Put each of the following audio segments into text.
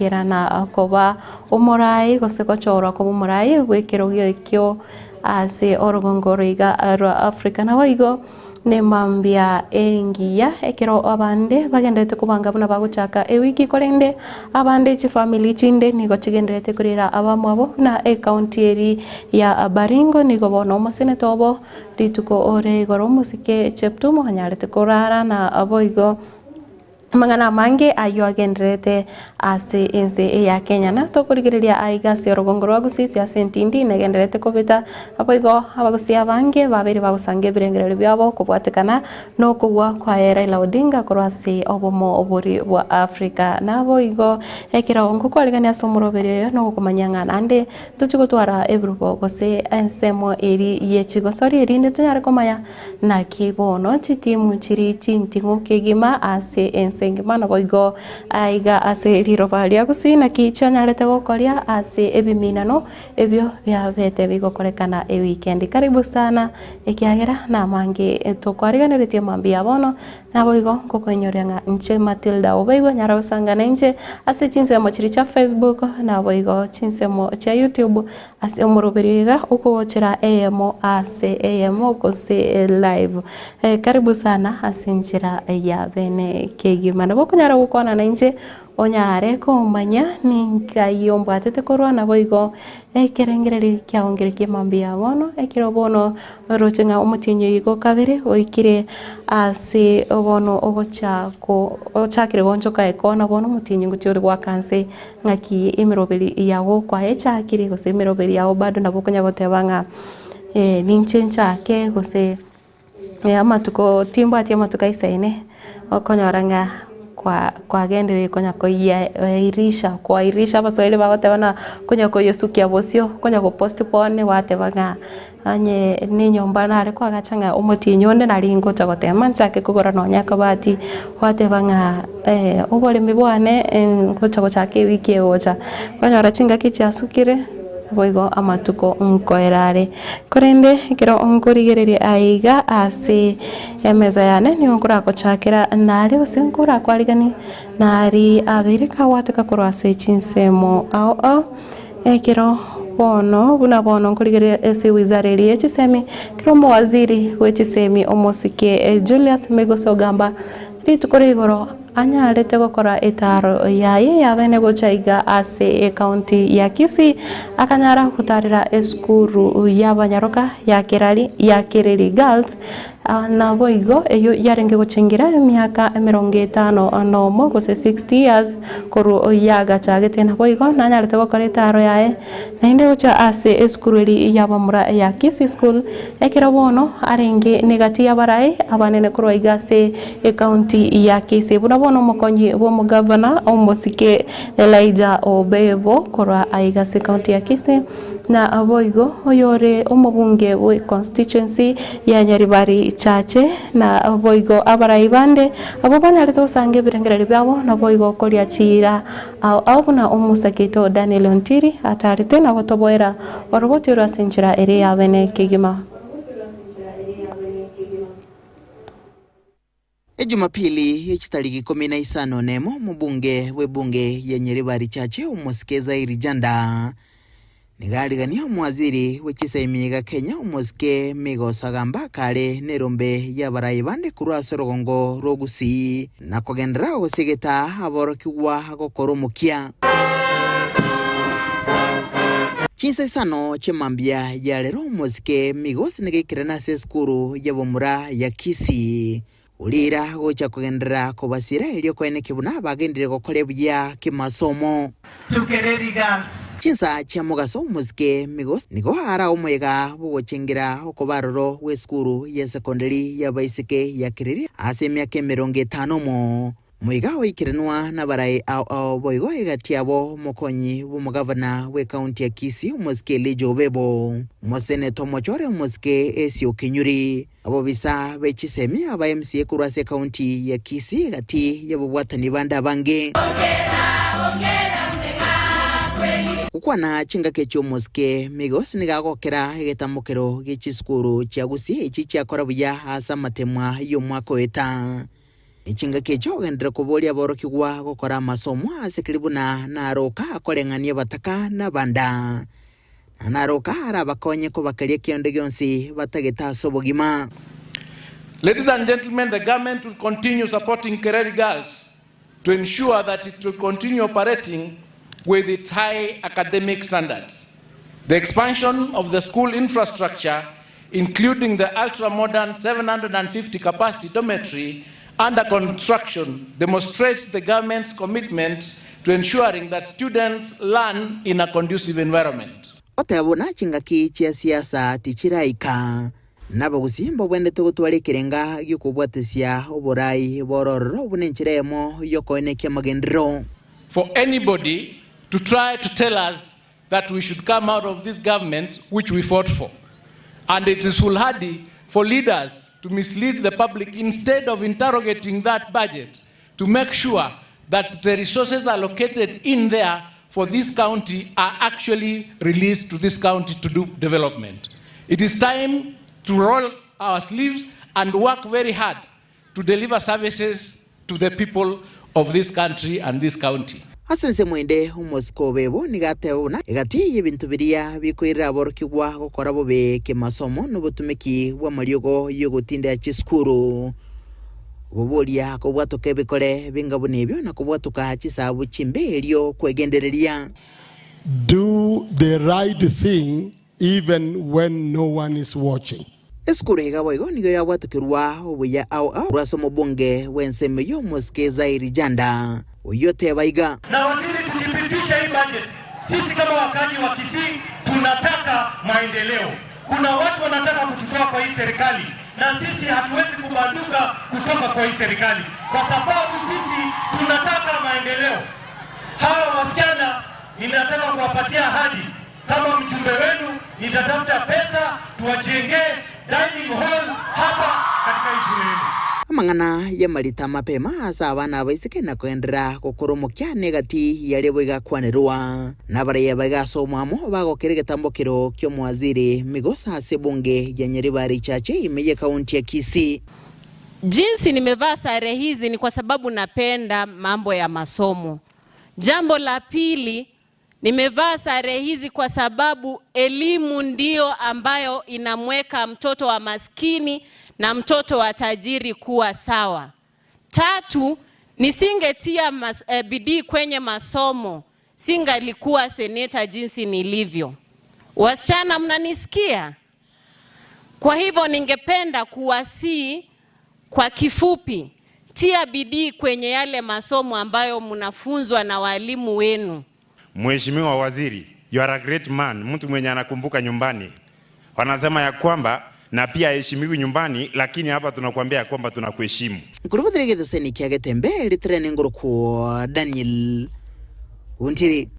goikerana koba omorai gose gochorwa koba omorai bw'ekerogo ekio ase orogongo roiga rwa Africa. Naboigo Nemambia engiya ekero abande bagendererete kobanga buna bagochaka ewiki korende abande chifamiri chinde nigo chigendererete korera abamwabo buna ecounty eri ya Baringo nigo bono omoseneta obo rituko ore igoro omosike Cheptum anyarete korara na boigo Amang'ana amange ayio agendererete ase ense ya Kenya na tokorigereria aiga ase orogongo rwa Gusii ase entindi negendererete kobeta. Naboigo abagusii abange babeire bagosanga ebirengererio biabo kobwatekana nokogwa kwaye Raila Odinga korwa ase obomo bori bwa Africa. Naboigo ekero ngokwarigania ase omoroberi oyo nogokomanyia ng'a naende tochi gotwara ebirubo gose ensemo eri ye chigosori erinde tonyare komanya Naki bono chitimu chiri chinting'u kegima ase ense engima, naboigo aiga ase riroba ria gusii, naki chianyarete gokoria ase ebiminano ebio biabete bigokorekana ewikendi. Karibu sana ekiagera namange tokwariganeretie mambia bono, naboigo ngokoinyoria ng'a inche Matilda Obeigwe nyara gosanga nainche ase chinsemo chiria chia Facebook, naboigo chinsemo chia YouTube. Ase omoroberio iga okogochera eyemo ase eyemo gose live. Karibu sana ase enchera ya bene kegima. Nabo okonyara gokwana nainche onyare komanya ninkai ombwatete korwa naboigo ekerengererio kiao nkere kia mambia bono ekero bono oroche ng'a omotienyi oyo igo kabere oikire ase bono ogocha ko ochakire goonchoka ekona bono omotienyi ngochia ore goaka nse. Ng'aki emeroberi yago kwayechakire, gose emeroberi yago bado nabo okonya goteba ng'a ninche nchake gose amatuko timbwati amatuko aisaine, okonyora ng'a kwa kwagenderire konya koiairisha kwairisha abaswahili bagoteba ng'a konya koyosukia bosio, konya gopostpone gwateba ng'a. Onye nenyomba nare koagacha ng'a omotienyi onde nari ngocha gotema nchake kogora nonya akabati, gwateba ng'a oboremi bwane ngocha gochaka ewiki egocha, kwanyora chingaki chiasukire, naboigo amatuko nkoera are. Korende ekero nkorigereria aiga ase emeza yane nigo nkoragochakera nare gose nkorakwariganie nari abeire kagwateka korwa ase chinsemo ao ao. Ekero bono, buna bono nkorigereria ase wizara eria ye chisemi, ekero omowaziri bwe chisemi omosike Julius Migos Ogamba rituko ria igoro anyarete gokora etaaro yaye yabene gocha iga ase ecounty ya Kisii, akanyara gotarera esukuru y'abanyaroka ya Kerari ya Kereri Girls Naboigo eyio yarenge gochengera emiaka emerongo etano nomo, gose 60 years, korwa yagachagete. Naboigo nanyarete gokora etaaro yaye naende gocha ase esukuru eria y'abamura ya Kisii School, ekero bono arenge negati y'abarai abanene korwa iga ase ecounty ya Kisii. Buna bono omokonyi bw'omogavana omosike Elijah Obebo korwa aiga ase ecounty ya Kisii. Na boigo oyore omobunge bwe constituency ya Nyaribari Chache, na boigo abarai bande abwo banyarete gosanga ebirengererio biabo, naboigo koria chiira ao ao buna omosake oito Daniel Ontiri atarete na gotoboera oroboti oro ase enchera ere yabene kegima. Ejumapili ye chitariki ikomi na isano nemo omobunge bw'ebunge ya Nyaribari Chache omosike Zairi Janda nigo arigania omowaziri bwe chisaimi iga Kenya omosike Migos Agamba kare nerombe y'abarai bande korwa ase orogongo rwa Gusii na kogenderera gosiegeta aborokigwa gokora omokia. Chinsa isano chi'emambia ya rero omosike Migos nigo aikerene ase esukuru y'abamura ya Kisii. Oriira gocha kogenderera kobasiera erio koeneke buna bagenderire gokora ebuya kimasomo. To Kereri Girls. Chinsa chia mogaso omosike Migos nigo ara omoyega bw'ogochengera okoba aroro gw'esukuru ya sekondari y'abaiseke ya Kereri ase emiaka emerongo etano omo. Moiga oikeranwa nabarai ao ao boigo egati yabo omokonyi bw'omogavana bw'ekaunti ya Kisii omosike Elijah Obebo, omoseneta omochore omosike Esio Kinyuri, abobisa be chisemi aba MCA korwa ase ekaunti ya Kisii egati y'ababwatani bande abange. Gokwana chingaki echio omosike Migos nigo agokera egetamokero gie chisukuru chia Gusii echi chiakora buya ase amatemwa y'omwaka oeta. Chingaki echio ogenderere koboria aborokigwa gokora amasomo ase keri buna naroka akoreng'ania abataka na abanda, na naroka arabakonye kobakeria kende gionsi batagete ase obogima. Ladies and gentlemen, the government will continue supporting Kereri Girls to ensure that it will continue operating with its high academic standards. The expansion of the school infrastructure, including the ultra-modern 750 capacity dormitory under construction, demonstrates the government's commitment to ensuring that students learn in a conducive environment. Goteba buna chingaki chia siasa tichiraika, na abagusii mbabwenerete gotwara ekerenga gi'okobwatesia oborai bw'orororo buna enchera eyemo y'okoenekia amagenderero. For anybody to try to tell us that we should come out of this government which we fought for and it is foolhardy for leaders to mislead the public instead of interrogating that budget to make sure that the resources allocated in there for this county are actually released to this county to do development. It is time to roll our sleeves and work very hard to deliver services to the people of this country and this county. Ase ensemo ende omosike o bebo nigo ateba buna egati y'ebinto biria bikoirera aborokigwa gokora bobe kemasomo nobotumeki bw'amariogo y'ogotindea chisukuru. Oboboria kobwatoka ebikore binga buna ebio na kobwatoka chisabu chimbe erio kwegendereria. Do the right thing even when no one is watching. Esukuru iga boigo nigo yabwatokerwa obuya ao ao korwa ase omobunge bw'ensemo eyio omosike Zairi Janda, oyio oteba iga. Na waziri, tukipitisha hii budget, sisi kama wakaji wa Kisii tunataka maendeleo. Kuna watu wanataka kututoa kwa hii serikali, na sisi hatuwezi kubanduka kutoka kwa hii serikali kwa sababu sisi tunataka maendeleo. Hawa wasichana ninataka kuwapatia ahadi kama mjumbe wenu, nitatafuta pesa tuwajengee dining hall hapa katika hii shule yenu. Amang'ana y'amarita amapema ase abana abaiseke na koenderera gokora omokia negati yaria boigo akwanerwa nabaraiya baiga ase omwamo bagokera egetambokero ki'omowaziri Migosa ase ebunge ya Nyaribari Chache ime y'ekaunti ya Kisii. Jinsi nimevaa sare hizi ni kwa sababu napenda mambo ya masomo. Jambo la pili, nimevaa sare hizi kwa sababu elimu ndiyo ambayo inamweka mtoto wa maskini na mtoto wa tajiri kuwa sawa. Tatu, nisingetia bidii kwenye masomo, singalikuwa seneta jinsi nilivyo. Wasichana mnanisikia? Kwa hivyo ningependa kuwasihi kwa kifupi, tia bidii kwenye yale masomo ambayo mnafunzwa na walimu wenu. Mheshimiwa Waziri, you are a great man, mtu mwenye anakumbuka nyumbani. Wanasema ya kwamba na pia aheshimiwi nyumbani, lakini hapa tunakuambia ya kwamba tunakuheshimu. Nkorobotera egeteseni kia Getembe ritere nengorokwo Daniel Ontiri.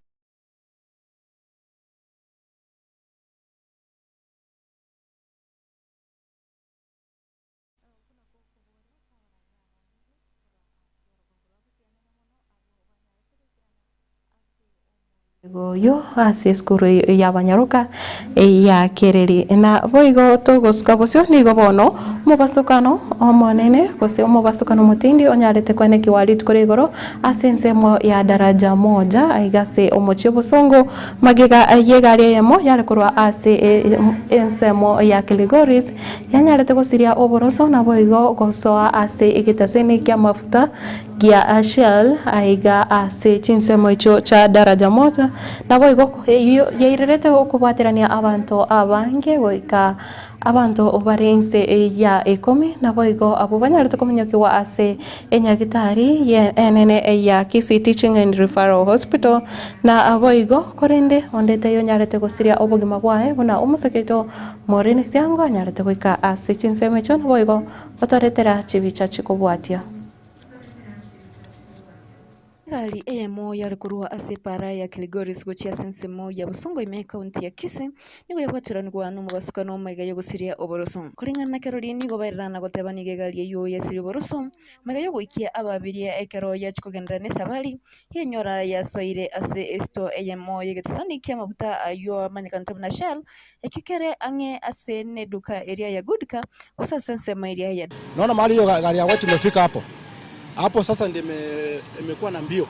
Oyo ase esukuru y'abanyaroka ya Kereri. Na boigo togosuka bosio nigo bono omobasokano omonene gose omobasokano omotindi onyarete koenekiwa rituko ria igoro ase ensemo ya Daraja Moja aiga ase omochie obosongo magega y'egari eyemo yare korwa ase ensemo ya Kilgoris yanyarete gosiria oboroso naboigo gosoa ase egetaseni ki'amafuta gia Shell aiga ase chinsemo echio chia Daraja Moja, naboigo eyio yairerete okobwaterania abanto abange goika abanto bare inse ya ikomi, naboigo abwo banyarete kominyokigwa ase enyagitari enene ya Kisii Teaching and Referral Hospital, na boigo korende onde taiyo onyarete gosiria obogima bwaye buna omoseke oito Maureen Siango anyarete goika ase chinsemo echio naboigo gotoretera chibicha chikobwatia. Egari eyemo yare korwa ase epaara ya Kilgoris gochia ase ensemo ya Bosongo ime ekaunti ya Kisii nigo yabwatiranigwa nomobasukano magega y'ogosiria oboroso. Koreng'ana na kerori nigo baererana goteba nigo egari eyio yasiria oboroso magega y'ogoikia ababiria ekero yachia kogenderera nesabari yenyora yasoire ase esito eyemo y'egetesani ki'amabuta ayio amanyekanete buna Shell ekio kere ang'e ase neduka eria ya Goodcar gose ase ensemo eria ya Naona mahali hiyo gari ya white imefika hapo. Hapo sasa ndio imekuwa na mbio,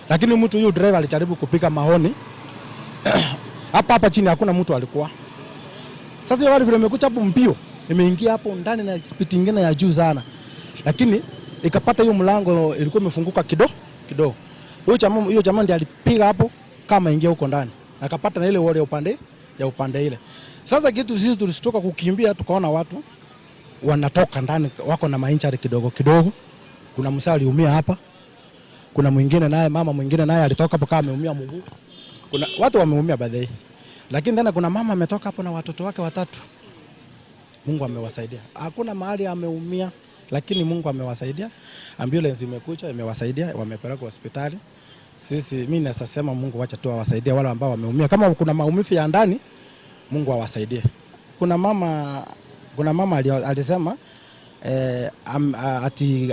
lakini mtu huyu driver alijaribu kupiga mahoni hapa hapa chini hakuna mtu alikuwa. Sasa hiyo gari vile imekuja hapo mbio, imeingia hapo ndani na speed ingine ya juu sana, lakini ikapata hiyo mlango ilikuwa imefunguka kidogo kidogo. Huyo jamaa huyo jamaa ndiye alipiga hapo kama ingia huko ndani, akapata na ile wall ya upande ile. Sasa kitu sisi tulishtuka kukimbia, tukaona watu wanatoka ndani wako na mainjury kidogo kidogo. Kuna msee aliumia hapa, kuna mwingine naye, mama mwingine naye alitoka hapo kama ameumia mguu. Kuna watu wameumia by the way. Lakini tena kuna mama ametoka hapo na watoto wake watatu. Mungu amewasaidia. Hakuna mahali ameumia, lakini Mungu amewasaidia. Ambulance imekuja imewasaidia, wamepelekwa hospitali. Sisi mimi naweza sema Mungu wacha tu awasaidie wale ambao wameumia. Kama kuna maumivu ya ndani, Mungu awasaidie. Kuna mama alisema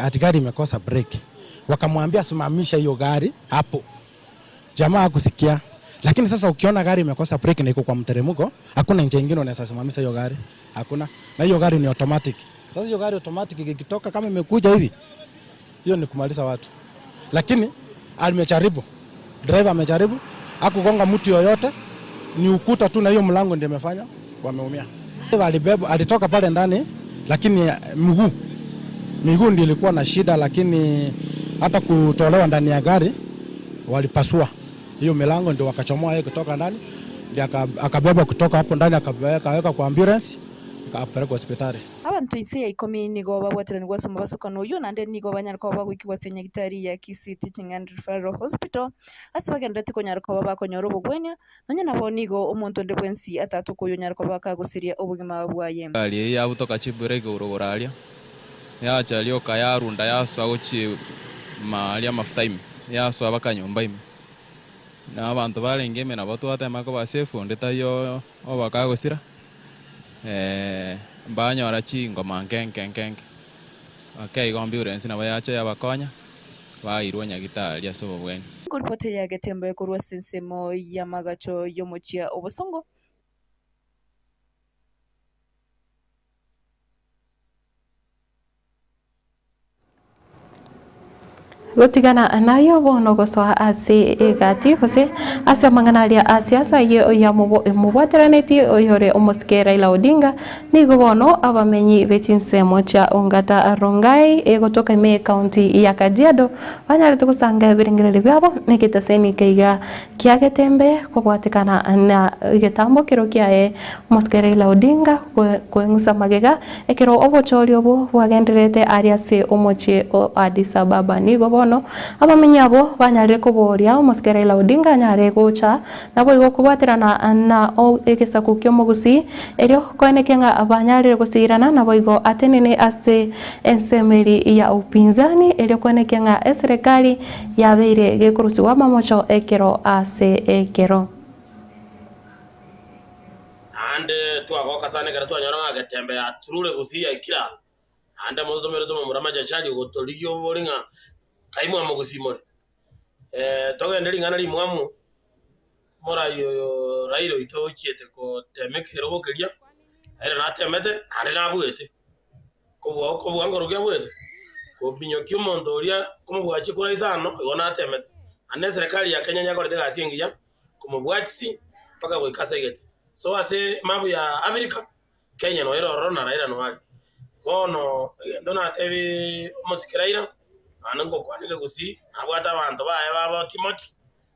ati gari imekosa brake. Wakamwambia simamisha hiyo gari hapo. Jamaa hakusikia. Lakini sasa ukiona gari imekosa brake na iko kwa mteremko, hakuna njia nyingine unaweza simamisha hiyo gari. Hakuna. Na hiyo gari ni automatic. Sasa hiyo gari automatic ikitoka kama imekuja hivi, hiyo ni kumaliza watu. Lakini amejaribu. Driver amejaribu, hakugonga mtu yoyote, ni ukuta tu na hiyo mlango ndio imefanya wameumia. Alibeba, alitoka pale ndani, lakini miguu ndio ilikuwa na shida, lakini hata kutolewa ndani ya gari walipasua hiyo milango, ndio wakachomoa yeye kutoka ndani, ndio akabebwa kutoka hapo ndani, akaweka kwa ambulance, akapelekwa hospitali. Abantu inse ya ikomi nigo babwateranigwa ase omobasokano oywo naende nigo banyara koba bagoikigwa ase nyagitari ya Kisii Teaching and Referral Hospital ase bagenderete konyara koba bakonyora obogwenia nonya nabo nigo omonto onde bwensi atatuka oyo onyara koba bakagosiria obogima bwaye. Gari eye yabutoka chibreki korwa aria, yacha rioka yarunda yasoa gochia maria amafuta ime, yasoa mpaka nyomba ime. Na abanto barenge ime nabo twatema koba safe onde taiyo obakagosira, mbanyora chingoma nke nke nke nke. Ake igo ambulance nabo yacha yabakonya, bairwa nyagitari ase obobweni. Nkoripoti ya Getembe korwa ase ensemo ya magacho y'omochia obosongo. Gotigana nayo bono gosoa ase egati gose ase amang'ana aria a siasa ya mobwateraneti oyore omosike Raila Odinga nigo bono abamenyi bechinsemo cha Ongata Rongai egotoka ime county ya Kajiado banyarete gosanga ebirengereri biabo negetaseni keiga kia Getembe kobwatekana na egetambo kero kiaye omosike Raila Odinga kweng'usa magega ekero obochori obo bwagenderete aria ase omochie o Addis Ababa nigo bono abamenyi abo banyarire koboria omosike Raila Odinga anyare gocha nabo igo kobwaterana na egesaku kia omogusi erio koeneke ng'a banyarire gosirana nabo igo atenene ase ensemeri ya upinzani erio koeneke ng'a eserikali yabeire gekorusiwa amamocho ekero ase ekero. Naende twagoka sana ekero twanyora ng'a Getembe yaturure gose yaikire aa, naende mototomere tomomura machachari ogotorigia obore ng'a kai mwamogosimore. Togende ring'ana rimwamu, omorai oyo Raila oito ochiete gotema ekerogo keria, Raila natemete naende nabuete, kobua okobua nkorokia abuete, kominyokia omonto oria komobua chikura isano, igo natemete. Naende eserekari ya Kenya nyakorete egasi engiya, komobwatisi mpaka goika ase aigete. So ase emapu ya Africa, Kenya noyo ere ororo na Raila noyo are. Bono egento natebi omosike Raila, naende ngokwana ekegusii, nabwate abanto baye babo Timothy,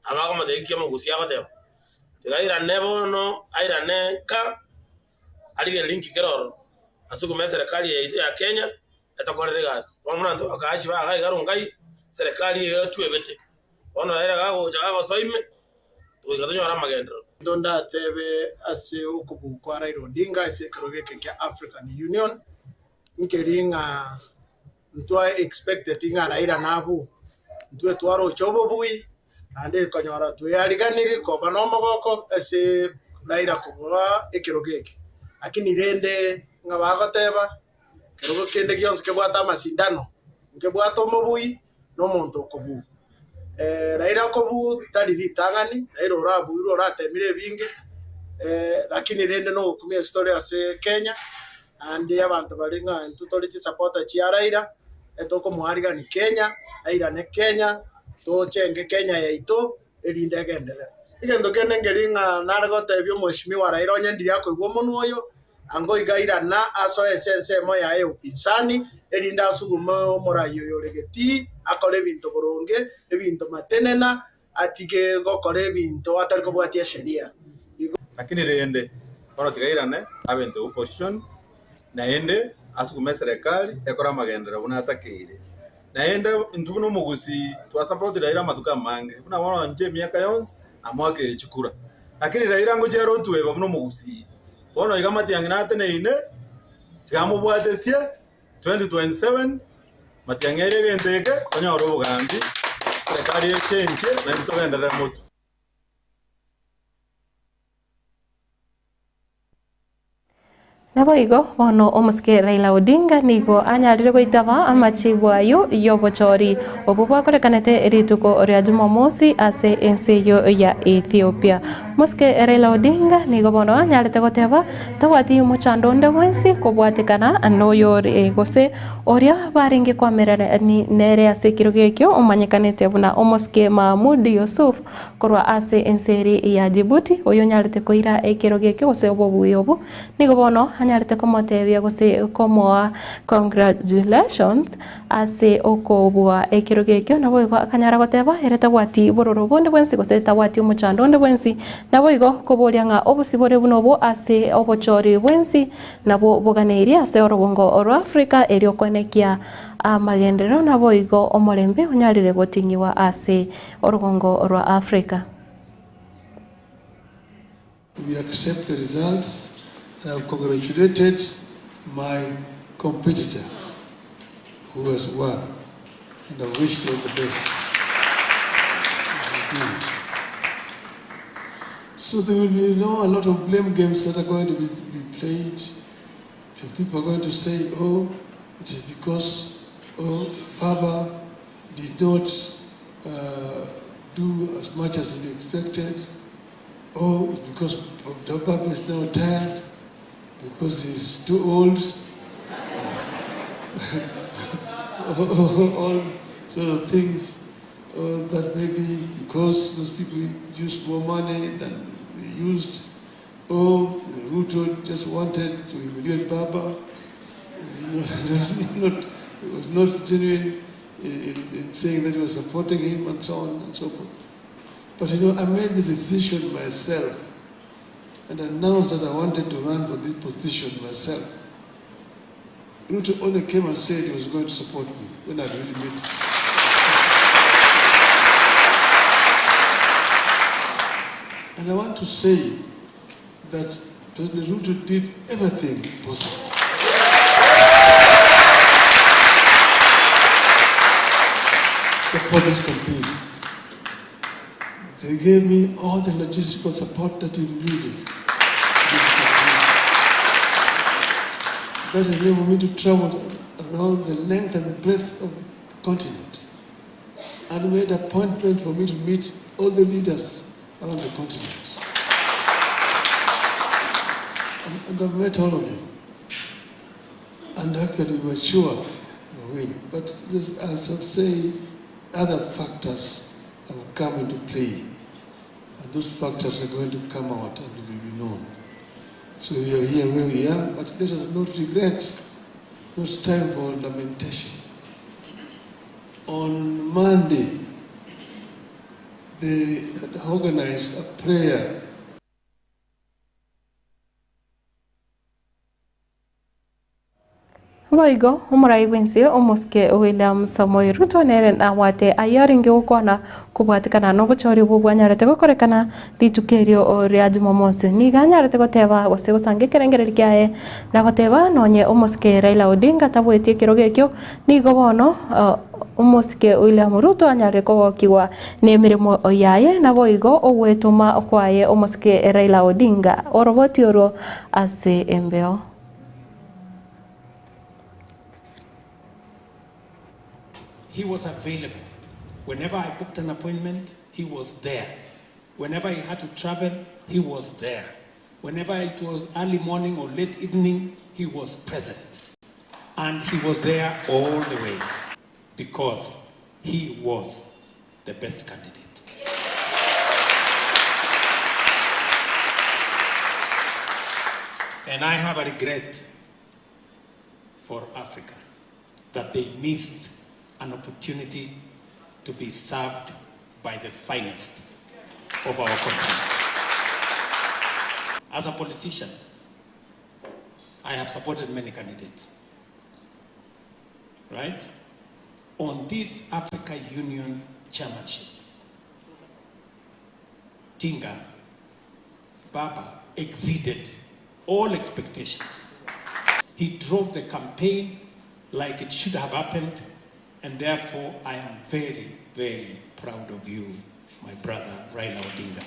abakomotebia ki omogusii agoteba, tiga airane bono, airane nka, arigererie nki kere ororo, asukume eserekari yaito ya Kenya, etokorere egasi. Bono buna intwe abakaachi ba iga iga Rongai, eserekari eye etwebete. Bono Raila gagocha gagosoa ime, togoika tonyore amagenderero. Egento ndatebe ase okobua kwa Raila Odinga ase ekerogo eke kia African Union, nkeri ng'a ntwa expected ng'a Raila nabue, intwe twaroche obobui naende ekonyora tweariganiri koba nomogoko ase Raila kobua ekerogo eke. Lakini rende ng'a bagoteba kerogo kende gionsi kebwate amasindano, nkebwate omobui na omonto okobua. Raila okobua tari ritang'ani, Raila orabuirwe oratemire ebinge, lakini rende nogokumia ase tore ase Kenya, naende abanto baria ng'a intwe tore chisapota chia Raila. Etokomoarigani Kenya, airane Kenya, tochenge Kenya yaito erinde egenderere. Egento kende nkeri ng'a nare gotebia omweshimiwa Raila onye ndiri akoigwa omonwa oyo, ango iga airana asoe ase ensemo yaye ya upinzani, erinde asugume omorai oyo ore getii, akore ebinto boronge, ebinto matenena, atige gokora ebinto atari kobwatia esheria. Igo. Lakini rende, bono tiga airane abe into opposition, naende asugume eserekari ekore amagenderero buna atakeire. Naende intwe buna omogusii twasapotire Raila amatuko amange, buna bono inche emiaka yonsi namoakeire chikura. Lakini Raila ngochia ere otweba buna omogusii. Bono iga Matiang'i nateneine, tiga amobwatesie 2027, Matiang'i aire egento eke, tonyore obogambi, eserekari echenchie, naintwe togenderere motwe. Naboigo bono omosike Raila Odinga nigo anyarire goitaba amachibu ayio y'obochori obwo bwakorekanete rituko ria Jumamosi ase ense eyio ya Ethiopia. Omosike Raila Odinga nigo bono anyarete goteba tabwati mochando onde bwensi kobwatekana noyore gose oria barenge koamererani nere ase ekerogo ekio omanyekanete buna omosike Mahmoud Yusuf Korwa ase ense eria ya Jibuti, oyonyarete koira ekerogo ekio gose obobuya obo, nigo bono anyarete komotebia gose komoa congratulations ase okobua ekerogo ekio, naboigo akanyara goteba ere tabwati bororo bonde bwensi gose tabwati omochando onde bwensi, naboigo koboria ng'a obosibore buna obwo ase obochori bwensi nabwo boganeirie ase orogongo rwa Africa erio koenekia amagenderero naboigo omorembe onyarire goting'iwa ase Orogongo rwa Africa. We accept the results and have congratulated my competitor who has won and have wished her the best. So there will be you know, a lot of blame games that are going to be, be played. And people are going to say, oh, it is because oh, Baba did not uh, do as much as he expected. Oh, it's because Baba is now tired, because he's too old. All sort of things. Uh, that maybe because those people used more money than they used. Oh, Ruto just wanted to humiliate Baba. Not, not, it was not genuine in, in, in saying that he was supporting him and so on and so forth. But you know, I made the decision myself and announced that I wanted to run for this position myself. Ruto only came and said he was going to support me when I really met. And I want to say that President Ruto did everything possible. Support this campaign. They gave me all the logistical support that you needed. That enabled me to travel around the length and the breadth of the continent and made appointment for me to meet all the leaders around the continent. And, and I've met all of them. And actually we were sure of a win. But this, as I say, other factors have come into play. And those factors are going to come out and will be known. So we are here where we are, but let us not regret. Not time for lamentation. On Monday, they had organized a prayer Boigo omorai bw'ense omosike William Samoei Ruto nere nabwate ayio arenge gokwana kobwatekana nobochori obwo bwanyarete gokorekana rituko erio ria Jumamosi. Nigo anyarete goteba gose gosanga ekerengererio kiaye na goteba nonye omosike Raila Odinga tabwetie ekerogo ekio nigo bono omosike William Ruto anyarire kogokigwa nemeremo yaye naboigo ogwetoma kwaye omosike Raila Odinga oroboti orwo ase embeo. He was available. Whenever I booked an appointment, he was there. Whenever he had to travel, he was there. Whenever it was early morning or late evening, he was present. And he was there all the way. Because he was the best candidate. And I have a regret for Africa that they missed an opportunity to be served by the finest of our continent. As a politician, I have supported many candidates. Right? On this Africa Union chairmanship, Tinga Baba exceeded all expectations. He drove the campaign like it should have happened, and therefore I am very, very proud of you, my brother Raila Odinga.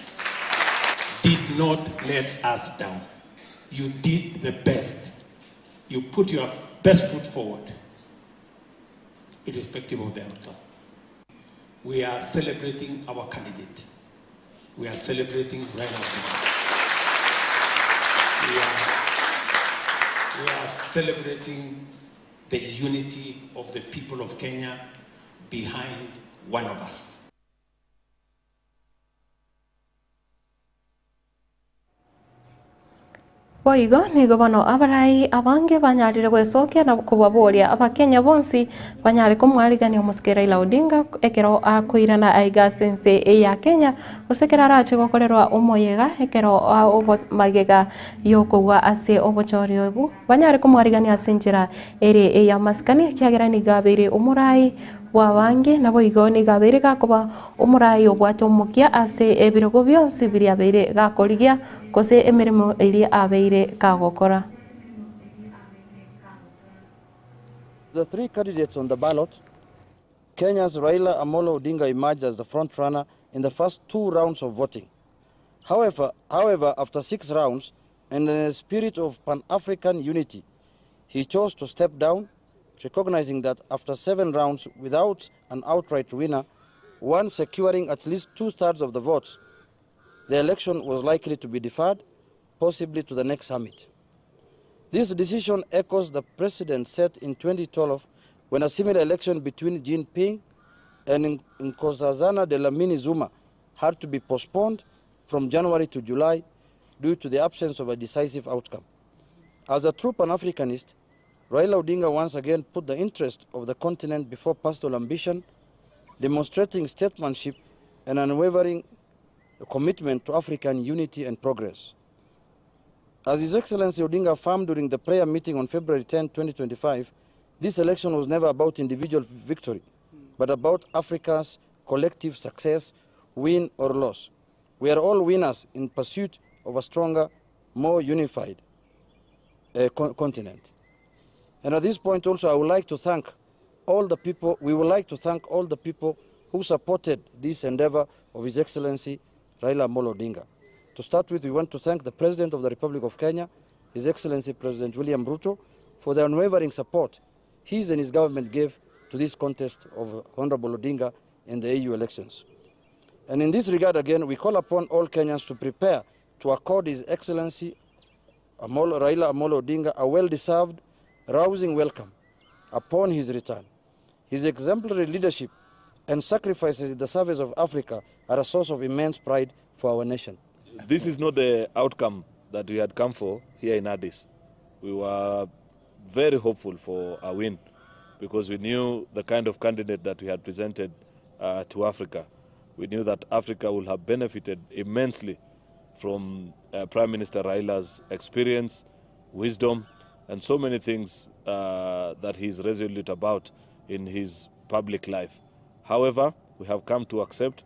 Did not let us down. You did the best. You put your best foot forward, irrespective of the outcome. We are celebrating our candidate. We are celebrating Raila Odinga. We are, we are celebrating the unity of the people of Kenya behind one of us. Boigo nigo bono abarai abange banyarire gwesokia na kobaboria abakenya bonsi banyare komwarigania omosike Raila Odinga ekero akoirana aiga ase ense ya Kenya gose ekero arache gokorerwa omoyega ekero magega yokogwa ase obochori obu banyare komwarigania ase enchera ere ey'amasikani ekiagera nigo abeire omorai bw'abange naboigo nigo abeire gakoba omorai obwate omokia ase ebirogo bionsi biria abeire gakorigia gose emeremo eria abeire kagokora. The three candidates on the ballot, Kenya's Raila Amolo Odinga emerged as the front-runner in the first two rounds of voting. However, however, after six rounds, and in a spirit of Pan-African unity, he chose to step down, recognizing that after seven rounds without an outright winner, one securing at least two-thirds of the votes, the election was likely to be deferred, possibly to the next summit. This decision echoes the precedent set in 2012 when a similar election between Jinping and Nkosazana Dlamini Zuma had to be postponed from January to July due to the absence of a decisive outcome. As a true Pan-Africanist, Raila Odinga once again put the interest of the continent before personal ambition, demonstrating statesmanship and unwavering commitment to African unity and progress. As His Excellency Odinga affirmed during the prayer meeting on February 10, 2025, this election was never about individual victory, but about Africa's collective success, win or loss. We are all winners in pursuit of a stronger, more unified uh, continent. And at this point also, I would like to thank all the people, we would like to thank all the people who supported this endeavor of His Excellency Raila Amolo Odinga. To start with, we want to thank the President of the Republic of Kenya, His Excellency President William Ruto, for the unwavering support his and his government gave to this contest of Honorable Odinga in the AU elections. And in this regard, again, we call upon all Kenyans to prepare to accord His Excellency Amolo, Raila Amolo Odinga a well-deserved, rousing welcome upon his return. His exemplary leadership and sacrifices in the service of Africa are a source of immense pride for our nation. This is not the outcome that we had come for here in Addis. We were very hopeful for a win because we knew the kind of candidate that we had presented uh, to Africa. We knew that Africa would have benefited immensely from uh, Prime Minister Raila's experience, wisdom, and so many things uh, that he is resolute about in his public life. However, we have come to accept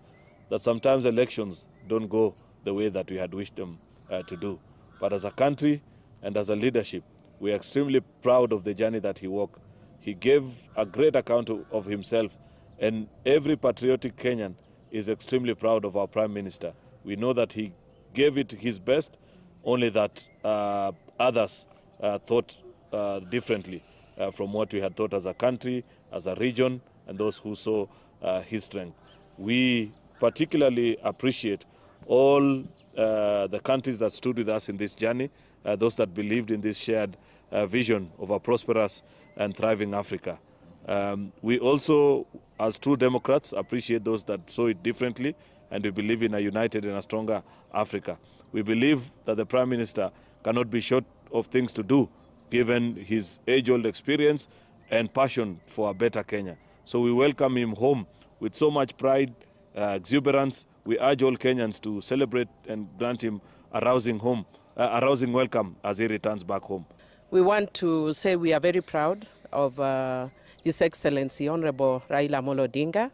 that sometimes elections don't go the way that we had wished them uh, to do. But as a country and as a leadership, we are extremely proud of the journey that he walked. He gave a great account of himself, and every patriotic Kenyan is extremely proud of our Prime Minister. We know that he gave it his best, only that uh, others uh, thought uh, differently uh, from what we had thought as a country, as a region, and those who saw uh, his strength. We particularly appreciate all uh, the countries that stood with us in this journey, uh, those that believed in this shared uh, vision of a prosperous and thriving Africa. Um, we also, as true Democrats, appreciate those that saw it differently, and we believe in a united and a stronger Africa. We believe that the Prime Minister cannot be short of things to do, given his age-old experience and passion for a better Kenya. So we welcome him home with so much pride, uh, exuberance. We urge all Kenyans to celebrate and grant him a rousing home, uh, a rousing welcome as he returns back home. We want to say we are very proud of uh, His Excellency Honorable Raila Amolo Odinga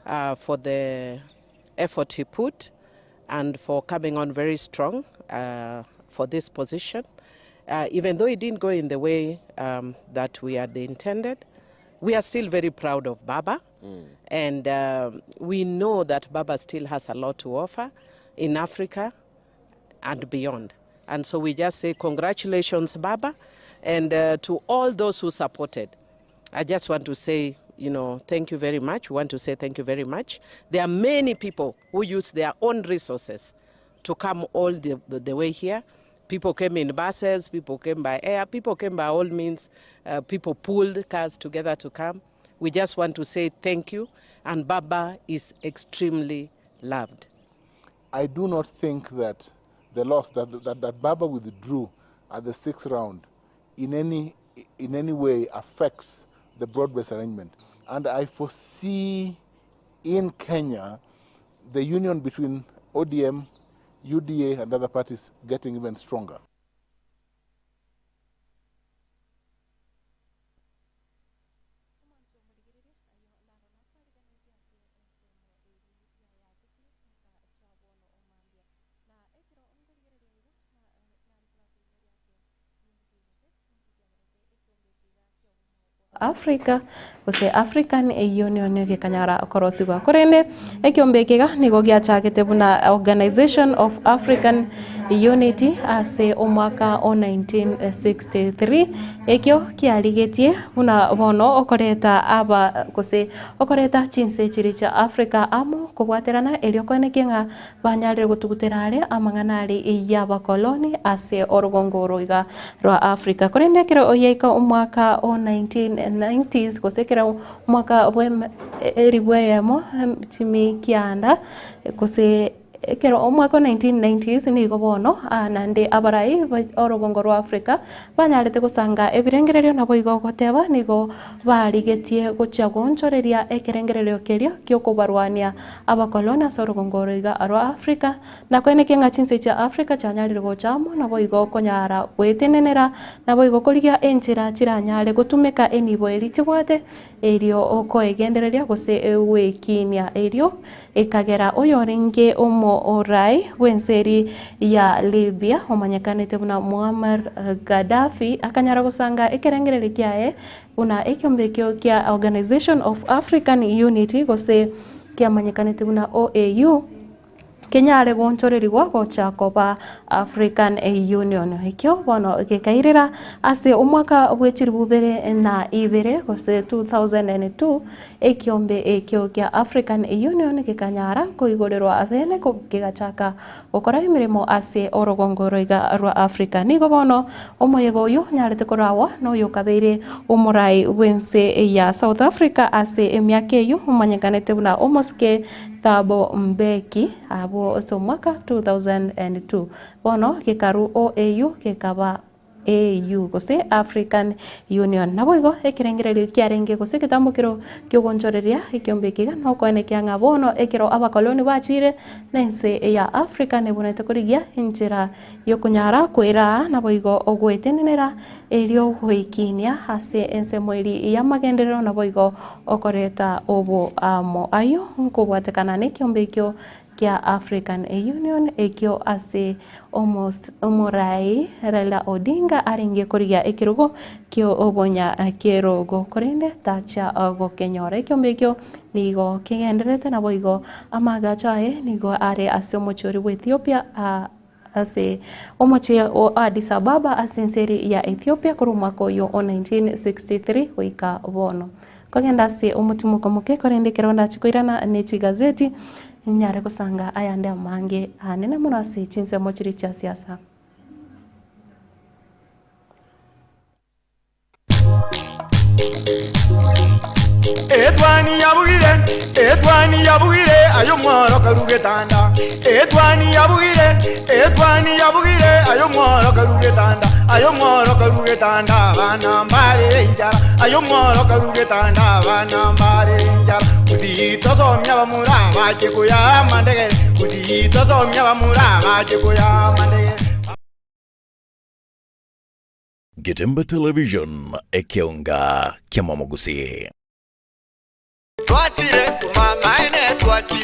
uh, for the effort he put and for coming on very strong uh, for this position. Uh, even though it didn't go in the way um, that we had intended, we are still very proud of Baba. And um we know that Baba still has a lot to offer in Africa and beyond. And so we just say congratulations, Baba, and uh, to all those who supported. I just want to say, you know, thank you very much. We want to say thank you very much. There are many people who use their own resources to come all the, the way here. People came in buses, people came by air, people came by all means, uh, people pulled cars together to come. We just want to say thank you, and Baba is extremely loved. I do not think that the loss that, that, that Baba withdrew at the sixth round in any, in any way affects the broad-based arrangement. And I foresee in Kenya the union between ODM, UDA, and other parties getting even stronger. Africa gose African Union gekanyara korosigwa korende ekiombe eke iga nigo giachagete buna Organization of African Unity ase omwaka o 1963 ekio kiarigetie buna bono okoreta aba gose okoreta chinse chiria chia Africa amo kobwaterana erio koenekia ng'a banyarire gotugutera are amang'ana are y'abakoloni ase orogongo oro iga rwa Africa. Korende ekero yaika omwaka o 1990s gose ekero omwaka bwe elifu eyemo chimi kianda gose Ekero omwaka o 1990s nigo bono naende abarai ba orogongo rwa Africa banyarete gosanga ebirengererio naboigo goteba nigo barigetie gochia goonchoreria ekerengererio keria giokobarwania abakoloni ase orogongo oro iga rwa Africa na koenekia ng'a chinse chia Africa chianyarire gocha amo naboigo konyara gwetenenera naboigo korigia enchera chiranyare gotumeka enibo eria chibwate erio okoegendereria gose gwekinia erio Ekagera oyorenge omorai bw'ense eria ya Libya omanyekanete buna Muammar Gaddafi akanyara gosanga ekerengererio kiaye buna ekiombe ekio kia Organization of African Unity gose kiamanyekanete buna OAU kenyare goonchorerigwa gocha koba African Union. Ekio bono gekairera ase omwaka bwe chilifu bibere na ibere gose 2002 Ekiombe ekio gia African Union gekanyara koigorerwa abene kegachaka gokora emeremo ase orogongo roiga rwa Africa. Nigo bono omoyega oyio onyarete korawa noyokabeire omorai bw'ense ya South Africa ase emiaka eyio omanyekanete buna omosike Thabo Mbeki abwo ase omwaka 2002. Bono gekaru OAU gekaba AU, gose African Union. Naboigo ekerengererio kiarenge gose egetambokero ki'ogonchoreria ekiombe eke iga nokoenekia ng'a bono ekero abakoloni bachire nense ya Africa nebwenerete korigia enchera y'okonyara koeraa naboigo ogoetenenera erio goikinia ase ensemo eria y'amagenderero naboigo okoreta oboamo. Ayio nkobwatekana nekiombe ekio kia African Union ekio ase omorai Raila Odinga arenge korigia ekerogo ki'obonyakerogo korende tacha gokenyora. Ekiombe ekio nigo kegendererete naboigo amaagacho aye nigo are ase omochie oria bw'Ethiopia ase omochie o Addis Ababa ase ense eria ya Ethiopia korwa omwaka oyio o 1963 goika bono. Kogenda ase omotimoko moke, korende ekero ndache koirana ne chigazeti, ninyare gosanga ayande amange anene mono ase chinsemo chiria chia siasa. Etwani yabugire aye omworo karue getanda Etwani yabugire, etwani yabugire aye omworo karue getanda Aye omworo karue getanda abana mbarere enchara Aye omworo karue getanda abana mbarere enchara Gusii tosomia abamura bache koyaa amandegere Gusii tosomia abamura bache koyaa amandegere. Getembe Television, ekeonga ki'amamogusii.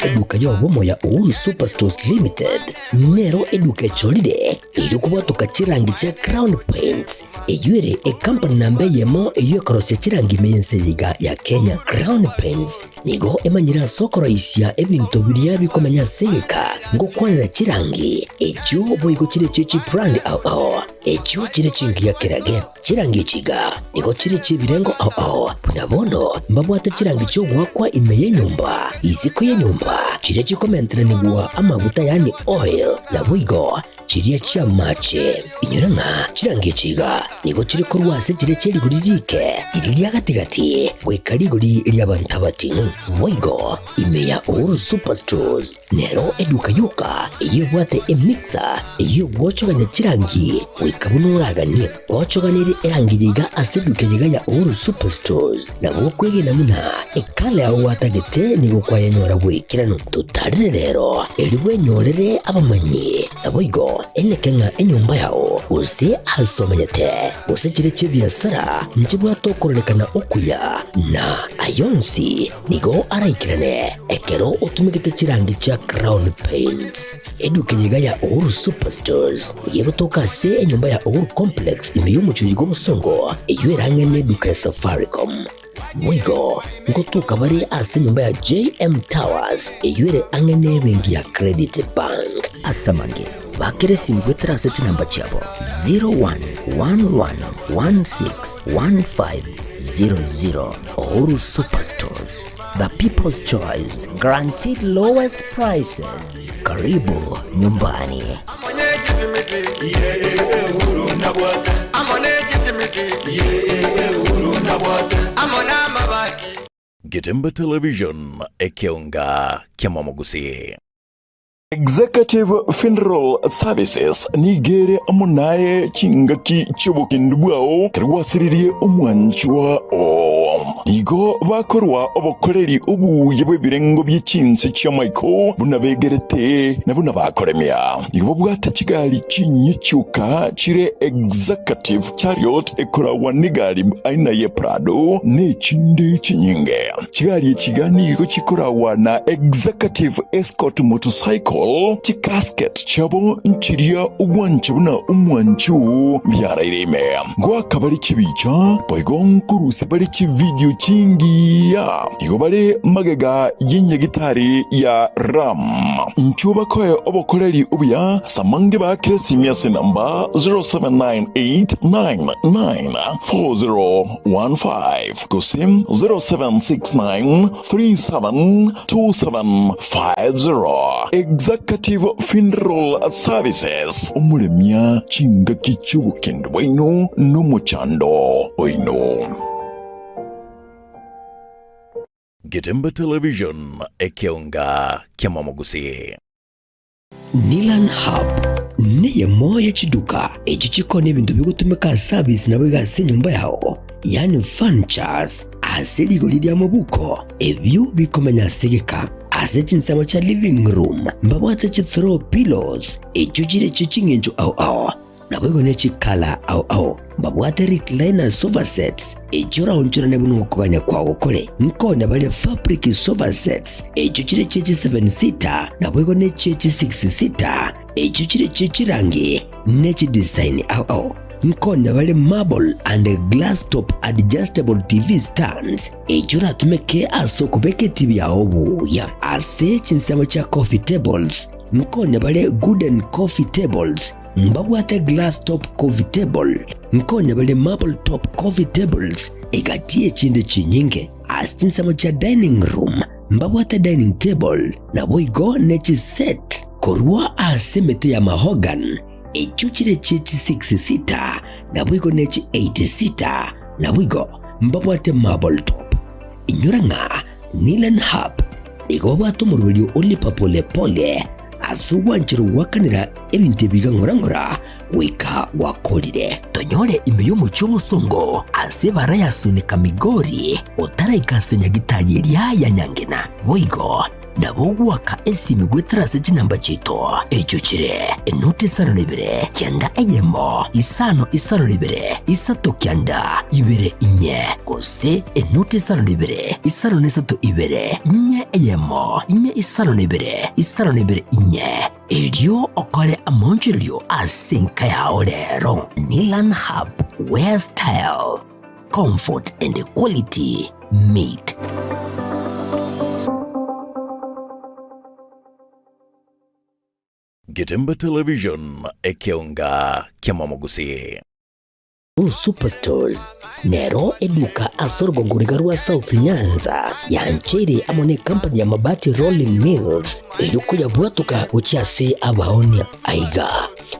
Eduka y'obomo ya Uhuru Superstores Limited nero eduka echorire erio kobwatoka chirangi chia Crown Paints eyio ere ekampani namba eyemo eyio ekorosia chirangi ime y'ense eye iga ya Kenya. Crown Paints nigo emanyire ase okoroisia ebinto biria bikomenya ase egeka ngokwanera chirangi echio boigo chire chie chibrand ao ao echio chire chingiya kerage. Chirangi echi iga nigo chire chi'ebirengo ao ao, buna bono mbabwate chirangi chi'ogoakwa ime y'enyomba, isiko y'enyomba, chiria chikomenteranigwa amaguta yaani oil, naboigo chiria chi'amache. Inyora ng'a chirangi echi iga nigo chire korwa ase chiria chie rigori riike, riria ria gati-gati, goika rigori ri'abanto abating'u. Boigo ime ya Uhuru Superstores Nero eduka yoka eyio ebwate emixer eyio egwochogania chirangi goika buna oraganie. Gwochoganirie erangi eye iga ase eduka eye iga ya Uhuru Superstores, nabo okwegena buna ekala yao gwatagete nigo kwayenyora goikeranu. Totarire rero erio bwenyorere abamanyi, naboigo eneke ng'a enyomba yao gose ase omenyete gose chire chi'ebiasara nchibwate okororekana okuya na ayonsi Nigo araikerane ekero otumegete chirangi chia Crown Paints. Eduka eye iga ya Uhuru Superstores nigo egotoka ase enyomba ya Uhuru Complex ime y'omochie oyo bw'obosongo eyio ere ang'e n'eduka ya Safaricom. Boigo ngotoka bare ase enyomba ya JM Towers eyio ere ang'e n'ebenki ya Credit Bank. Ase amange, bakera esimi goetera ase chinamba chiabo 0111161500. Uhuru Superstores, the people's choice, guaranteed lowest prices. Karibu nyumbani. Getembe Television, ekeonga ki'amamogusii. Executive Funeral Services nigo ere amo naye chingaki chi'obokendu bwao ekero gwasiririe omwanchwa oo. Nigo bakorwa obokoreri obuya bw'ebirengo bie chinse chi'amaiko buna begerete na buna bakoremia. Nigo babwate chigari chinyia chioka chire Executive Chariot ekoragwa negari aina ye Prado nechinde chinyinge. Chigari echi iga nigo chikoragwa na Executive Escort Motorcycle, chicasket chiabo nchiria ogwancha buna omwanchu biaraire ime. Ngoaka bare chibicha, boigo nkorusia bare chividio chingiya. Igo bare magega y'enyagitari ya Ram. Inchuo bakoe obokoreri obuya samange baakere esimi ase enamba 0798994015. Gose 0769372750. Executive Funeral Services, omoremia chingaki chi'obokendu bwaino nomochando oino. Getembe Television, ekeonga ki'amamogusii. Nilan Hub neyemo ye chiduka echio chikoonia ebinto bigotumeka ase service naboigo ase enyomba yao, yaani furnitures, ase rigori ria mobuko, ebio bikomenya ase egeka. Ase chinsemo chia living room mbabwate chi throw pillows echio chire chie ching'encho ao ao. Naboigo ne chikala ao ao mbabwate recliner sofa sets, echio oraonchorane buna okogania kwao kore. Nkonya bare fabric sofa sets, echio chire chie chi seven seater, naboigo ne chie chi six seater, echio chire chie chirangi ne chidesign ao ao. Nkonya bare marble and glass top adjustable TV stands, echio oratumeke ase okobeka etibi yao buya. Ase chinsemo chia coffee tables, nkonya bare wooden coffee tables, Mbabwate glass top coffee table, nkonya bare marble top coffee tables, egati y'echinde chinyinge. Ase chinsemo chia dining room mbabwate dining table, naboigo ne chiset korwa ase emete ya mahogany, echio chire chie chi six seater, naboigo ne chi eight seater, naboigo mbabwate marble top. Inyora ng'a Nilan Hub. Nigo babwate omoroberio o lipa pole pole ase ogwancherwa goakanera ebinto ebi iga ng'ora ng'ora goika gwakorire. Tonyore ime y'omochie omosongo ase ebara ya Sunika Migori otaraika ase nyagitari eria ya Nyangena. Boigo nabo ogoaka esimi goetera ase chinamba chiaito echio chire enoti isano na ibere kianda eyemo isano isano na ibere isato kianda ibere inye gose enoti isano na ibere isano na isato ibere inye eyemo inye isano na ibere isano na ibere inye. Erio okore amaonchorerio ase enka yao rero. Nilan Hub, where style, comfort and quality meet. Getemba Television, ekeonga kiamamogusii. Blue Superstores nero eduka ase orogongo riga rwa South Nyanza yancheire amo ne company ya Mabati Rolling Mills erio koyabwatoka gochia ase abaonia. Aiga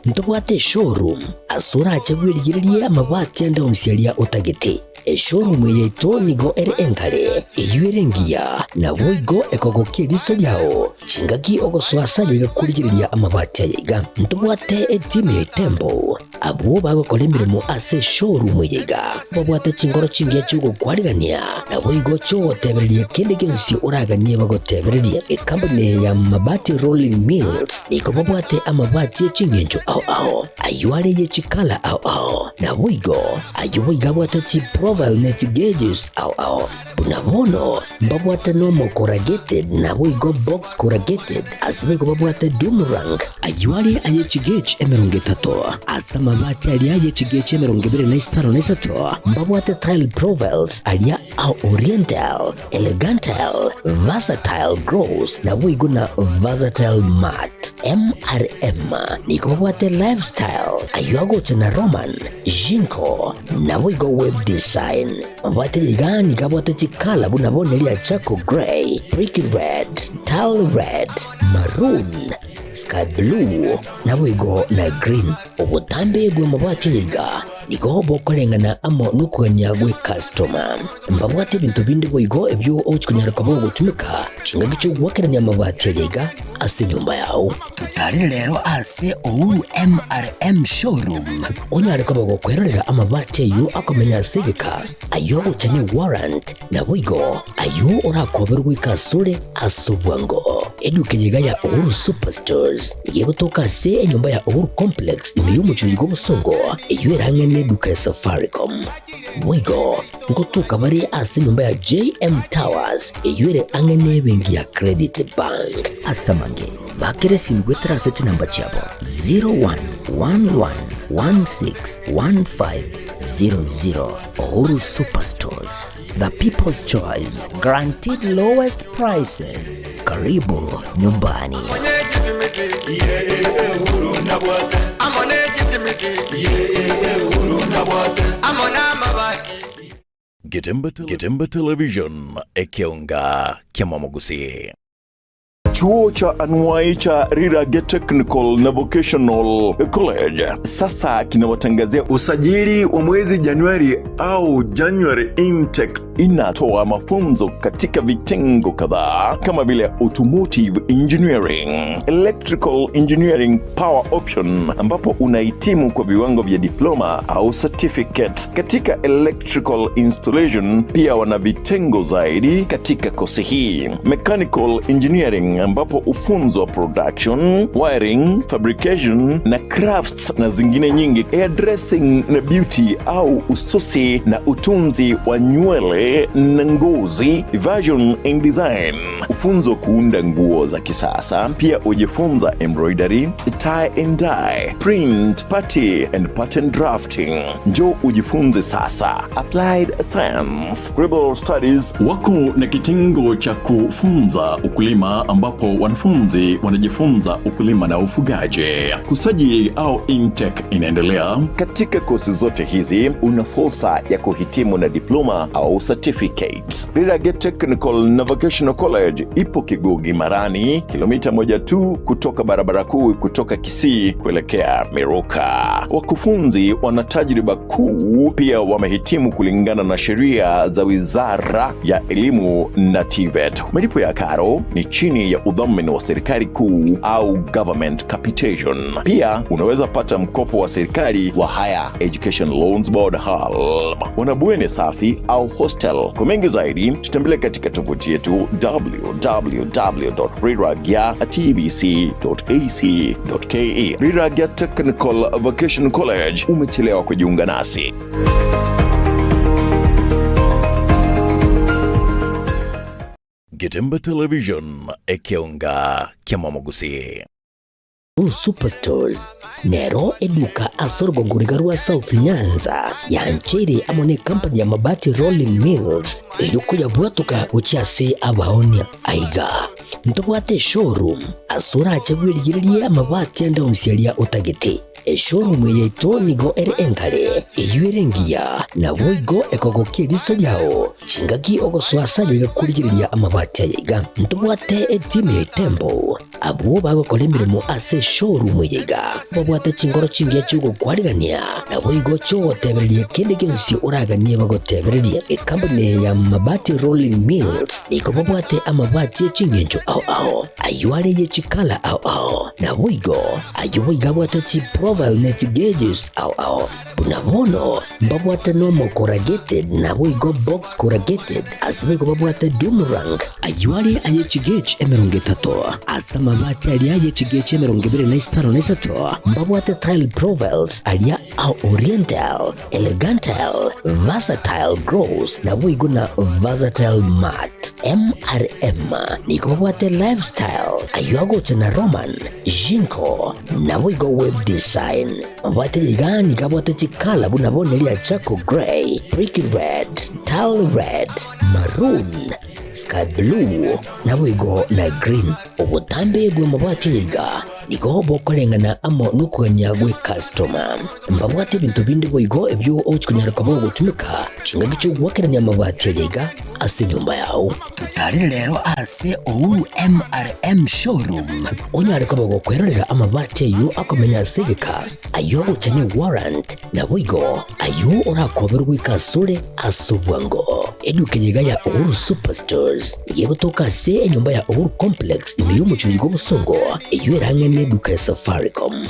ntobwate eshowroom ase orache bwerigererie amabati ande onsi aria otagete. Eshowroom eye yaito nigo ere enkare, eyio ere engiya, naboigo ekogokia eriso riao chingaki ogosoa ase aye iga korigereria amabati aya iga. Ntobwate etimu ya Itembo Abwo bagokora emeremo ase eshowroom eye iga babwate chinkoro chingiya chi'ogokwarigania, naboigo chi'ogotebereria kende gionsi oraganie bagotebererie. Ekampuni eye ya Mabati Rolling Mills nigo babwate amabati e chingencho ao ao, ayio are ye chikala ao ao, naboigo ayio boigo abwate chiprofile ne chigauges ao ao. Buna bono mbabwate normal corrugated naboigo box corrugated, ase boigo babwate doom rank, ayio are aye chigauge 30, ase amabati aria aye chigauge 23, mbabwate tile profiles aria a oriental, elegantile, versatile gloss naboigo na versatile matte. MRM nigo babwate lifestyle, ayio agocha na Roman, Jinko, naboigo web design. Mabwate iga nigo abwate chikala buna bono eria charcoal grey, brick red, tile red, maroon, sky blue, naboigo na green. Obotambe bw'amabati aya iga nigo bokoreng'ana amo nokogania gw'ekastoma. Mbabwate ebinto binde boigo ebio ogochi konyara koba ogotumeka chingaki chi'ogoakerania amabati aya iga ase enyomba yao. Totarire rero ase Uhuru MRM Showroom onyare koba gokwerorera amabati ayio akomenya ase egeka, ayio agocha ne warrant, naboigo ayio orakoberwe goika asore ase obwango. Eduka eye iga ya Uhuru Superstores nigo egotoka ase enyomba ya Uhuru Complex ime y'omochie oiga obosongo eyio ere ang'e neduka ya Safaricom. Boigo ngotoka bare ase enyomba ya JM Towers eyio ere ang'e nebenki ya Credit Bank. Ase amange, bakera esimi goetera ase chinamba chiabo 0111161500. Uhuru Superstores, the people's choice, guaranteed lowest prices. Karibu nyumbani. Getemba, Getemba Television, ekeonga kiamamogusii. Chuo cha anuwai cha Rirage Technical na Vocational College sasa kinawatangazia usajili wa mwezi Januari au January intake. Inatoa mafunzo katika vitengo kadhaa kama vile automotive engineering, electrical engineering power option, ambapo unahitimu kwa viwango vya diploma au certificate katika electrical installation. Pia wana vitengo zaidi katika kosi hii, mechanical engineering, ambapo ufunzwa production, wiring, fabrication na crafts na zingine nyingi, hairdressing na beauty au ususi na utunzi wa nywele na ngozi, fashion and design, ufunzo kuunda nguo za kisasa. Pia ujifunza embroidery, tie and dye, print, party and pattern drafting. Njoo ujifunze sasa. Applied Science, Global Studies wako na kitengo cha kufunza ukulima ambapo wanafunzi wanajifunza ukulima na ufugaji. Kusajili au intake inaendelea. Katika kosi zote hizi una fursa ya kuhitimu na diploma au certificate. Rirage Technical na Vocational College ipo Kigugi Marani, kilomita moja tu kutoka barabara kuu kutoka Kisii kuelekea Miruka. Wakufunzi wana tajriba kuu, pia wamehitimu kulingana na sheria za Wizara ya Elimu na TVET. Malipo ya karo ni chini ya udhamini wa serikali kuu au government capitation. Pia unaweza pata mkopo wa serikali wa Higher Education Loans Board HELB. Wana safi au hostel. Kwa mengi zaidi, tutembelee katika tovuti yetu www.riragya.tbc.ac.ke. Riragya Technical Vocational College, umechelewa kujiunga nasi. Getemba Television, Ekeonga, Kiamamogusi. Superstores nero eduka ase orogongoriga rwa South Nyanza yancheire amo ne company ya Mabati Rolling Mills erio koyabwatoka gochia ase abaonia aiga ntobwate eshowroom ase orache bwerigererie amabati ande onsi aria otagete eshowroom eye yaito nigo ere enkare eywo ere engiya naboigo ekogokia eriso riao chingaki ogosoa ase aye igakorigereria amabati aya iga ntobwate etimu ya Itembo Abwo bagokora emeremo ase eshowroom eye iga babwate chingoro chingiya chi'ogokwarigania, naboigo chi'ogotebereria kende gionsi oraganie bagotebererie. Ekampuni eye ya Mabati Rolling Mills nigo babwate amabati e chingencho ao ao, ayio are ye chikala ao ao, naboigo ayio boigo abwate chiprofile ne chigeges ao ao. Buna bono mbabwate nomo corrugated naboigo box corrugated, ase boigo babwate doom rank, ayio are aye chigauge 30, ase amabati aria aye chigauge 23, mbabwate tile profiles aria a oriental, elegantal, versatile gloss, naboigo na versatile matte. MRM nigo babwate lifestyle, ayio agocha na Roman, Jinko, naboigo web design. Mabwate iga nigo abwate chikala buna bono eria charcoal grey, brick red, tile red, maroon, sky blue, naboigo na green. Obotambe bw'amabwate aya iga nigo bokoreng'ana amo nokogania gw'ekastoma. Mbabwate ebinto binde boigo ebio ogochi konyara koba ogotumeka chingaki chi'ogoakerania amabati aya iga ase enyomba yao. Totarire rero ase Uhuru MRM Showroom onyare koba gokwerorera amabati ayio akomenya ase egeka, ayio agocha ne warrant, naboigo ayio orakoberwe goika asore ase obwango. Eduka eye iga ya Uhuru Superstores nigo egotoka ase enyomba ya Uhuru Complex ime y'omochie oiga obosongo, eyio ere ang'e neduka ya Safaricom.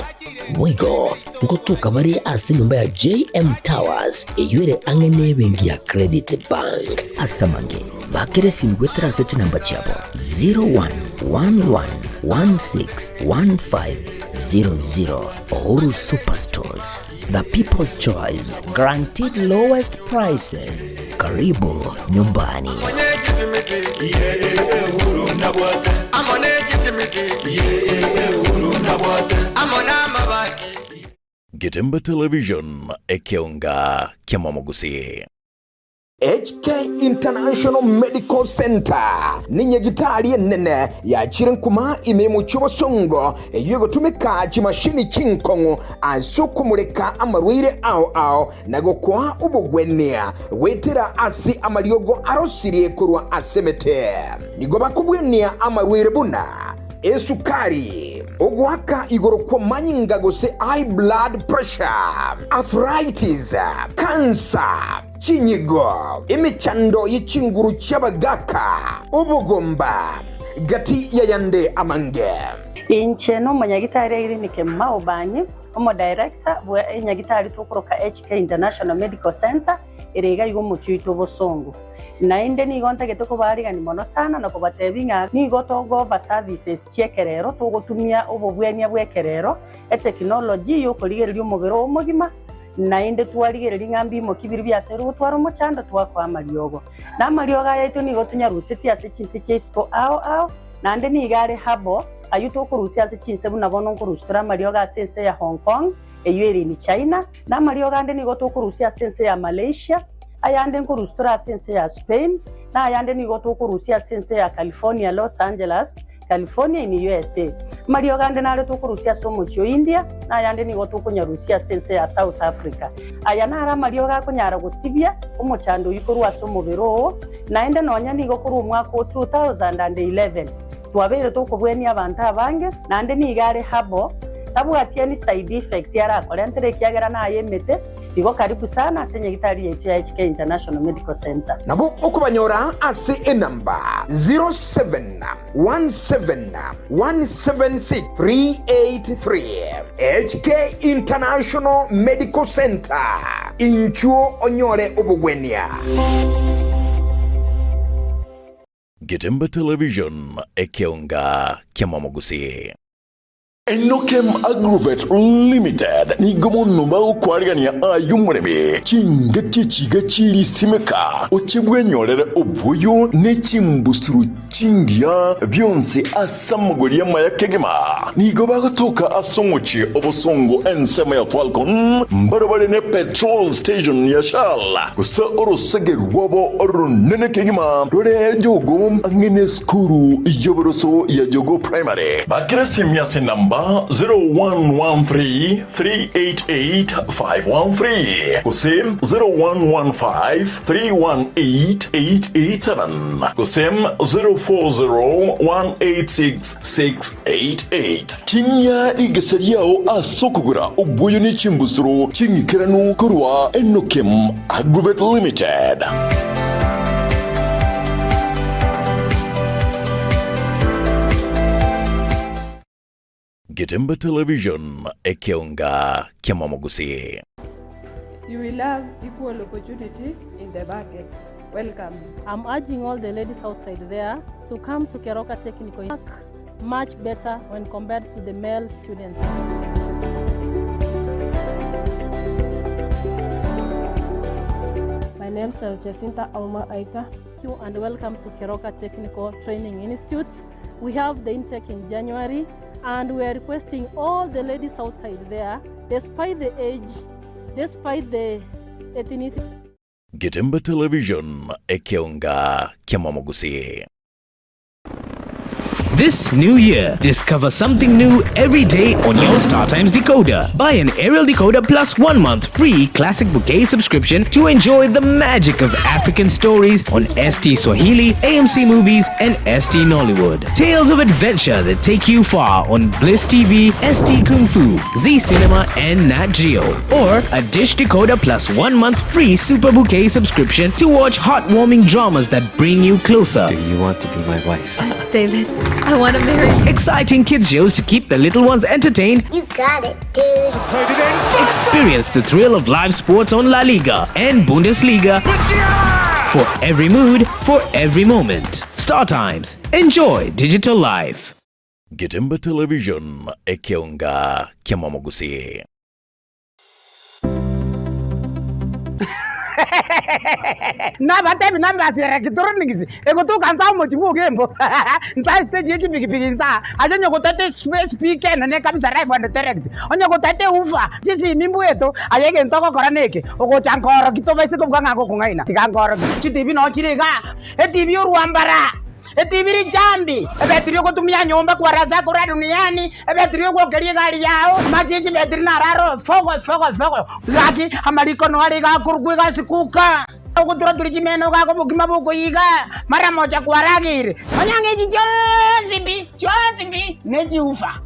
Boigo ngotoka bare ase enyomba ya JM Towers eyio ere ang'e nebenki ya Credit Bank. Ase amange, bakera esimi goetera ase chinamba chiabo 0111161500. Uhuru Superstores, the people's choice, guaranteed lowest prices. Karibu nyumbani. Getemba Television, ekeonga kiamwamogusi. HK International Medical Center ninyagitari enene yachire nkuma ime y'omochie obosongo eyio egotumeka chimashini chinkong'u ase okomoreka amarwaire ao ao na gokoa obogwenia goetera ase amariogo arosirie korwa ase emete. Nigo bakobwenia amarwaire buna esukari, ogoaka igoro kw'amanyinga gose high blood pressure, arthritis, cancer, chinyigo, emechando ye chinguru chi'abagaaka, obogomba, gati y'ayande amange. Inche nomonyagitari Irene Kemuma Obanyi, omodirector bwe enyagitari tokoroka HK International Medical Centre ere iga iga omochie oito obosongo. Naende nigo ntagete kobaarigania mono sana na kobatebia ng'a nigo togo-offer services chi'ekerero, togotumia obobwenia bw'ekerero, etechnology y'okorigereria omobere oo omogima, naende twarigereria ng'a mbimoki biria biasoire gotwara omochando twakoa amariogo. Na amariogo aya aito nigo tonyarusetie ase chinse chia isiko ao ao, naende nigo are herbal, ayio tokorusia ase chinse buna bono nkorusia tore amariogo ase ense ya Hong Kong, eyio ere in China, na amariogo ande nigo tokorusia ase ense ya Malaysia, ayande nkorusia tore ase ense ya Spain, na ayande nigo tokorusia ase ense ya California, Los Angeles, California in USA. Amariogo ande nare tokorusia ase omochie o India, na ayande nigo tokonyarusia ase ense ya South Africa. Aya naro amariogo akonyara gosibia omochando oyio korwa ase omobere oo, naende nonya nigo korwa omwaka o 2011 twabeire tokobwenia abanto abange, naende nigo are herbal, tabwati any side effect arakorentere ekiagera naye emete. Igo karibu sana ase nyagitari yaito ya HK International Medical Centre. Nabo okobanyora ase enamba 0717176383. HK International Medical Centre, inchuo onyore obogwenia. Getembe Television, ekeonga ki'amamogusii. Enokem Agrovet Limited nigo mono bagokwarigania aye omoremi chingaki echiga chirisimeka, oche bwenyorere oboyo ne chimbusuro chingiya bionsi ase amagori amaya kegima. Nigo bagotoka ase omochie obosongo ensemo ya Falcon, mbarabare ne petrol station ya Shell, gose orosege rwabo oronene kegima rore Jogoo ang'e nesukuru y'oboroso ya Jogoo Primary. Bakera esimi ase enamba 0113 388 513 gose 0115 318 887 gose 040 186 688. Tinyia rigesa riao ase okogora obwoyo ne chimbusuro ching'ikeranu korwa Enokim Agrovet Limited. Getembe Television, ekeonga ki'amamogusii. You will have equal opportunity in the market. Welcome. I'm urging all the ladies outside there to come to Keroka Technical Work much better when compared to the male students. My name is Jacinta Auma Aita. Thank you and welcome to Keroka Technical Training Institute. We have the intake in January and we are requesting all the ladies outside there, despite the age, despite the ethnicity. Getembe Television, ekeonga ki'amamogusii. This new year, discover something new every day on your StarTimes decoder. Buy an aerial decoder plus 1 month free classic bouquet subscription to enjoy the magic of African stories on ST Swahili, AMC Movies, and ST Nollywood. Tales of adventure that take you far on Bliss TV, ST Kung Fu, Z Cinema, and Nat Geo. Or a dish decoder plus 1 month free super bouquet subscription to watch heartwarming dramas that bring you closer. Do you want to be my wife? Yes, David. I want to marry you. Exciting kids shows to keep the little ones entertained. You got it, dude. Experience the thrill of live sports on La Liga and Bundesliga. For every mood, for every moment. Star Times. Enjoy digital life. Getembe Television, ekeonga ki'amamogusii. Nabatebi nambasi electronics egotoka nsa omochi bwa Ogembo nsa estage ye chipikipiki nsa aye onye gotete speaker enene kabisa live and direct onye gotete woofer chisimi mbweto aye egento ogokora neke ogocha nkoroki tobaise kobuga ng'a ngokong'aina tiga nkoroki chitibi noo chire igaa etibi orwambara Etibi richambi, ebetiri ogotumia nyomba kwarasa korwa duniani, ebetiri ogwokeria egari yao, amache ye chibetiri naro aro fogo fogo fogo. Gaki amariko noare iga akorokwa egasi kuka, ogotura-turia chimeno gaka obokima bokoiga, mara mocha kwarageire. Nonya ng'a echi chionsi pi, chionsi pi, ne chiufa.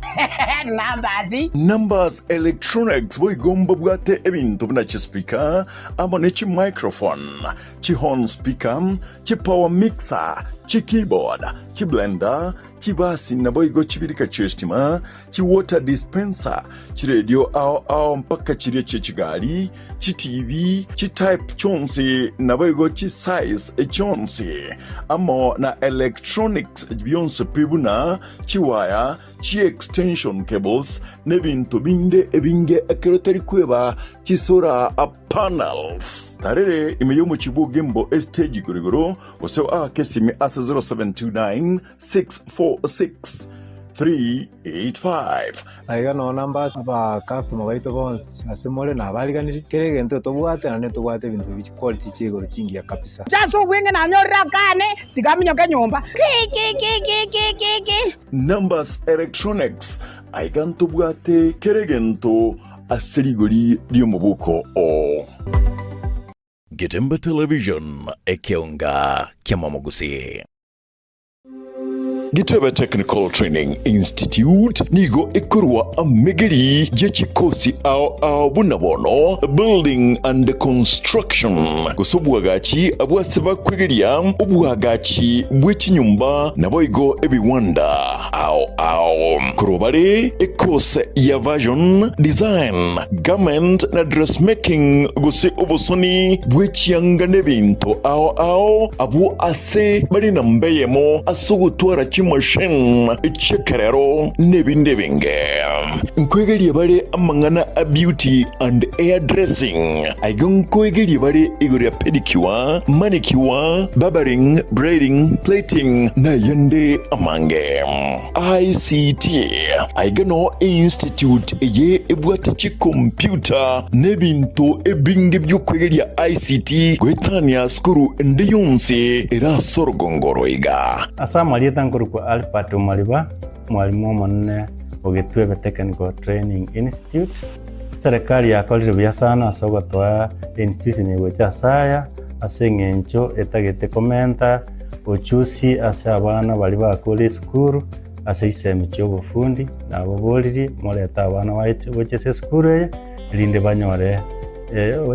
Numbers. Numbers Electronics boigo mbabwate ebinto buna chispeaker amo ne chimicrophone, chihorn speaker, Chipower mixer, chikeyboard, chiblender, chibasi naboigo chibirika chi'estima, chiwater dispenser, chiredio ao ao mpaka chiria chi'echigari, chiTV, chitype chionsi naboigo chisize chionsi, amo na electronics bionsi pi buna chiwaya, chiextension cables, nebinto binde ebinge ekero tari kweba chisolar panels. Tarere ime y'omochie bw'Ogembo estage igoro igoro, gose oake esimi ase 0729 646 385. Aiga nonya namba aba customer baito bonsi ase more nabariganirie, kera egento tobwate naende ntobwate ebinto bi chiquality chia igoro chingiya kabisa. Inche ase obweng'e nanyorire akane, tiga aminyoke nyomba. Ki-ki-ki-ki-ki-ki. Numbers Electronics, aiga ntobwate kera egento ase rigori ri'omobuko oo. Getembe Television, ekeonga ki'amamogusii. Gitebe Technical Training Institute nigo ekorwa amegeri ye chikosi ao ao buna bono Building and Construction gose obwagachi bw'ase bakwegeria obwagachi bwe chinyomba naboigo ebiwanda ao ao. Korwa bare ekose ya Version, Design, Garment na Dressmaking gose obosoni bwe chianga n'ebinto ao ao abwo ase bare namba eyemo ase ogotwara chimachine chi'ekerero n'ebinde ebinge. Nkoegeria bare amang'ana a beauty and hair dressing, aiga nkoegeria bare igoro ya pedicure, manicure, barbering, braiding, plaiting na ayande amange. ICT, aiga noo einstitute eye ebwate chikompyuta na ebinto ebinge bi'okwegeria ICT goetania sukuru ende yonsi ere ase orogongo oro iga. Ase amarieta nkorokwa Albert Omariba, omwalimu omonene o Gitwebe Technical Training Institute. Serikali yakorire buya sana ase ogotoa einstitution eye gocha ase aya, ase eng'encho etagete komenta ochusi ase abana baria bakure esukuru ase chisemi chia obofundi, nababoririe morete abana baye gocha ase esukuru eye, erinde banyore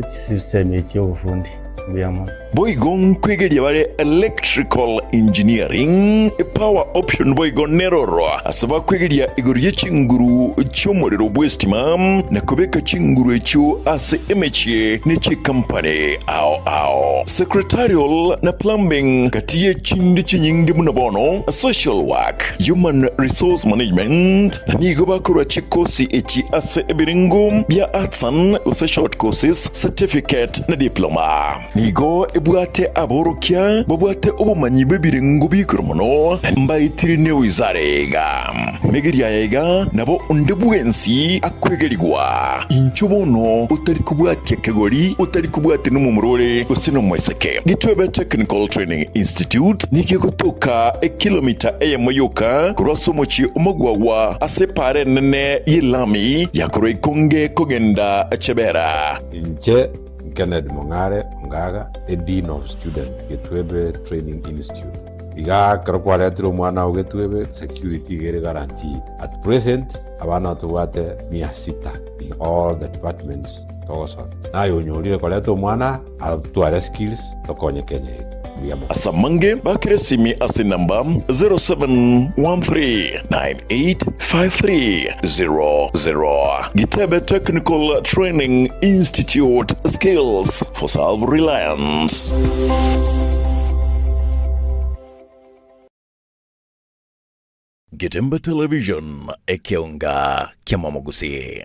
chisemi echi chia obofundi. Mbuya mono. Boigo nkwegeria bare electrical engineering, power option boigo neroro ase bakwegeria igoro ye chinguru chi'omorero bw'estima na kobeka chinguru echio ase emechie ne chikampani ao ao. Secretarial na plumbing gati ye chinde chinyinge buna bono social work, human resource management na nigo bakorwa chikosi echi ase ebirengo bia arts and gose short courses, certificate na diploma. Nigo ebwate aborokia babwate obomanyi bw'ebirengo bi'igoro mono, na mbaetire newizara iga. Megeria aya iga nabo onde bwensi akwegerigwa. Inchuo bono otari kobwatia kegori, otari kobwatia nomomura ore gose nomoiseke. Gitwebe Technical Training Institute nigo egotoka ekilomita eyemo yoka korwa ase omochie omogwagwa ase epaara enene y'elami ya korwa Ikonge kogenda Chebera. Inche Kennedy Mong'are Ongaga, a Dean of Student, Getwebe Training Institute. Iga ekero kwaretire omwana oo Getwebe, security iga ere guaranteed. At present, abana tobwate mia sita in all the departments togosoma. Naye onyorire koreta omwana atware skills tokonye Kenya eye. Mbuya mono. Ase amange bakere esimi ase enamba 0713985300. Gitebe Technical Training Institute, Skills for Self-Reliance. Getembe Television, ekeonga ki'amamogusii.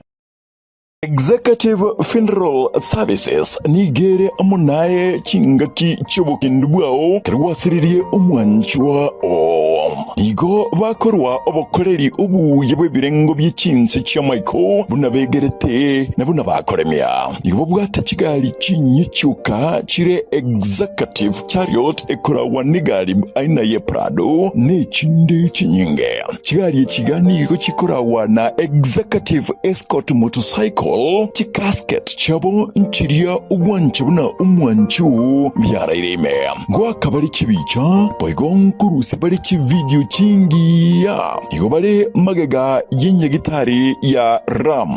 Executive Funeral Services nigo ere amo naye chingaki chi'obokendu bwao ekero gwasiririe omwanchwa oo. Nigo bakorwa obokoreri obuya bw'ebirengo bie chinse chi'amaiko buna begerete na buna bakoremia. Nigo babwate chigari chinyia chioka chire Executive Chariot ekoragwa negari aina ye Prado nechinde chinyinge. Chigari echi iga nigo chikoragwa na Executive Escort Motorcycle, chicasket chiabo nchiria ogwancha buna omwanchu biaraire ime. Ngoaka bare chibicha, boigo nkorusia bare chividio chingiya. Nigo bare magega y'enyagitari ya Ram.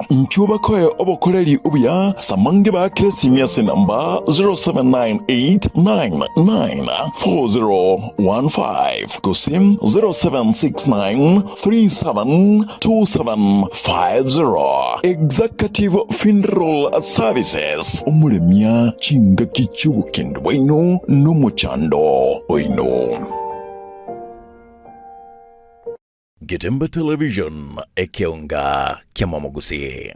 Inchuo bakoe obokoreri obuya ase amange baakere esimi ase enamba 0798994015. Gose 0769372750. Executive Funeral Services, omoremia chingaki chi'obokendu bwaino nomochando oino. Getembe Television, ekeonga ki'amamogusii.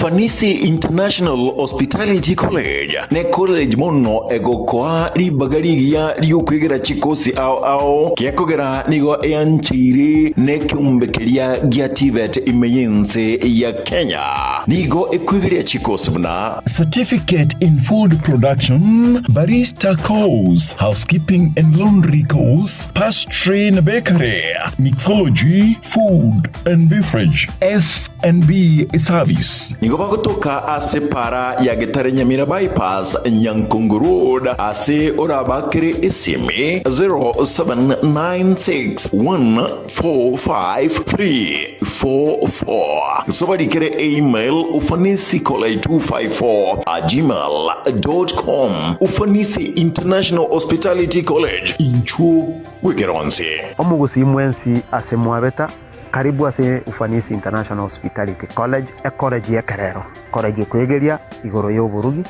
Ufanisi International Hospitality College ne college mono egokoa ribaga rigiya riokwegera chikosi ao ao, gekogera nigo eancheire nekeombe keria gia TVET ime y'ense ya Kenya. Nigo ekwegeria chikosi buna Certificate in Food Production, Barista Course, Housekeeping and Laundry Course, Pastry and Bakery, Mixology, Food and Beverage, F&B Service. Nigo bagotoka ase para ya Getare Nyamira Bypass, Nyankongo Road, ase orabakere esimi 0796145344. Gose obarikere email ufanisicollege254@gmail.com. Ufanisi International Hospitality College, inchuo bw'ekeronsi. Omogusii mwensi ase mwabeta, karibu ase Ufanisi International Hospitality College, ecollege y'ekerero, college ekoegeria igoro y'oborugi.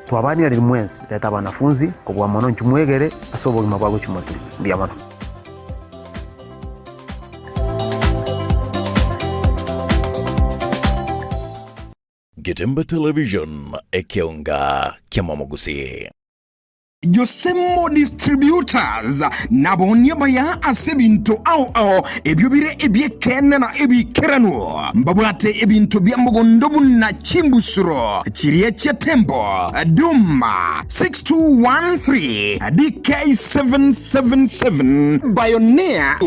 Twabanirariri mwensi, reta abanafunzi, kobua mono inchuo mwegere ase obogima bwa gochia motwe. Mbuya mono. Getembe Television, ekeonga ki'amamogusii. Josemo Distributors nabaonie abaya ase ebinto ao ao ebio bire ebi'ekeene na ebiikeranu. Mbabwate ebinto bia mogondo buna chimbusuro chiria chia Tembo, Duma, 6213, DK777, Bioneer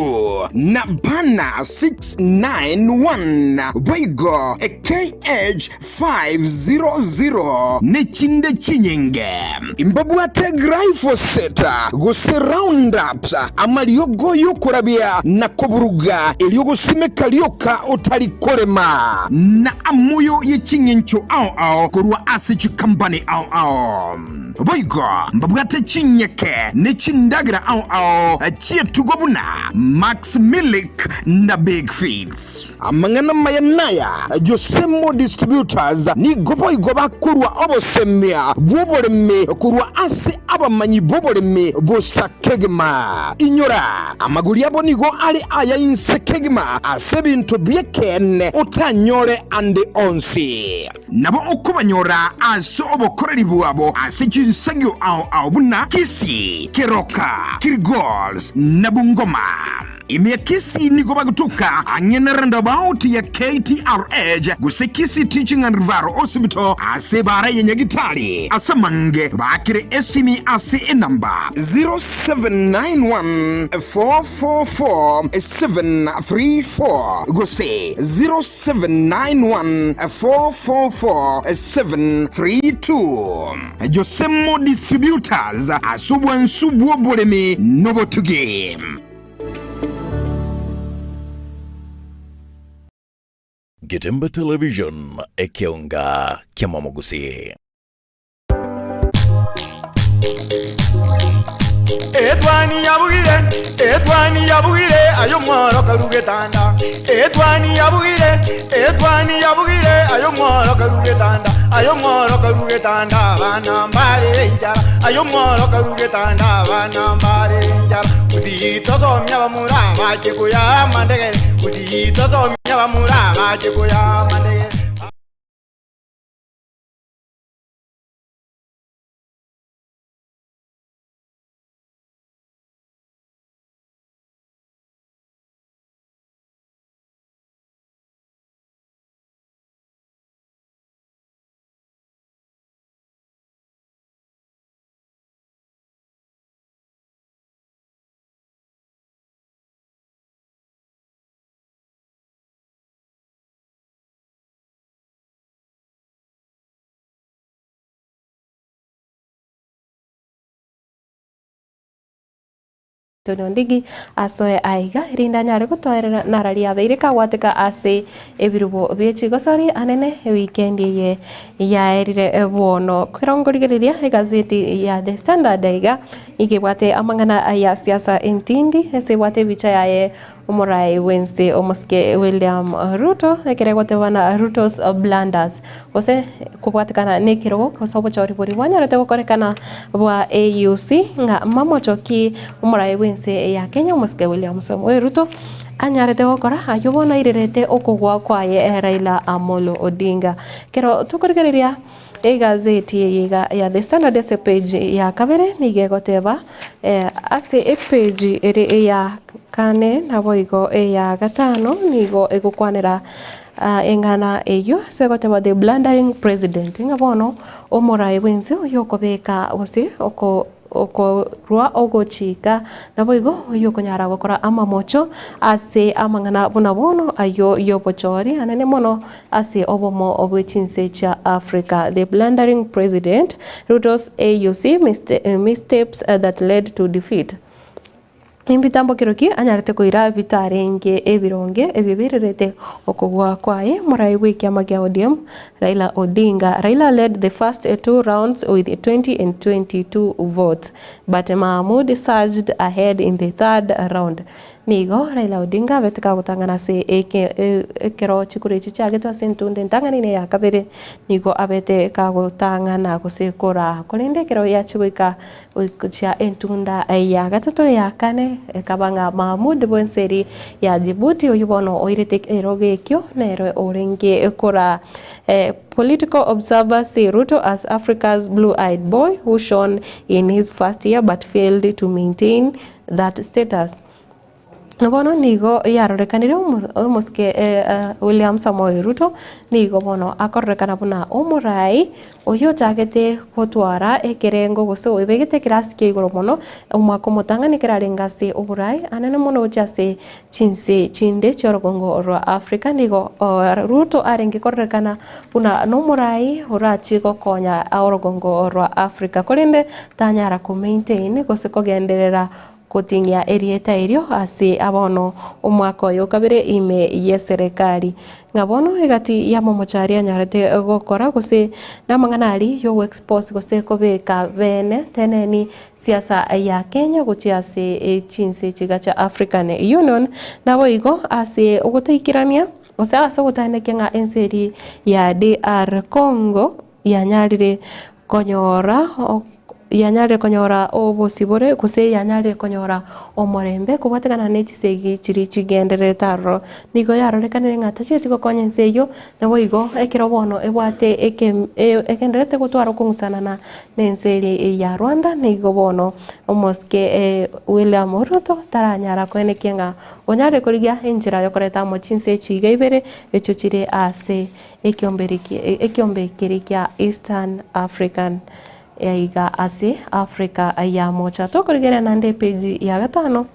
na Bana 691, boigo KH 500 ne chinde chinyinge. Mbabwate glyphosate gose Roundup, amariogo y'okorabia na koburuga, erio gosimeka rioka otari korema, na amoyo ye ching'encho ao ao korwa ase chikambani ao ao. Boigo mbabwate chinyeke ne chindagera ao ao chi'etugo buna Max Milk na Big Feeds. Amang'ana amaya naya, Josemo Distributors nigo boigo bakorua obosemia bw'oboremi korwa ase abamanyi b'oboremi bosa kegima. Inyora, amagori abo nigo are aya inse kegima ase ebinto bi'ekeene otanyore ande onsi. Nabo okobanyora ase obokoreri bwabo ase chinsagio ao ao buna Kisii, Keroka, Kilgoris na Bungoma. Ime ya Kisii nigo bagotoka ang'e na roundabout ya KTRH gose Kisii Teaching and Referral Hospital ase ebara ya Nyagitari. Ase amange baakere esimi ase enamba 0791 444 734 gose 0791 444 732. Josemo Distributors ase obwansu bw'oboremi nobotugi. Getembe Television, ekeonga ki'amamogusii. Etwani yabugire, etwani yabugire, aye omworo karu getanda. Etwani yabugire, etwani yabugire, aye omworo karu getanda. Aye omworo karu getanda, abana mbare enchara. Aye omworo karu getanda, abana mbare enchara. Gusii tosomia abamura abache koya amandegere. Gusii tosomia abamura abache koya amandegere. Antonio Ondigi asoe aiga erinde anyare gotoerera narari abeire kagwateka ase ebirubo bie chigosori anene ewikendi eye yaerire bono kwerongorigereria egazeti ya The Standard aiga igebwate amang'ana ya siasa entindi ase ebwate ebicha yaye omorai Wednesday omosike William Ruto ekere gotebana Ruto's blunders gose kobwatekana na ekerogo gose obochori bori bwanyarete gokorekana bwa AUC ng'a mamochoki omorai bwense ya Kenya omosike William Samoei Ruto. Anyarete gokora ayio bono airerete okogwa kwaye Raila Amolo Odinga. Ekero tokorigereria egazeti eye iga ya The Standard ase epage ya kabere nigo egoteba ase epage ere eya kane naboigo eya gatano nigo egokwanera eng'ana eyio ase egoteba the blundering president ng'a bono omoraai bwensi oyokobeka gose oko. Okorua ogochika, naboigo oyokonyara gokora amamocho ase amang'ana buna bono ayio y'obochori anene mono ase obomo bwe chinse chia Africa. The blundering president, Ruto's AUC missteps that led to defeat. Nimbitambo ki anyarete koira bitarenge ebironge ebio birerete okogwa kwaye morai bw'ekiama kia ODM Raila Odinga. Raila led the first two rounds with 20 and 22 votes but Mahamud surged ahead in the third round. Nigo Raila Odinga abete kagotang'ana ase ekero chikura echi chiagetwe ase entunda entang'ani na eya kabere nigo abete kagotang'ana gose koraa korende ekero yachia goika Gochia entunda ya gatato ya kane, ekaba ng'a Mahmud bw'enseri ya Djibouti, oyio bono oirete ekerogo ekio, nere orenge koraa. Political observers see Ruto as Africa's blue-eyed boy who shone in his first year but failed to maintain that status. Na bono nigo yarorekanire omosike William Samoei Ruto nigo bono akororekana buna omorai oyio ochagete gotwara ekerengo gose oebegete ekerasi kia igoro mono omwaka omotang'ani ekero arenge ase oborai anene mono gochia ase chinse chinde chi'orogongo rwa Africa. Nigo Ruto arenge kororekana buna nomorai orachie gokonya orogongo rwa Africa korende tanyara ko maintain gose kogenderera Goting'ia erieta erio ase abono omwaka oyo okabere ime y'eserekari. Ng'a bono egati y'amamocho aria anyarete gokora gose namang'ana aria y'ogoexpose gose kobeka bene teneni siasa ya Kenya gochia ase chinse chiga chia African Union naboigo ase ogotaikerania gose ase ogotaenekia ng'a ense eria ya DR Congo yanyarire konyora yanyarire konyora obosibore gose yanyarire konyora omorembe kobwatekana ne chisegi chiria chigendererete aroro. Nigo yarorekanire ng'a tachieti gokonya ense eyio, naboigo ekero bono ebwate eke egendererete gotwara okong'usanana na ense eria ya Rwanda, nigo bono omosike William Ruto taranyara koenekia ng'a onyarire korigia enchera yokoreta amo chinse echi iga ibere echio chire ase Ekiombe keria kia Eastern African aiga ase Africa ya mocha. Tokorigereria naende epeji ya gatano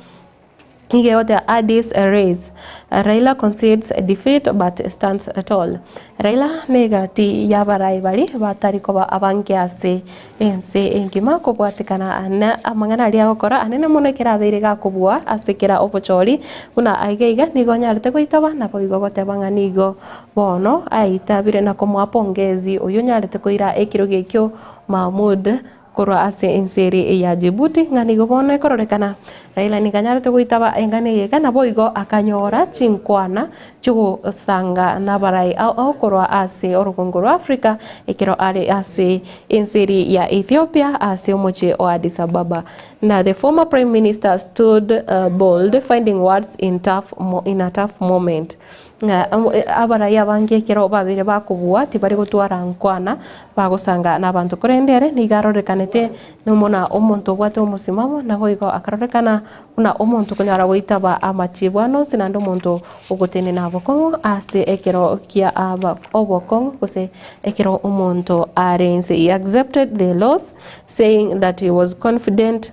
nigo egoteba Addis Race, Raila concedes defeat but stands tall. Raila negati y'abarai baria batari koba abange ase ense engima kobwatekana na amang'ana aria agokora anene mono ekero abeire gakobua ase kera obochori buna aiga iga nigo anyarete goitaba naboigo goteba ng'a nigo bono aitabire na komoa pongezi oyio onyarete koira ekerogo ekio Mahmoud korwa ase ense ere ya Djibouti ng'a nigo bono ekororekana Raila nigo anyarete goitaba eng'ana eye iga naboigo akanyora chinkwana chi'ogosanga nabarai ao korwa ase orogongo rwa Africa ekero are ase ense eria ya Ethiopia ase omochie o Addis Ababa. Na the former prime minister stood bold finding words in tough in a tough moment. Ng'a abarai abange ekero babeire bakobua tibari gotwara nkwana bagosanga nabanto korende ere nigo arorekanete nomona omonto obwate omosimamo naboigo akarorekana buna omonto okonyara goitaba amachiibwano onsi naende omonto ogotenena bokong'u ase ekero kia obokong'u gose ekero omonto are inse. He accepted the loss saying that he was confident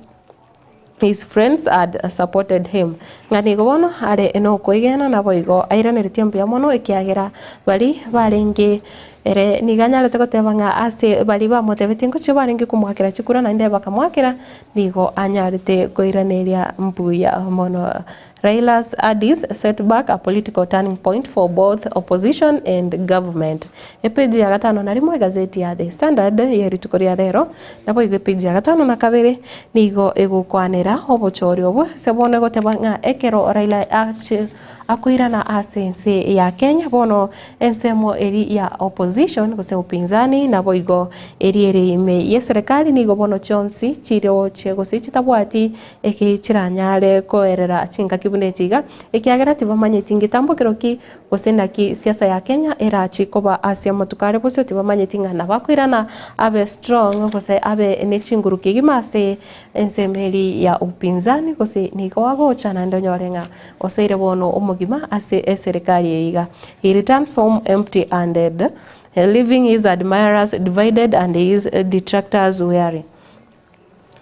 his friends had supported him. Ng'a nigo bono are nokoegena naboigo airaneretie mbuya mono ekiagera baria barenge ere nigo anyarete goteba ng'a ase baria bamotebetie ngochia barenge komoakera chikura naende bakamoakera nigo anyarete koiraneria mbuya mono. Raila's Addis setback a political turning point for both opposition and government. Epeji ya gatano na rimo egazeti ya The Standard ye rituko ria rero, naboigo epeji ya gatano na kabere nigo egokwanera obochori obwo ase bono egoteba ng'a ekero Raila ache. akoirana ase ense ya Kenya bono ensemo eri ya opposition gose upinzani naboigo eri ere ime yeserekari nigo bono chionsi chiroche gose chitabwati eki chiranyare koerera chingaki buna echi iga ekiagera tibamanyeti ngetambo keroki gose naki siasa ya Kenya erachi koba ase amatuko are bosio tibamanyeti ng'a nabakoirana abe strong gose abe ne chinguru kegima ase ensemo eri ya upinzani gose nigo agocha naende onyore ng'a osoire bono omogima ase eserekari eye iga. He returns home empty handed, leaving his admirers divided and his detractors weary.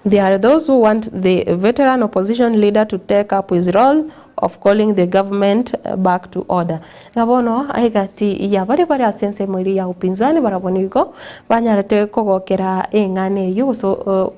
There are those who want the veteran opposition leader to take up his role of calling the government back to order. Ng'a bono egati ya baria bare ase ensemo eria ya upinzani barabwo nigo banyarete kogokera eng'ana eyio gose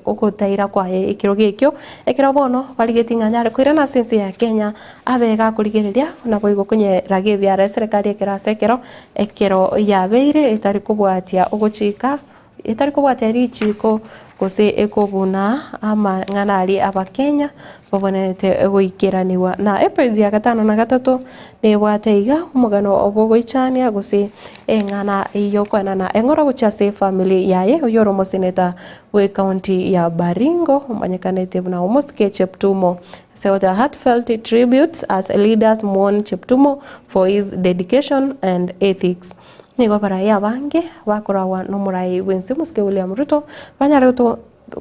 ogotaira kwaye ekerogo ekio, ekero bono barigetie ng'a anyare koirana ase ense ya Kenya abe gakorigereria naboigo konyeraga ebiara eserekari ekero ase ekero, ekero yabeire etari kobwatia ogochika Etari kobwatia richiiko gose ekobuna amang'ana aria Abakenya babwenerete goikeranigwa. Na epeji ya gatano na gatato nebwate iga omogano bw'ogoichania gose eng'ana y'okoenana eng'ora gochia ase efamiri yaye oyio ore omoseneta bw'ecounty ya Baringo omanyekanete buna Omosike Cheptumo. Ase goteba heartfelt tributes as leaders mourn Cheptumo for his dedication and ethics. Nigo abarai abange bakoragwa nomorai bw'ense omosike William Ruto banyare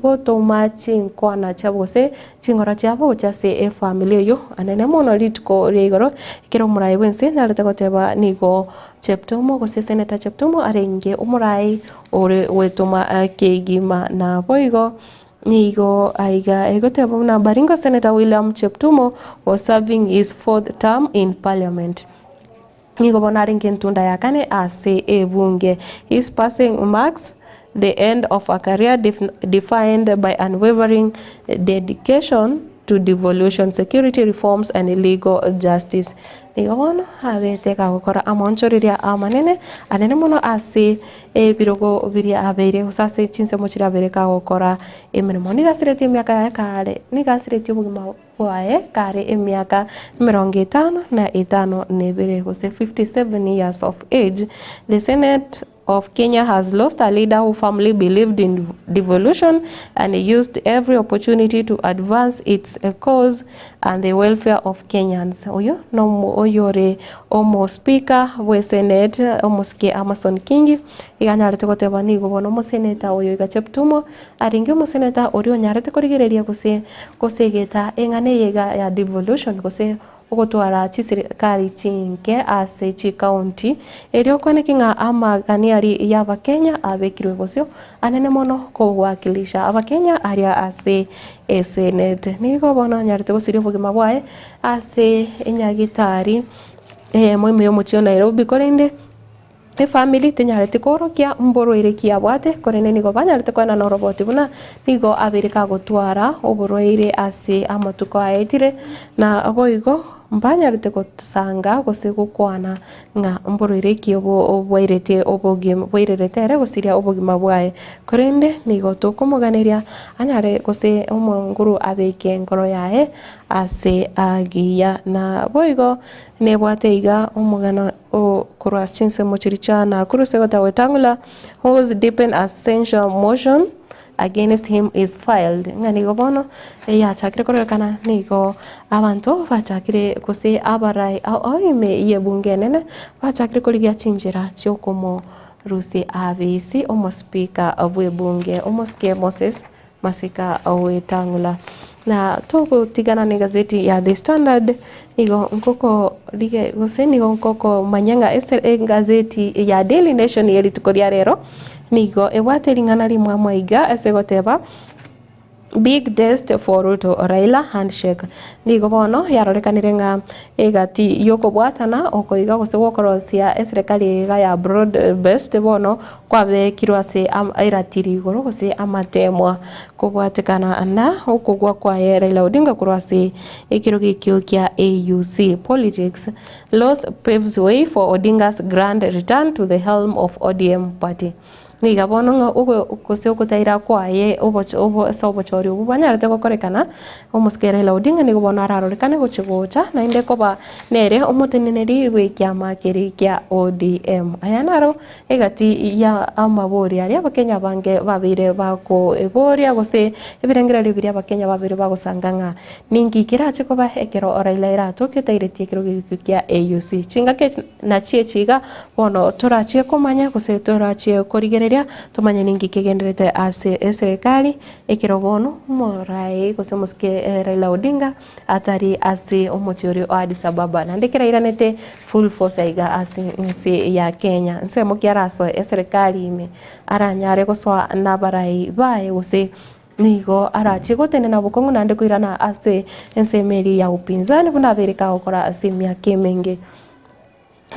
gotoma chinkwana chiabo gose chingoro chiabo gochia ase efamiri eyio anene mono rituko ria igoro ekero omorai bw'ense anyarete goteba nigo Cheptumo gose Senator Cheptumo arenge omorai ore gwetoma kegima naboigo nigo aiga egoteba buna Baringo Senator William Cheptumo was serving his fourth term in parliament. Nigo bono arenge entunda ya kane ase ebunge. His passing marks the end of a career defined by unwavering dedication to devolution, security reforms and legal justice. Nigo bono abete gagokora amaonchoreria amanene anene mono ase ebirogo biria abeire gose ase chinsemo chiria abeire kagokora emeremo. Nigo asiretie emiaka yaye kare, nigo asiretie obogima bwaye kare emiaka emerongo etano na etano na ebere gose 57 years of age, the Senate of Kenya has lost a leader who firmly believed in devolution and used every opportunity to advance its cause and the welfare of Kenyans. Oyo nomo oyore omo speaker bwe Senate omosike Amason Kingi iga anyarete goteba nigo bono omoseneta oyo iga Cheptumo Arenge omoseneta oria onyarete korigereria gose gosegeta eng'ana eye iga ya devolution gose ogotwara chiserikari chinke ase chikaunti erio kweneki ng'a amagani aria y'abakenya abekirwe bosio anene mono kowakilisha abakenya aria ase esenete. Nigo bono anyarete gosiria obogima bwaye ase enyagitari eyemo ime y'omochie o Nairobi korende Efamiri tenyareti koorokia mborwaire ki abwate, korende nigo banyarete koenana oroboti buna nigo abeire kagotwara oborwaire ase amatuko aetire, na boigo mbanyarete gosanga gose gokwana ng'a mborwaire ki obo bwairete obogima bwairerete ere gosiria obogima bwaye. Korende nigo tokomoganeria anyare gose omonguru abeke enkoro yaye ase agiya. Na boigo nebwate iga omogano. O korwa chinsemo chiria chia Nakuru Senator Wetangula whose deepened a censure motion against him is filed. Ng'a nigo bono yachakire kororekana nigo abanto bachakire gose abarai ao ime y'ebunge enene bachakire korigia chinchera chiokomorusia abisi omospeaker bw'ebunge omosike Moses Masika Wetang'ula. Na togotigana negazeti ya The Standard, nigo nkoko rige gose nigo nkokomanya ng'a ese egazeti ya Daily Nation ye rituko ria rero nigo ebwate ring'ana rimwamo iga ase goteba Big test for Ruto Raila handshake. Nigo bono yarorekanire ng'a egati yokobwatana okoiga gose gwokorosia eserekari iga ya broad based bono Kwabekirwe ase eratiri igoro gose amateemwa kobwatekana na okogwa kwaye Raila Odinga korwa ase ekerogo ekio kia AUC. Politics Loss paves way for Odinga's grand return to the helm of ODM party. Niga bono ng'a ogo gose ogotaira kwaye oboch obo ase obochori obwo bwanyarete gokorekana, omosike Raila Odinga nigo bono ararorekane gochia gocha naende koba nere omoteneneri bw'ekiama keria kia ODM. Aya naro egati ya amabori aria abakenya abange babeire bakoeboria gose ebirengererio biria abakenya babeire bagosanga ng'a ninki kerache koba ekero Raila ere atoke tairetie ekerogo ekio kia AUC. Chingaki nachio echi iga bono torachie komanya gose torachie korigereria tomanye ninki kegendererete ase eserekari ekero bono omoraai gose omosike Raila Odinga atari ase omochie oria o Addis Ababa naende ekero airanete full force aiga ase ense ya Kenya. Nsemo ki arasoe eserekari ime aranyare gosoa nabarai baye gose nigo arachie gotenena bokong'u naende koirana ase ensemo eria ya upinzani buna abeire kagokora ase emiaka emenge.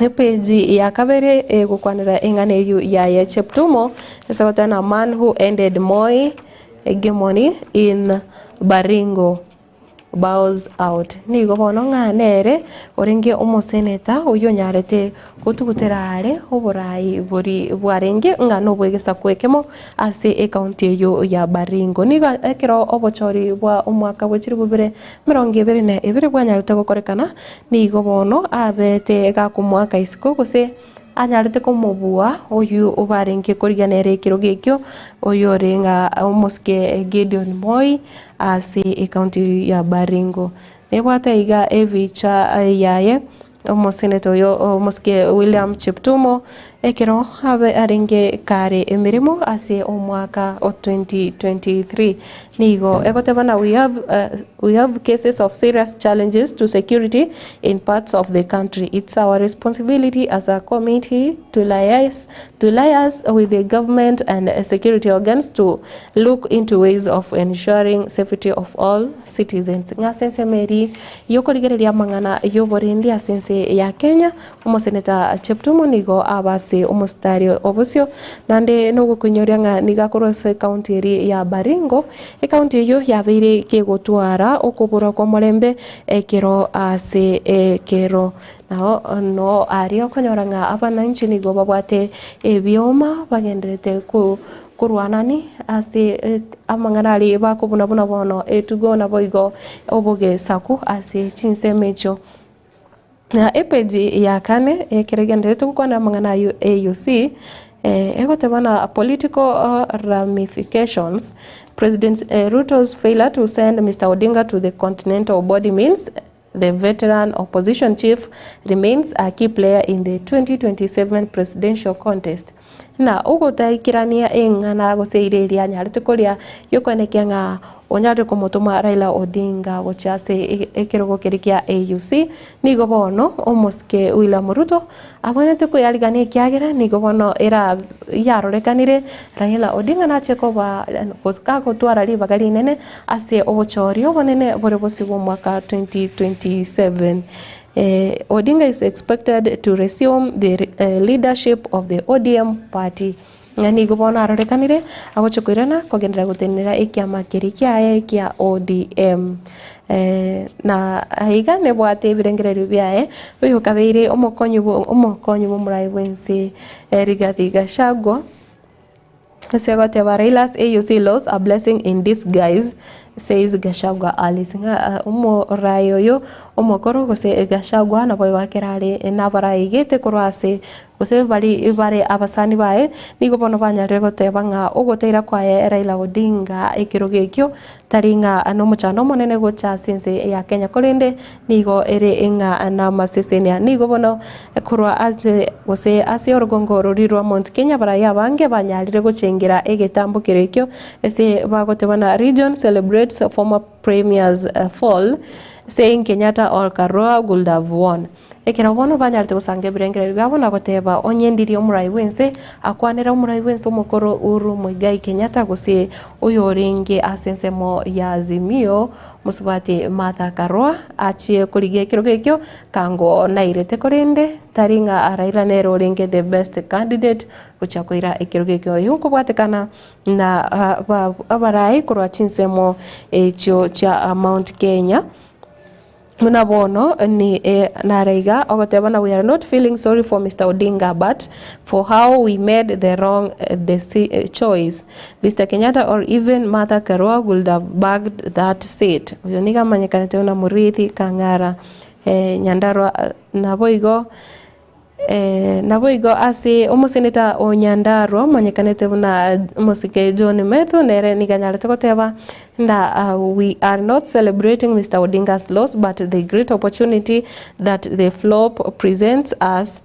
Epeji ya kabere egokwanera eng'ana eyio yaye Cheptumo ase goteba man who ended Moi hegemony in Baringo. Bows out. Nigo bono ng'a nere orenge omoseneta oyio onyarete gotugutera are oborai bori bwarenge ng'a nobw'egesaku ekemo ase ecounty eyio ya Baringo. Nigo ekero obochori bwa omwaka bwe chilifu bibere emerongo ebere na ebere bwanyarete gokorekana, nigo bono abete gakomoaka isiko gose anyarete komobua oyio obarenge korigia nere ekerogo ekio, oyore ng'a omosike Gideon Moi ase ecounty ya Baringo. Nebwate iga ebicha yaye omoseneta oyo omosike William Cheptumo ekero abe arenge kare emeremo ase omwaka o 2023. Nigo egoteba na we have we have cases of serious challenges to security in parts of the country. It's our responsibility as a committee to liaise to liaise with the government and security organs to look into ways of ensuring safety of all citizens. Ng'a ase ensemo eria y'okorigereria amang'ana y'oborendi ase ense ya Kenya, Omoseneta Cheptumo nigo aba ase omositari obosio naende nogokoinyoria ng'a nigo akorwa ase ekaunti eria ya Baringo, ekaunti eyio yabeire kegotwara okoborwa kw'omorembe ekero ase ekero. Nao no aria okonyora ng'a abananchi nigo babwate ebioma bagendererete ko korwanani ase amang'ana aria bakobuna buna bono etugo naboigo obogesaku ase chinsemo echio. Na epeji ya kane ekero egendererete gokwana amang'ana ayio AUC, egoteba na political ramifications, President Ruto's failure to send Mister Odinga to the continental body means the veteran opposition chief remains a key player in the 2027 presidential contest. Na ogotaikerania eng'ana gose eira eria anyarete koria yokoenekia ng'a onyarire komotoma Raila Odinga gochia ase ekerogo keria kia AUC, nigo bono omosike William Ruto abwenerete koyarigania ekiagera nigo bono era yarorekanire Raila Odinga nache koba gagotwara ribaga rinene ase obochori obonene bore bosio bw'omwaka 2027. Odinga is expected to resume the leadership of the ODM party. Ng'a nigo bono arorekanire agochia koirana kogenderera gotenenera ekiama keria kiaye kia ODM. Na aiga nebwate ebirengererio biaye, oyo okabeire omokonyi bwo omokonyi bw'omorai bw'ense Rigathi Gachagua. Ase agoteba Raila's AUC loss a blessing in disguise says Gachagua Alice ng'a omorai oyo omokoro gose Gachagua nabo igo ekero are nabaraigete korwa ase gose bari bare abasani baye nigo bono banyarire goteba ng'a ogoteira kwaye Raila Odinga ekerogo ekio Tari ng'a nomochando omonene gocha ase ense ya Kenya, korende nigo ere ng'a namasesenia. Nigo bono korwa ase gose ase orogongo roria rwa Mount Kenya abarai abange banyarire gochengera egetambo keria ekio ase bagotebana Region celebrates former premier's fall saying Kenyatta or Karua would have won. Ekero bono banyarete gosanga ebirengererio biabo na goteba, Onye ndirie omorai bw'ense, akwanera omorai bw'ense omokoro Uhuru Muigai Kenyatta gose oyorenge ase ensemo ya Azimio, mosubati Martha Karua, achie korigia ekerogo ekio kango nairete korende tari ng'a Raila nere orenge the best candidate gochia koira ekerogo ekio. Oyio nkobwatekana na abarai korwa chinsemo echio chia Mount Kenya. Buna bono ni nare iga ogoteba na we are not feeling sorry for Mister Odinga but for how we made the wrong choice. Mister Kenyatta or even Martha Karua would have bagged that seat. Oyo nigo amanyekanete buna Muriithi Kang'ara Nyandarua naboigo Naboigo ase omoseneta o Nyandarua omanyekanete buna omosike John Methu nere nigo anyarete goteba ng'a we are not celebrating Mister Odinga's loss but the great opportunity that the flop presents us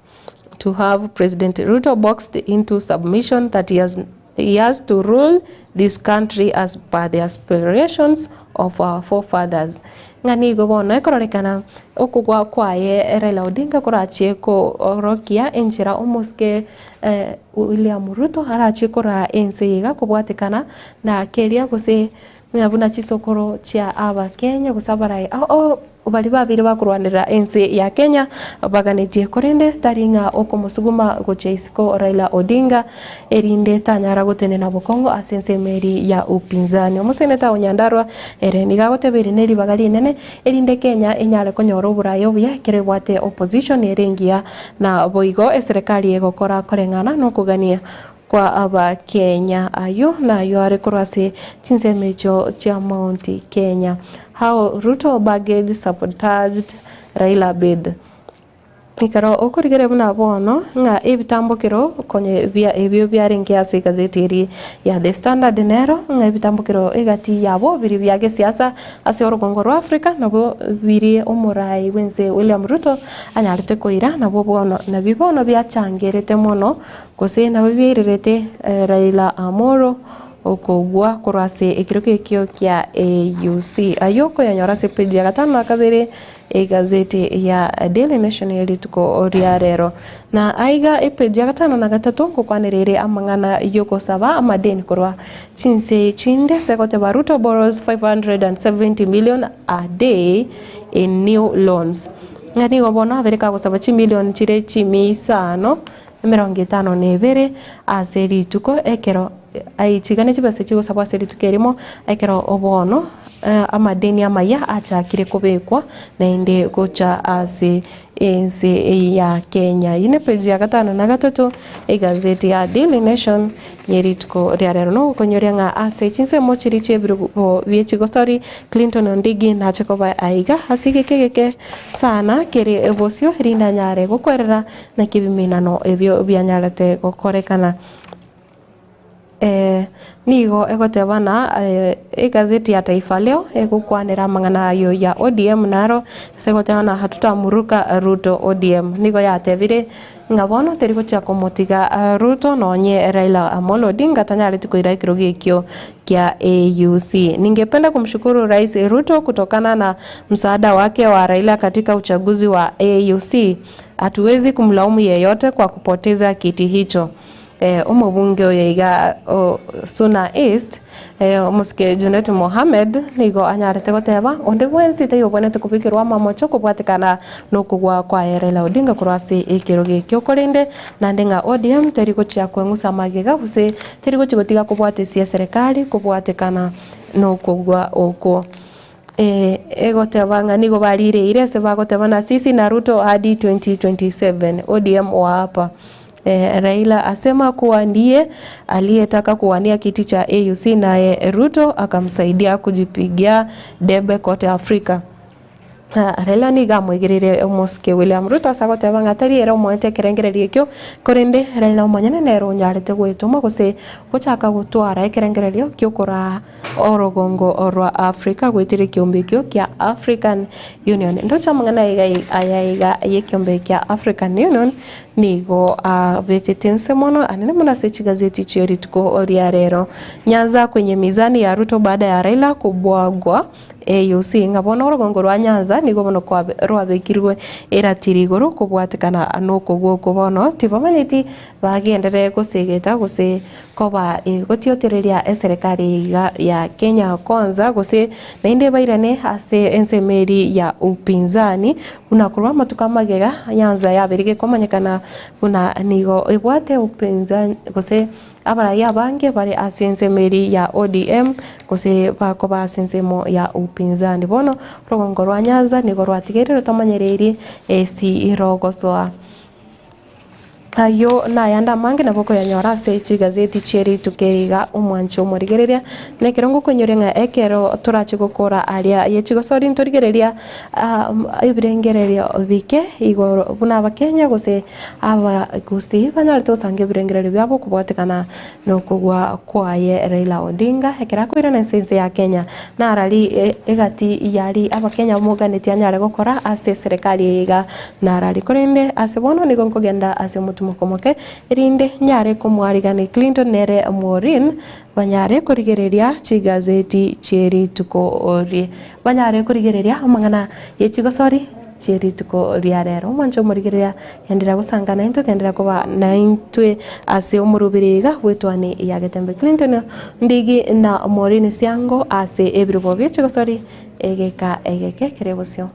to have President Ruto boxed into submission that he has He has to rule this country as per the aspirations of our forefathers. Ng'a nigo bono ekororekana okogwa kwaye Raila Odinga korachie koorokia enchera omosike William Ruto arachie koraa ense eye iga kobwatekana na keria gose Ng'a buna chisokoro chia Abakenya gose abarai ao baria babeire bakorwanerera ense ya Kenya baganetie korende tari ng'a okomosuguma gochia isiko Raila Odinga erinde tanyara gotenena bokong'u ase ensemo eria ya upinzani. Omoseneta o Nyandarua ere nigo agoteba eri neribaga rinene erinde Kenya enyare konyora oborai obuya ekero ebwate opposition ere engiya na boigo eserekari egokora koreng'ana nokogania Kwa Abakenya. Ayio nayio are korwa ase chinsemo echio chia Mount Kenya. How Ruto baggage sabotaged Raila bid. Ekero okorigereria buna bono ng'a ebitambokero konye bia ebio biarenge ase egazeti eri ya The Standard nero ng'a ebitambokero egati yabo biri bia gesiasa ase orogongo rwa Africa nabo biri omorai bwense William Ruto anyarete koira nabwo bono nabio bono biachangerete mono Gose nabo biairerete Raila Amolo okogwa korwa ase ekerogo ekio kia AUC. Ayio okoyanyora ase page ya gatano na kabere egazeti ya Daily Nation ya rituko ria rero. Na aiga epage ya gatano na gatato ngokwanera ere amang'ana yogosaba amadeni korwa chinse chinde ase goteba Ruto borrows 570 million a day in new loans. Ng'a nigo bono abere kagosaba chimilion chire chimia isano emerongo etano na ebere ase rituko ekero aichigane ne chibesa chigosabwa ase rituko erimo, ekero bono amadeni amaya achakire kobekwa naende gocha ase ense eye ya Kenya. Eyio ne page ya gatano na gatato egazeti ya Daily Nation ye rituko ria rero. Nogokonyoria ng'a ase chinsemo chiria chiebirogo bie chigosori Clinton Ondigi nache koba aiga ase egeka egeke sana kere bosio erinde anyare gokwerera Naki ebiminano ebio bianyarete gokorekana? Nigo egoteba na egazeti ya Taifa Leo egokwanera amang'ana ayio ya ODM naro ase egoteba na hatutamuruka Ruto ODM nigo yatebire ng'a bono teri gochia komotiga Ruto nonye Raila Amolo Odinga tanyareti koira ekerogo ekio kia AUC. Ningependa kumshukuru Rais Ruto kutokana na msaada wake wa Raila katika uchaguzi wa AUC. Hatuwezi kumlaumu yeyote kwa kupoteza kiti hicho. Omobunge oyo iga o Suna East, omosike Junet Mohamed nigo anyarete goteba onde bwensi taiyo obwenerete kobekerwa amamocho kobwatekana nokogwa kwaye Raila Odinga korwa ase ekerogo ekio korende naende ng'a ODM teri gochia kweng'usa magega gose teri gochia gotiga kobwatesia eserekari kobwatekana nokogwa okwo. Egoteba ng'a nigo barireire ase bagoteba na sisi na Ruto hadi 2027 ODM waapa. Raila asema kuwa ndiye aliyetaka kuwania kiti cha AUC naye Ruto akamsaidia kujipigia debe kote Afrika. Raila nigo amoigereire omosike William Ruto ase agoteba ng'a tari ere omoete ekerengererio ekio, korende Raila omonyene nere onyarete goetoma gose gochaka gotwara ekerengererio giokoraa Orogongo rwa Africa goetera ekeombe ekio kia African Union. Ndoche amang'ana aiga aya iga y'ekeombe kia African Union nigo abetete inse mono anene mono ase chigazeti chie rituko ria rero. Nyanza kwenye mizani ya Ruto baada ya Raila kobwagwa AUC ng'a bono orogongo rwa Nyanza nigo bono rwabekirwe eratiri igoro kobwatekana nokogwa okwo bono tibamanyeti bagenderere gosegeta gose. koba egotiotereria eserekari iga ya Kenya Kwanza gose naende bairane ase ensemo eria ya upinzani buna korwa amatuko amagega Nyanza yabeire gekomanyekana buna nigo ebwate upinzani gose Abarai abange bare ase ensemo eria ya ODM gose bakoba ase ensemo ya upinzani. Bono orogongo rwa Nyanza nigo rwatigeire rotamanyereirie esi rogosoa. Ayio nayande amange nabo okoyanyora ase chigazeti chie rituko eri iga omwanche omorigereria. Na ekero ngokoinyoria ng'a ekero torache gokora aria ye chigosori ntorigereria ebirengererio bike igoro buna abakenya gose Abagusii banyarete gosanga ebirengererio biabo okobwatekana nokogwa kwaye Raila Odinga ekero akoirana ase ense ya Kenya narari egati yari abakenya bamoganetie anyare gokora ase eserekari eye iga narari korende ase bono nigo nkogenda ase omotimoko omoke erinde nyare komoarigani Clinton nere Maureen banyare korigereria chigazeti chie rituko rie banyare korigereria amang'ana ye chigosori chie rituko ria rero. Omwanche omorigereria, genderera gosanga naintwe, genderera koba naintwe ase omorobiri iga bw'etwani ya Getembe Clinton Ndigi na Maureen Siango ase ebirubo bie chigosori egeka egeke kere bosio.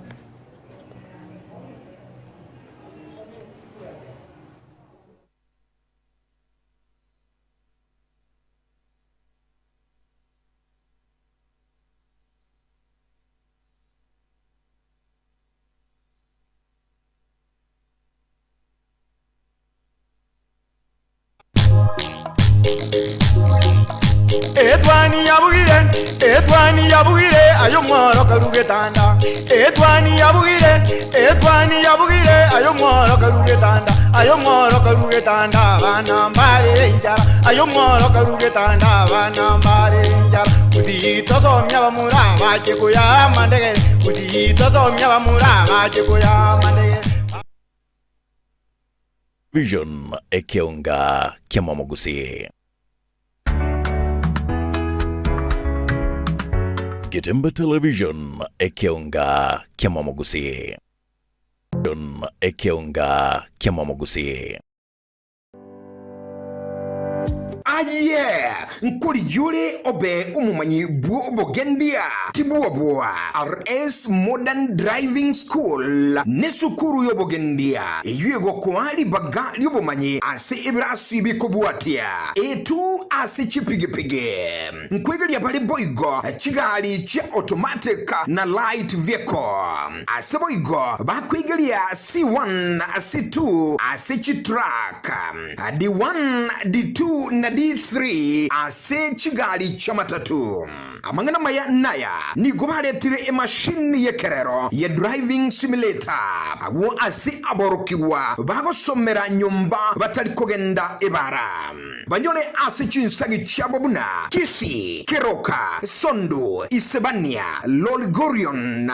Etwani yabugire, etwani yabugire, aye omworo karu getanda. Etwani yabugire, etwani yabugire, aye omworo karu getanda. Aye omworo karu getanda, abana mbare enchara. Aye omworo karu getanda, abana mbare enchara. Gusii tosomia abamura bache koya amandegere, Gusii tosomia abamura bache koya amandegere. Vision ekeonga kiamamogusii. Getembe Television ekeonga kiamamogusii. Vision ekeonga kiamamogusii. Aye, nkorigia ore obe omomanyi bw'obogendia, tibwoboa. RS Modern Driving School nesukuru y'obogendia eyio egokoa ribaga ri'obomanyi ase ebirasi bikobwatia A2 ase chipigipigi. Nkwegeria bare boigo chigari chia automatic na light vehicle. Ase boigo bakoigeria C1, C2 ase chitruck, D1, D2 na D3 ase chigari chi'amatatu. Amang'ana maya naya, nigo baretire emashini y'ekerero ye driving simulator agwo ase aborokigwa bagosomera nyomba batari kogenda ebara. Banyore ase chinsagi chiabo buna Kisii, Keroka, Sondu, Isebania, Lolgorion,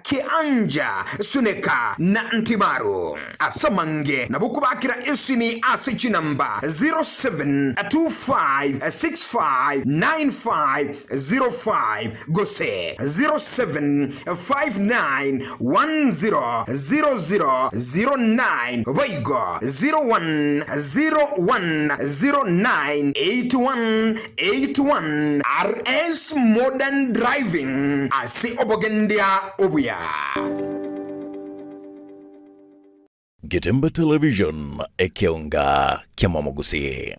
Keanja, Suneka, na Ntimaru. Ase amange nabo kobakera esimi ase chinamba 0725659505 gose 0759100009 boigo 0101098181 RS Modern Driving ase obogendia obuya. Getembe Television, ekeonga kiamamogusii.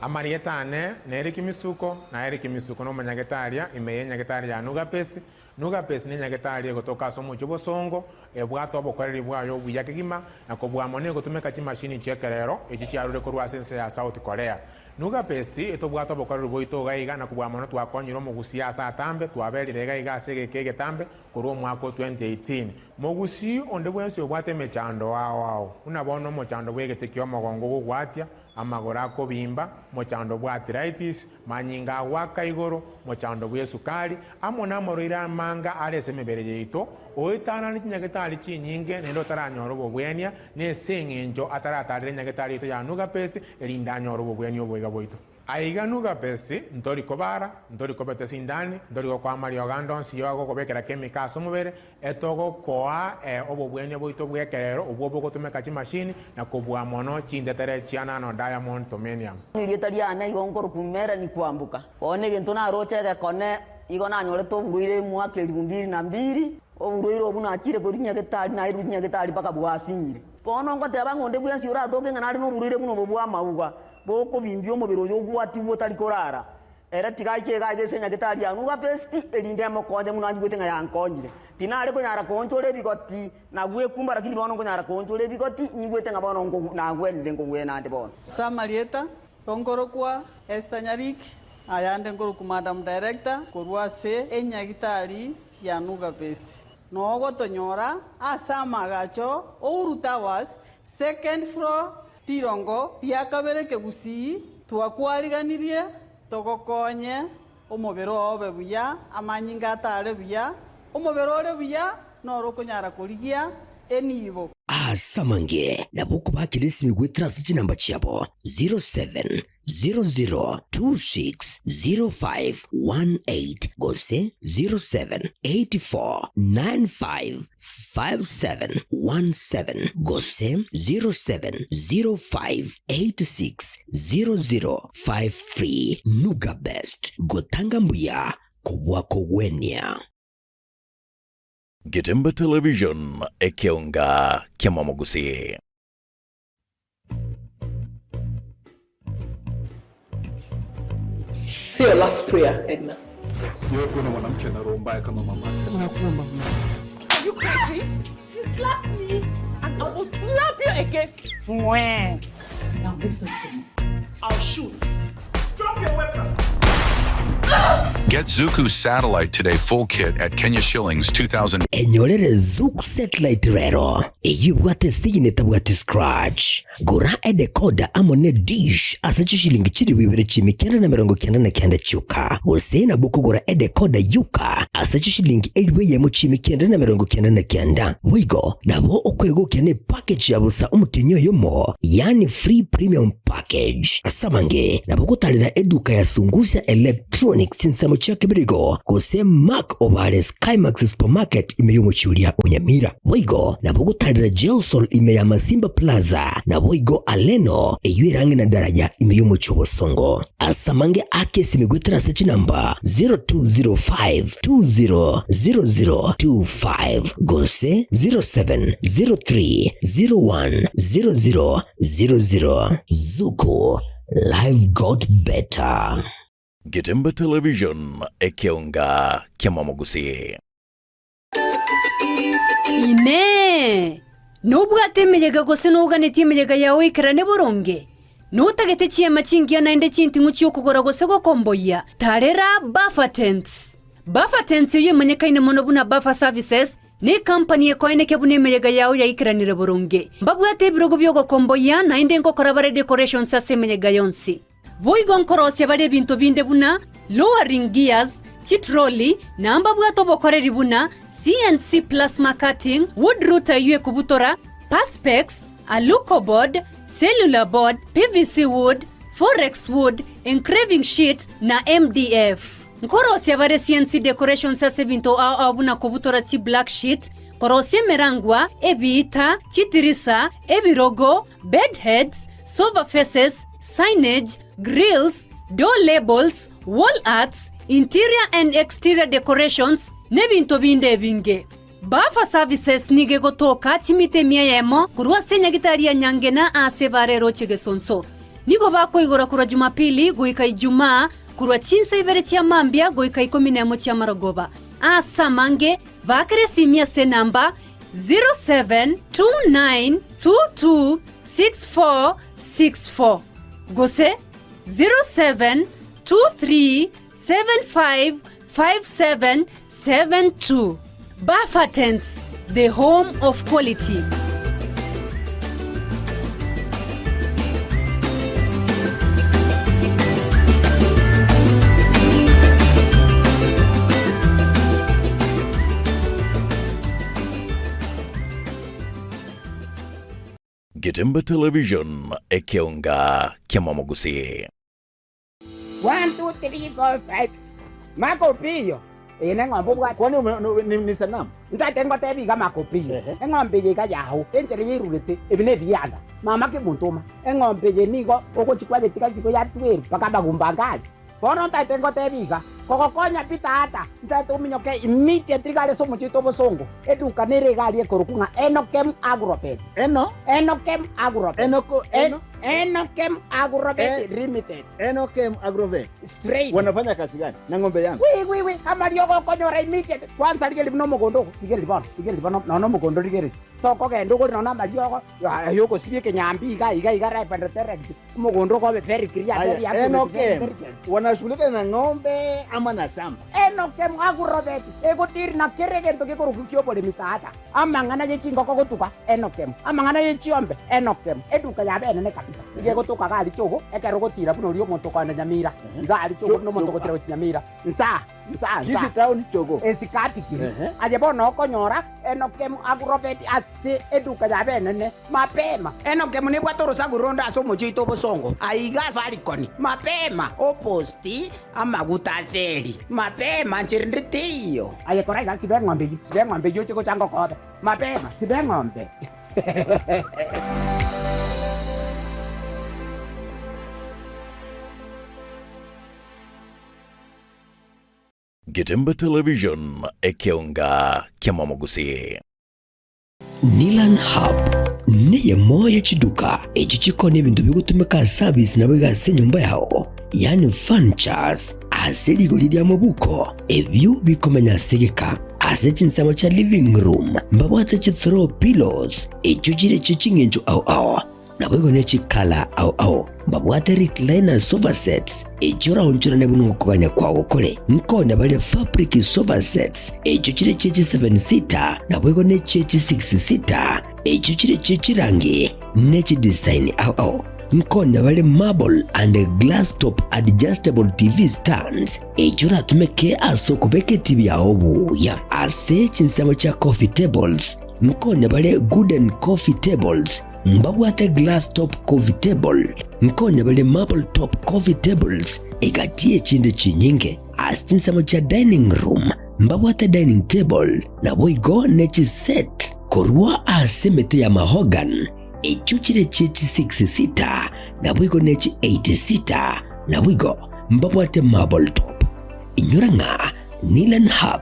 Amarieta ane nere Kimisuko, na ere Kimisuko nomonyagetaria ime y'enyagetari ya Nugapesi. Nugapesi nenyagetari egotoka ase omochie obosongo, ebwate obokoreri bwaye obuya kegima, na kobua mono egotumeka chimashini chi'ekerero echi chiarure korwa ase ense ya South Korea. Nugapesi etobwate obokoreri bwaito iga iga, na kobua mono twakonyire omogusia ase atambe, twaberire iga iga ase egeka egetambe korwa omwaka o 2018. Mogusii onde bwensi obwate emechando ao ao, buna bono omochando bw'egete ki'omogongo ogogwatia, amagoro akobimba, mochando bw'arthritis, manyinga agoaka igoro, mochando bw'esukari, amo namorwaire amanga are ase emebere yaito, oetanane chinyagetari chinyinge naende otaranyora obobwenia, nese eng'encho ataratarera enyagetari yaito ya Nugapesi, erinde anyore obobwenia oboiga bwaito. Aiga Nugapesi, ntori kobara, ntori kobeta esindani, ntori gokoa amariogo ande onsi yo agokobekera chemical ase omobere, etogokoa obobwenia bwaito bw'ekerero obwo bogotumeka chimashini na kobua mono chintetere chia nano diamond tomenium. Erieta riane igo nkorokwa Melanie Kwamboka. Bono egento naroche egekone, igo nanyorete oborwaire omwaka elifu mbili na mbili, oborwaire obwo nachire korwa nyagetari nairwe nyagetari mpaka bwasinyire. Bono ngoteba ng'a onde bwensi oratoke ng'a nare noborwaire buna obo bw'amauga, bokobimbia omobere oyo ogwatigwe otari korara, ere tiga aike iga aiga ase enyagetari ya Nuga Best, erinde emokonye buna anyigwete ng'a yankonyire. Tinare konyara koonchora ebigoti na gwekumba, lakini bono nkonyara koonchora ebigoti, nyigwete ng'a bono nagwenire nkogwena ande bono. Ase amarieta, nkorokwa Esther Nyariki, ayande nkorokwa Madam Director korwa ase enyagitari ya Nuga Best. Nogotonyora ase amaagacho Uhuru Towers, second floor, Rirongo ria kabere kegusii, twakwariganirie togokonye omobere oo obe buya, amanyinga atare buya, omobere ore buya noro okonyara korigia enibo. Ase amange nabo okobakera esimi goetera ase chinamba chiabo 07 00260518 gose 0784955717 gose 0705860053. Nuga Best, gotanga mbuya kobua kogwenia. Getembe Television, ekeonga ki'amamogusii. Say your last prayer, Edna. Sijawahi kuona mwanamke ana roho mbaya kama mama yake. Nakuomba Mungu. Are you crazy? You slapped me and I will slap you again. Mwah. Now listen to me. I'll shoot. Drop your weapon. Get Zuku Satellite Today full kit at Kenya shillings 2000. Enyorere Zuku Satellite rero, eyio ebwate eseyini etabwati scratch. Gora edecoder amo ne dish ase chishilingi chilifu ibere chiimi kianda na emerongo kianda na kianda chioka, gose nabo okogora edecoder yoka ase chishilingi elifu eyemo chiimi kianda na emerongo kianda na kianda. Boigo nabo okwegokia ne package ya bosa omotienyi oyomo, yaani free premium package. Ase abange nabo ogotarera eduka ya Sungusia Electronics chinsemo chia Kebirigo gose Mark Obare Skymax Supermarket ime y'omochie oria o Nyamira. Boigo nabo ogotarera Geosol ime ya Masimba Plaza naboigo Aleno eyio ere ang'e na Daraja ime y'omochie o Bosongo. Ase amange ake esimi goetera ase chinamba 0205 200025 gose 0703 0100 00. Zuku, life got better. Getembe Television, ekeonga ki'amamogusii. Inee! Nobwate emeyega gose noganetie emeyega yao eikerane boronge? Notagete chiema chingiya naende chinting'u chi'okogora gose gokomboyia? Tarera Buffer Tents! Buffer Tents eyio emanyekaine mono buna Buffer Services, Necompany ekoenekia buna emeyega yao yaikeranire boronge. Mbabwate ebirogo bi'ogokomboyia, naende nkokora bare decorations ase emeyega yonsi. Boigo nkorosia bare ebinto binde buna lowering gears, chitrolley, na mbabwate obokoreri buna CNC plasma cutting, wood router eyio ekobutora, perspex, alucoboard, cellular board, PVC wood, forex wood, engraving sheet, na MDF. Nkorosia bare CNC decorations ase ebinto ao ao buna kobutora chi black sheet, korosia emerangwa, ebiita, chitirisa, ebirogo, bed heads, sofa faces, signage, grills, door labels, wall arts, interior and exterior decorations, n'ebinto binde ebinge. Buffer Services nigo egotoka chimita emia eyemo korwa ase enyagitari ya Nyangena aase bare eroche Gesonso. Nigo bakoigora korwa Jumapili goika Ijumaa korwa chinsa ibere chia mambia goika ikomi nemo chi'amarogoba. Aase amange, baakera esimi ase enamba 0729226464 gose 0723755772. Buffer Tents, the home of quality. Getembe Television, ekeonga ki'amamogusii. One, two, three, four, five. Maka Opiyo, eye neng'ombe obwate. Kwani ni sanamu? Ntagete ngotebie iga Maka Opiyo, eng'ombe eye iga yao, enchera yairurete, ebi nebianda. Mama kemontoma, eng'ombe eye nigo ogochia kwayetiga isiko yatwerwa mpaka amagumba ange aria. Bono ntagete ngotebie iga, kogokonya pi tata, ntagete ominyoke immediately iga are ase omochie oito obosongo, eduka nere iga aria ekorokwa ng'a Enokem Agrovet. Eno? Enokem Agrovet. Enoko, eno? Enokem Agrovet Limited. Enokem Agrovet. Straight. Wanafanya kazi gani na ng'ombe yangu? Wi wi wi, amariogo okonyora immediately. Kwanza rigereria buna omogondo ogo, rigereria bono, rigereria bono nonya omogondo rigereria. Tokogenda ogore nonya amariogo, aye ogosibia ekenyambi iga iga iga ripe and direct. Omogondo okobe very clear, very Aya, accurate, very Enokem, very clear. wanashughulika na ng'ombe ama na shamba? Enokem Agrovet egotiri na kera egento gekorokwa ki'oboremi tata. Amang'ana ye chingoko gotuga, Enokem. Amang'ana ye chiombe, Enokem. Eduka yabo enene kabisa. Nigo egotoka iga aria Chogo, ekero ogotira buna oria omonto okoenda Nyamira. Iga aria Chogo buna omonto ogotira gochia Nyamira. Nsaa, nsaa, nsaa. Kisii town Chogo. Esikati kiri. Aye bono okonyora Enokem Agrovet ase eduka yabo enene. Mapema. Enokem nebwate orosaku ronde ase omochie oito obosongo, aiga Farikoni. Mapema, oposti amaguta ase eri. Mapema, nchera ende teiyo. Aye kora iga, siba eng'ombe eyio, siba eng'ombe eyio oche gocha ngokobe. Mapema, siba eng'ombe. Getembe Television, ekeonga ki'amamogusii. Nilan Hub neyemo ye chiduka echio chikoonia ebinto bigotumeka ase abisi naboigo ase enyomba yao, yaani furnitures, ase rigori ri'amabuko, ebio bikomenya ase egeka. Ase chinsemo chia living room mbabwate chi throw pillows echio chire chie ching'encho ao ao. Naboigo ne chikala ao ao mbabwate recliner sofa sets, echio oraonchorane buna okogania kwao kore. Nkonya bare fabric sofa sets, echio chire chie chi seven seater, naboigo ne chie chi six seater, echio chire chie chirangi ne chidesign ao ao. Nkonya bare marble and glass top adjustable TV stands, echio oratumeke ase okobeka etibi yao buya. Ase chinsemo chia coffee tables, nkonya bare gooden coffee tables, Mbabwate glass top coffee table, nkonya bare marble top coffee tables, egati y'echinde chinyinge. Ase chinsemo chia dining room mbabwate dining table, naboigo ne chiset korwa ase emete ya mahogany, echio chire chie chi six seater, naboigo ne chi eight seater, naboigo mbabwate marble top. Inyora ng'a Nilan Hub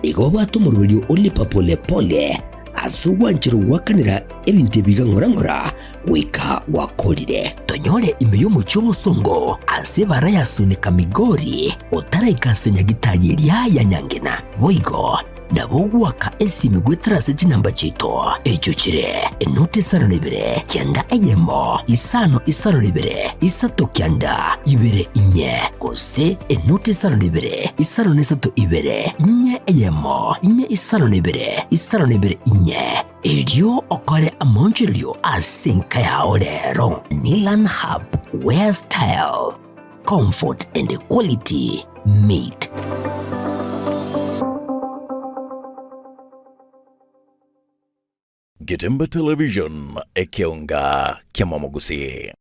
nigo babwate omoroberio o lipa pole pole ase ogwancherwa goakanera ebinto ebi iga ng'ora ng'ora goika gwakorire. Tonyore ime y'omochie omosongo ase ebara ya Sunika Migori otaraika ase nyagitari eria ya Nyangena. Boigo nabo ogoaka esimi goetera ase chinamba chiaito echio chire enoti isano na ibere kianda eyemo isano isano na ibere isato kianda ibere inye gose enoti isano na ibere isano na isato ibere inye eyemo inye isano na ibere isano na ibere inye erio okore amaonchorerio ase enka yao rero. Nilan Hub, where style, comfort and quality meet. Getembe Television, ekeonga ki'amamogusii.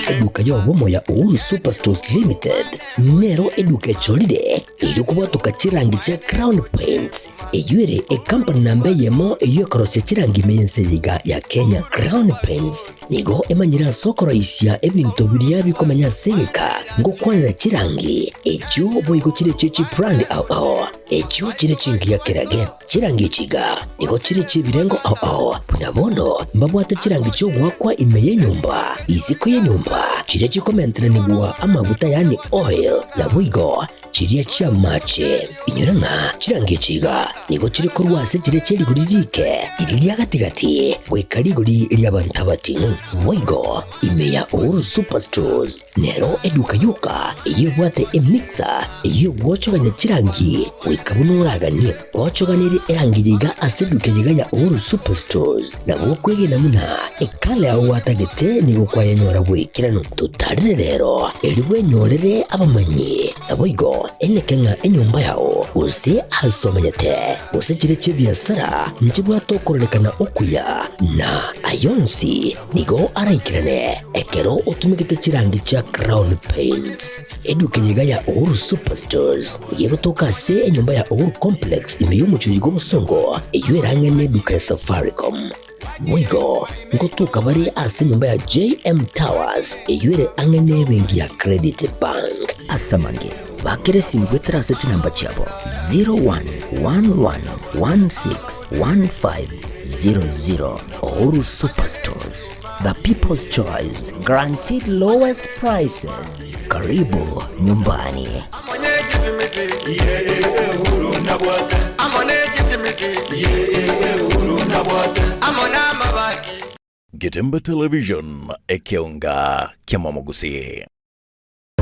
Eduka y'obomo ya Uhuru Superstores Limited nero eduka echorire erio kobwatoka chirangi chia Crown Paints eyio ere ekampani namba eyemo eyio ekorosia chirangi ime y'ense eye iga ya Kenya. Crown Paints nigo emanyire ase okoroisia ebinto biria bikomenya ase egeka ngokwanera chirangi echio boigo chire chie chibrand ao ao echio chire chingiya kerage. Chirangi echi iga nigo chire chi'ebirengo ao ao, buna bono mbabwate chirangi chi'ogoakwa ime y'enyomba, isiko y'enyomba, chiria chikomenteranigwa amaguta yaani oil, naboigo chiria chi'amache. Inyora ng'a chirangi echi iga nigo chire korwa ase chiria chie rigori riike, riria ria gati-gati, goika rigori ri'abanto abating'u. Boigo ime ya Uhuru Superstores Nero eduka yoka eyio ebwate emixer eyio egwochogania chirangi goika buna oraganie. Gwochoganirie erangi eye iga ase eduka eye iga ya Uhuru Superstores, nabo okwegena buna ekala yao gwatagete nigo kwayenyora bwekire. obwaikeranu. Totarire rero, erio bwenyorere abamanyi. Naboigo eneke ng'a enyomba yao, gose aase omenyete, gose chire chi'ebiasara, nchibwate okororekana okuya, na ay'onsi nigo araikerane ekero otumegete chirangi chia Crown Paints. Eduka eye iga ya Uhuru Superstores nigo egotoka ase enyomba ya Uhuru Complex ime y'omochie oyo bw'obosongo, eyio erang'ane eduka ya Safaricom. Boigo ngotoka bare ase enyomba ya JM Towers eyio ere ang'e n'ebenki ya Credit Bank. Ase amange, bakera esimi goetera ase chinamba chiabo 0111161500. Uhuru Superstores, the people's choice, guaranteed lowest prices. Karibu nyumbani. Getembe Television, ekeonga kia Momogusi.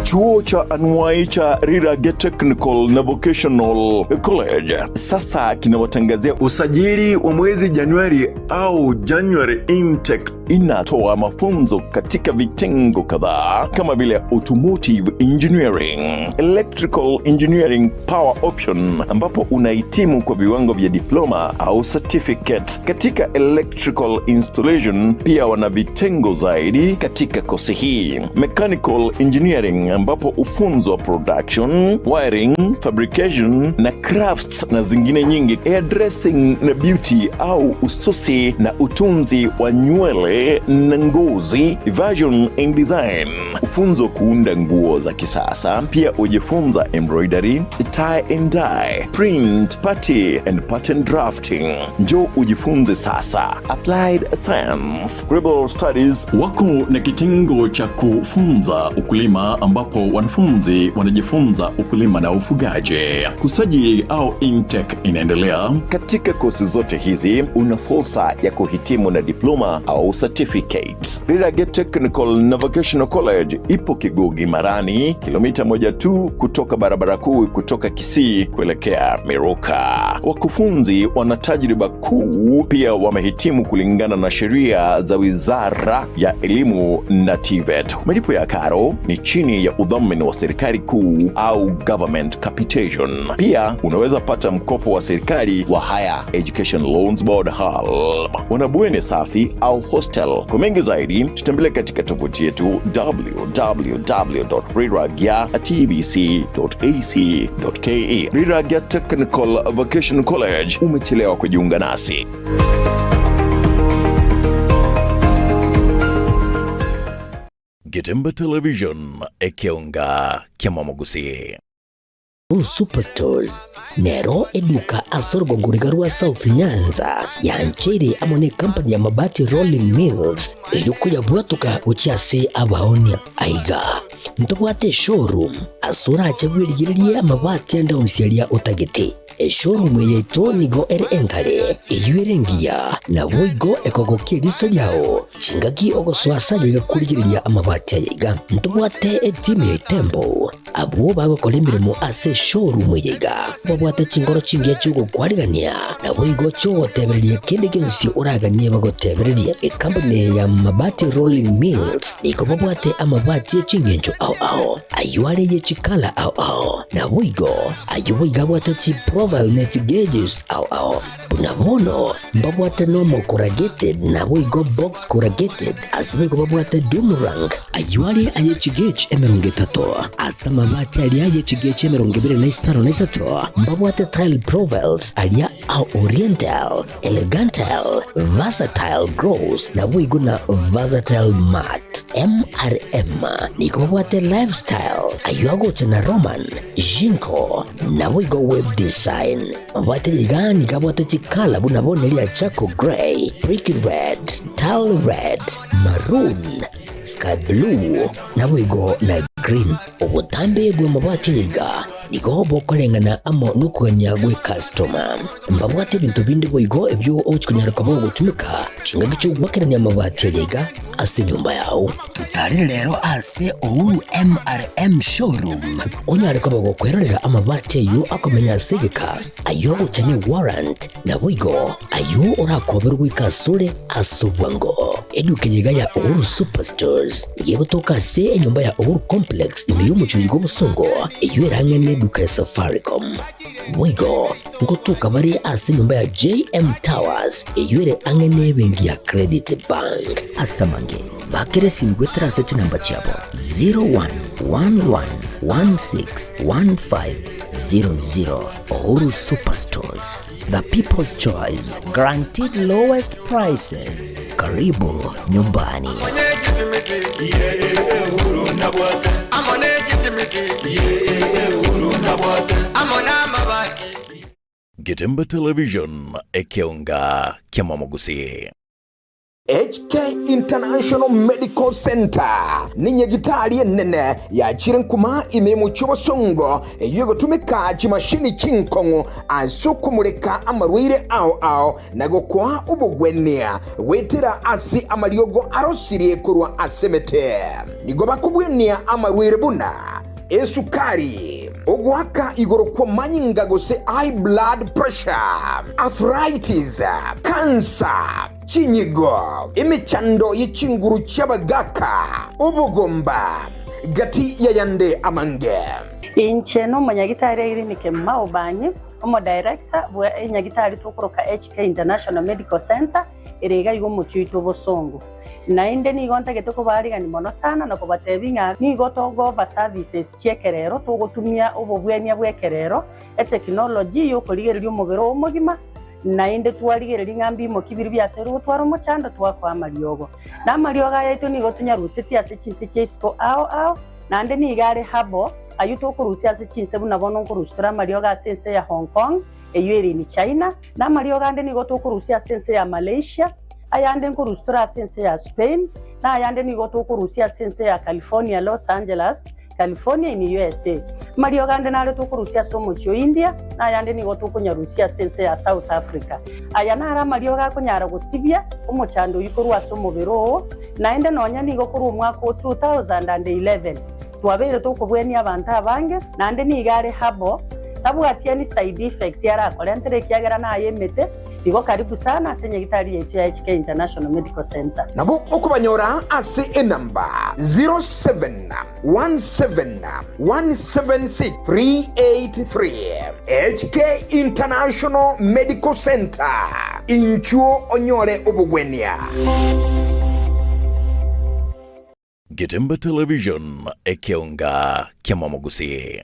Chuo cha anuai cha Rirage Technical na Vocational College sasa kinawatangazia usajili wa mwezi Januari au January intake. Inatoa mafunzo katika vitengo kadhaa kama vile automotive engineering, electrical engineering power option, ambapo unahitimu kwa viwango vya diploma au certificate katika electrical installation. Pia wana vitengo zaidi katika kosi hii, mechanical engineering, ambapo ufunzwa production, wiring, fabrication na crafts na zingine nyingi, hairdressing na beauty au ususi na utunzi wa nywele na ngozi, fashion and design, ufunzo kuunda nguo za kisasa. Pia ujifunza embroidery, tie and dye, print, party and pattern drafting. Njoo ujifunze sasa. Applied Science, Global Studies wako na kitengo cha kufunza ukulima ambapo wanafunzi wanajifunza ukulima na ufugaji. Kusajili au intake inaendelea. Katika kosi zote hizi una fursa ya kuhitimu na diploma au certificate. Rirage Technical na Vocational College ipo Kigugi Marani, kilomita moja tu kutoka barabara kuu kutoka Kisii kuelekea Miruka. Wakufunzi wana tajriba kuu, pia wamehitimu kulingana na sheria za Wizara ya Elimu na TVET. Malipo ya karo ni chini ya udhamini wa serikali kuu au government capitation. Pia unaweza pata mkopo wa serikali wa Higher Education Loans Board HELB. Wana bweni safi au hostel. Kwa mengi zaidi, tutembelee katika tovuti yetu www.riragya.tbc.ac.ke. Riragya Technical Vocational College, umechelewa kujiunga nasi. Getembe Television, ekeonga kia Momogusi. Uhuru Superstores nero eduka ase orogongo riga rwa South Nyanza yancheire amo ne company ya Mabati Rolling Mills erio koyabwatoka gochia ase abaonia. Aiga ntobwate eshowroom ase orache bwerigererie amabati ande onsi aria otagete. Eshowroom eye yaito nigo ere enkare, eyio ere engiya, naboigo ekogokia eriso riao chingaki ogosoa ase aye iga korigereria amabati aya iga. Ntobwate etimu ya Itembo Abwo bagokora emeremo ase eshowroom eye iga babwate chinkoro chingiya chi'ogokwarigania, naboigo chi'ogotebereria kende gionsi oraganie bagotebererie. Ekampuni eye ya Mabati Rolling Mills nigo babwate amabati e chingencho ao ao, ayio are ye chikala ao ao, naboigo ayio boigo abwate chiprofile ne chigeges ao ao. Buna bono mbabwate normal corrugated naboigo box corrugated, ase boigo babwate doomerang, ayio are aye chigauge 30, ase amabati aria aye chigauge 25, mbabwate tile profiles aria a oriental, elegantal, versatile gloss naboigo na versatile matte. MRM nigo babwate lifestyle, ayio agocha na Roman, Jinko, naboigo web design. Mabwate iga nigo abwate chikala buna bono eria charcoal grey, brick red, tile red, maroon, sky blue, naboigo na green. Obotambe bw'amabati aya iga Nigo bokoreng'ana amo nokogania gw'ekastoma. Mbabwate ebinto binde boigo ebio ogochia konyara koba ogotumeka chingaki chi'ogoakerania amabati aria iga ase enyomba yao. Totarere rero ase Uhuru MRM Showroom onyare koba gokwerorera amabati ayio akomenya ase egeka, ayio agocha ne warrant, naboigo ayio orakoberwe goika asore ase obwango. Eduka eye iga ya Uhuru Superstores nigo egotoka ase enyomba ya Uhuru Complex ime y'omochie oiga obosongo, eyio erang'e neduka ya Safaricom. Boigo ngotoka bare ase enyomba ya JM Towers eyio ere ang'e nebenki ya Credit Bank. Ase amange, bakera esimi goetera ase chinamba chiabo 0111161500. Uhuru Superstores, the people's choice, guaranteed lowest prices. Karibu nyumbani. Getembe Television, ekeonga kiamamogusii. HK International Medical Centre nenyagitari enene yachire nkuma ime y'omochie obosongo eyio egotumeka chimashini chinkong'u ase okomureka amarwaire ao ao na gokoa obogwenia goetera ase amariogo arosirie korwa ase emete. Nigo bakobwenia amarwaire buna esukari, ogoaka igoro kw'amanyinga gose high blood pressure, arthritis, cancer, chinyigo, emechando ye chinguru chi'abagaaka, obogomba, gati y'ayande amange. Inche nomonyagitari Irene Kemuma Obanyi, Omodirector bwe enyagitari tokoroka HK International Medical Centre ere iga iga omochie oito obosongo. Naende nigo ntagete kobaarigania mono sana na kobatebia ng'a nigo togo-offer services chi'ekerero togotumia obobwenia bw'ekerero, etechnology y'okorigereria omobere oo omogima, naende twarigereria ng'a mbimoki biria biasoire gotwara omochando twakoa amariogo. Na amariogo aya aito nigo tonyarusetie ase chinse chia isiko ao ao, naende nigo are herbal, ayio tokorusia ase chinse buna bono nkorusia tore amariogo ase ense ya Hong Kong, eyio ere in China, na amariogo ande nigo tokorusia ase ense ya Malaysia, ayande nkorusia tore ase ense ya Spain, na ayande nigo tokorusia ase ense ya California, Los Angeles, California in USA. Amariogo ande nare tokorusia ase omochie o India, na ayande nigo tokonyarusia ase ense ya South Africa. Aya naro amariogo akonyara gosibia omochando oyio korwa ase omobere oo, naende nonya nigo korwa omwaka o 2011 Twabeire tokobwenia abanto abange, naende nigo are herbal, tabwati any side effect arakorentere ekiagera naye emete, igo karibu sana ase nyagitari yaito ya HK International Medical Centre. Nabo okobanyora ase enamba 0717176383. HK International Medical Centre, inchuo onyore obogwenia. Getembe Television, ekeonga ki'amamogusii.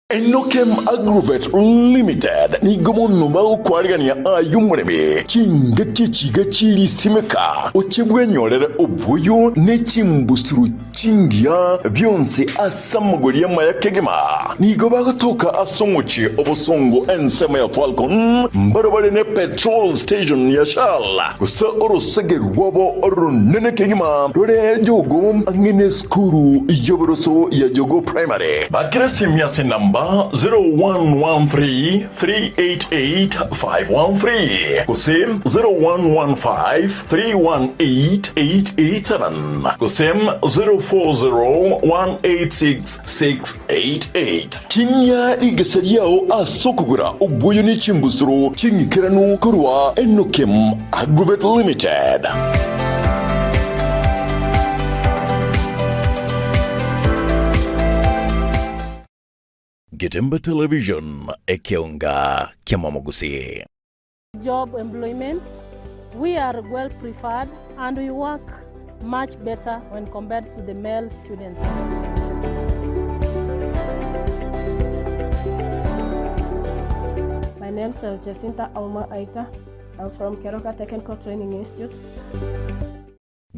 Enokem Agrovet Limited nigo mono bagokwarigania aye omoremi chingaki echiga chirisimeka oche bwenyorere oboyo ne chimbusuru chingiya bionsi ase amagori amaya kegima. Nigo bagotoka ase omochie obosongo ensemo ya Falcon mbarabare ne petrol station ya Shell. Gose orosege rwabo oronene kegima rore Jogoo ang'e nesukuru y'oboroso ya Jogoo Primary. Bakera esimi ase enamba 0113388513 gose 0115318887 gose 040186 688. Tinia rigesa riao ase okogora obwoyo ne chimbusuro ching'ikeranu korwa Enokem Agrovet Limited. Getembe Television, ekeonga ki'amamogusii. Job employment, we are well preferred and we work much better when compared to the male students. My name is Jacinta Auma Aita. I'm from Keroka Technical Training Institute.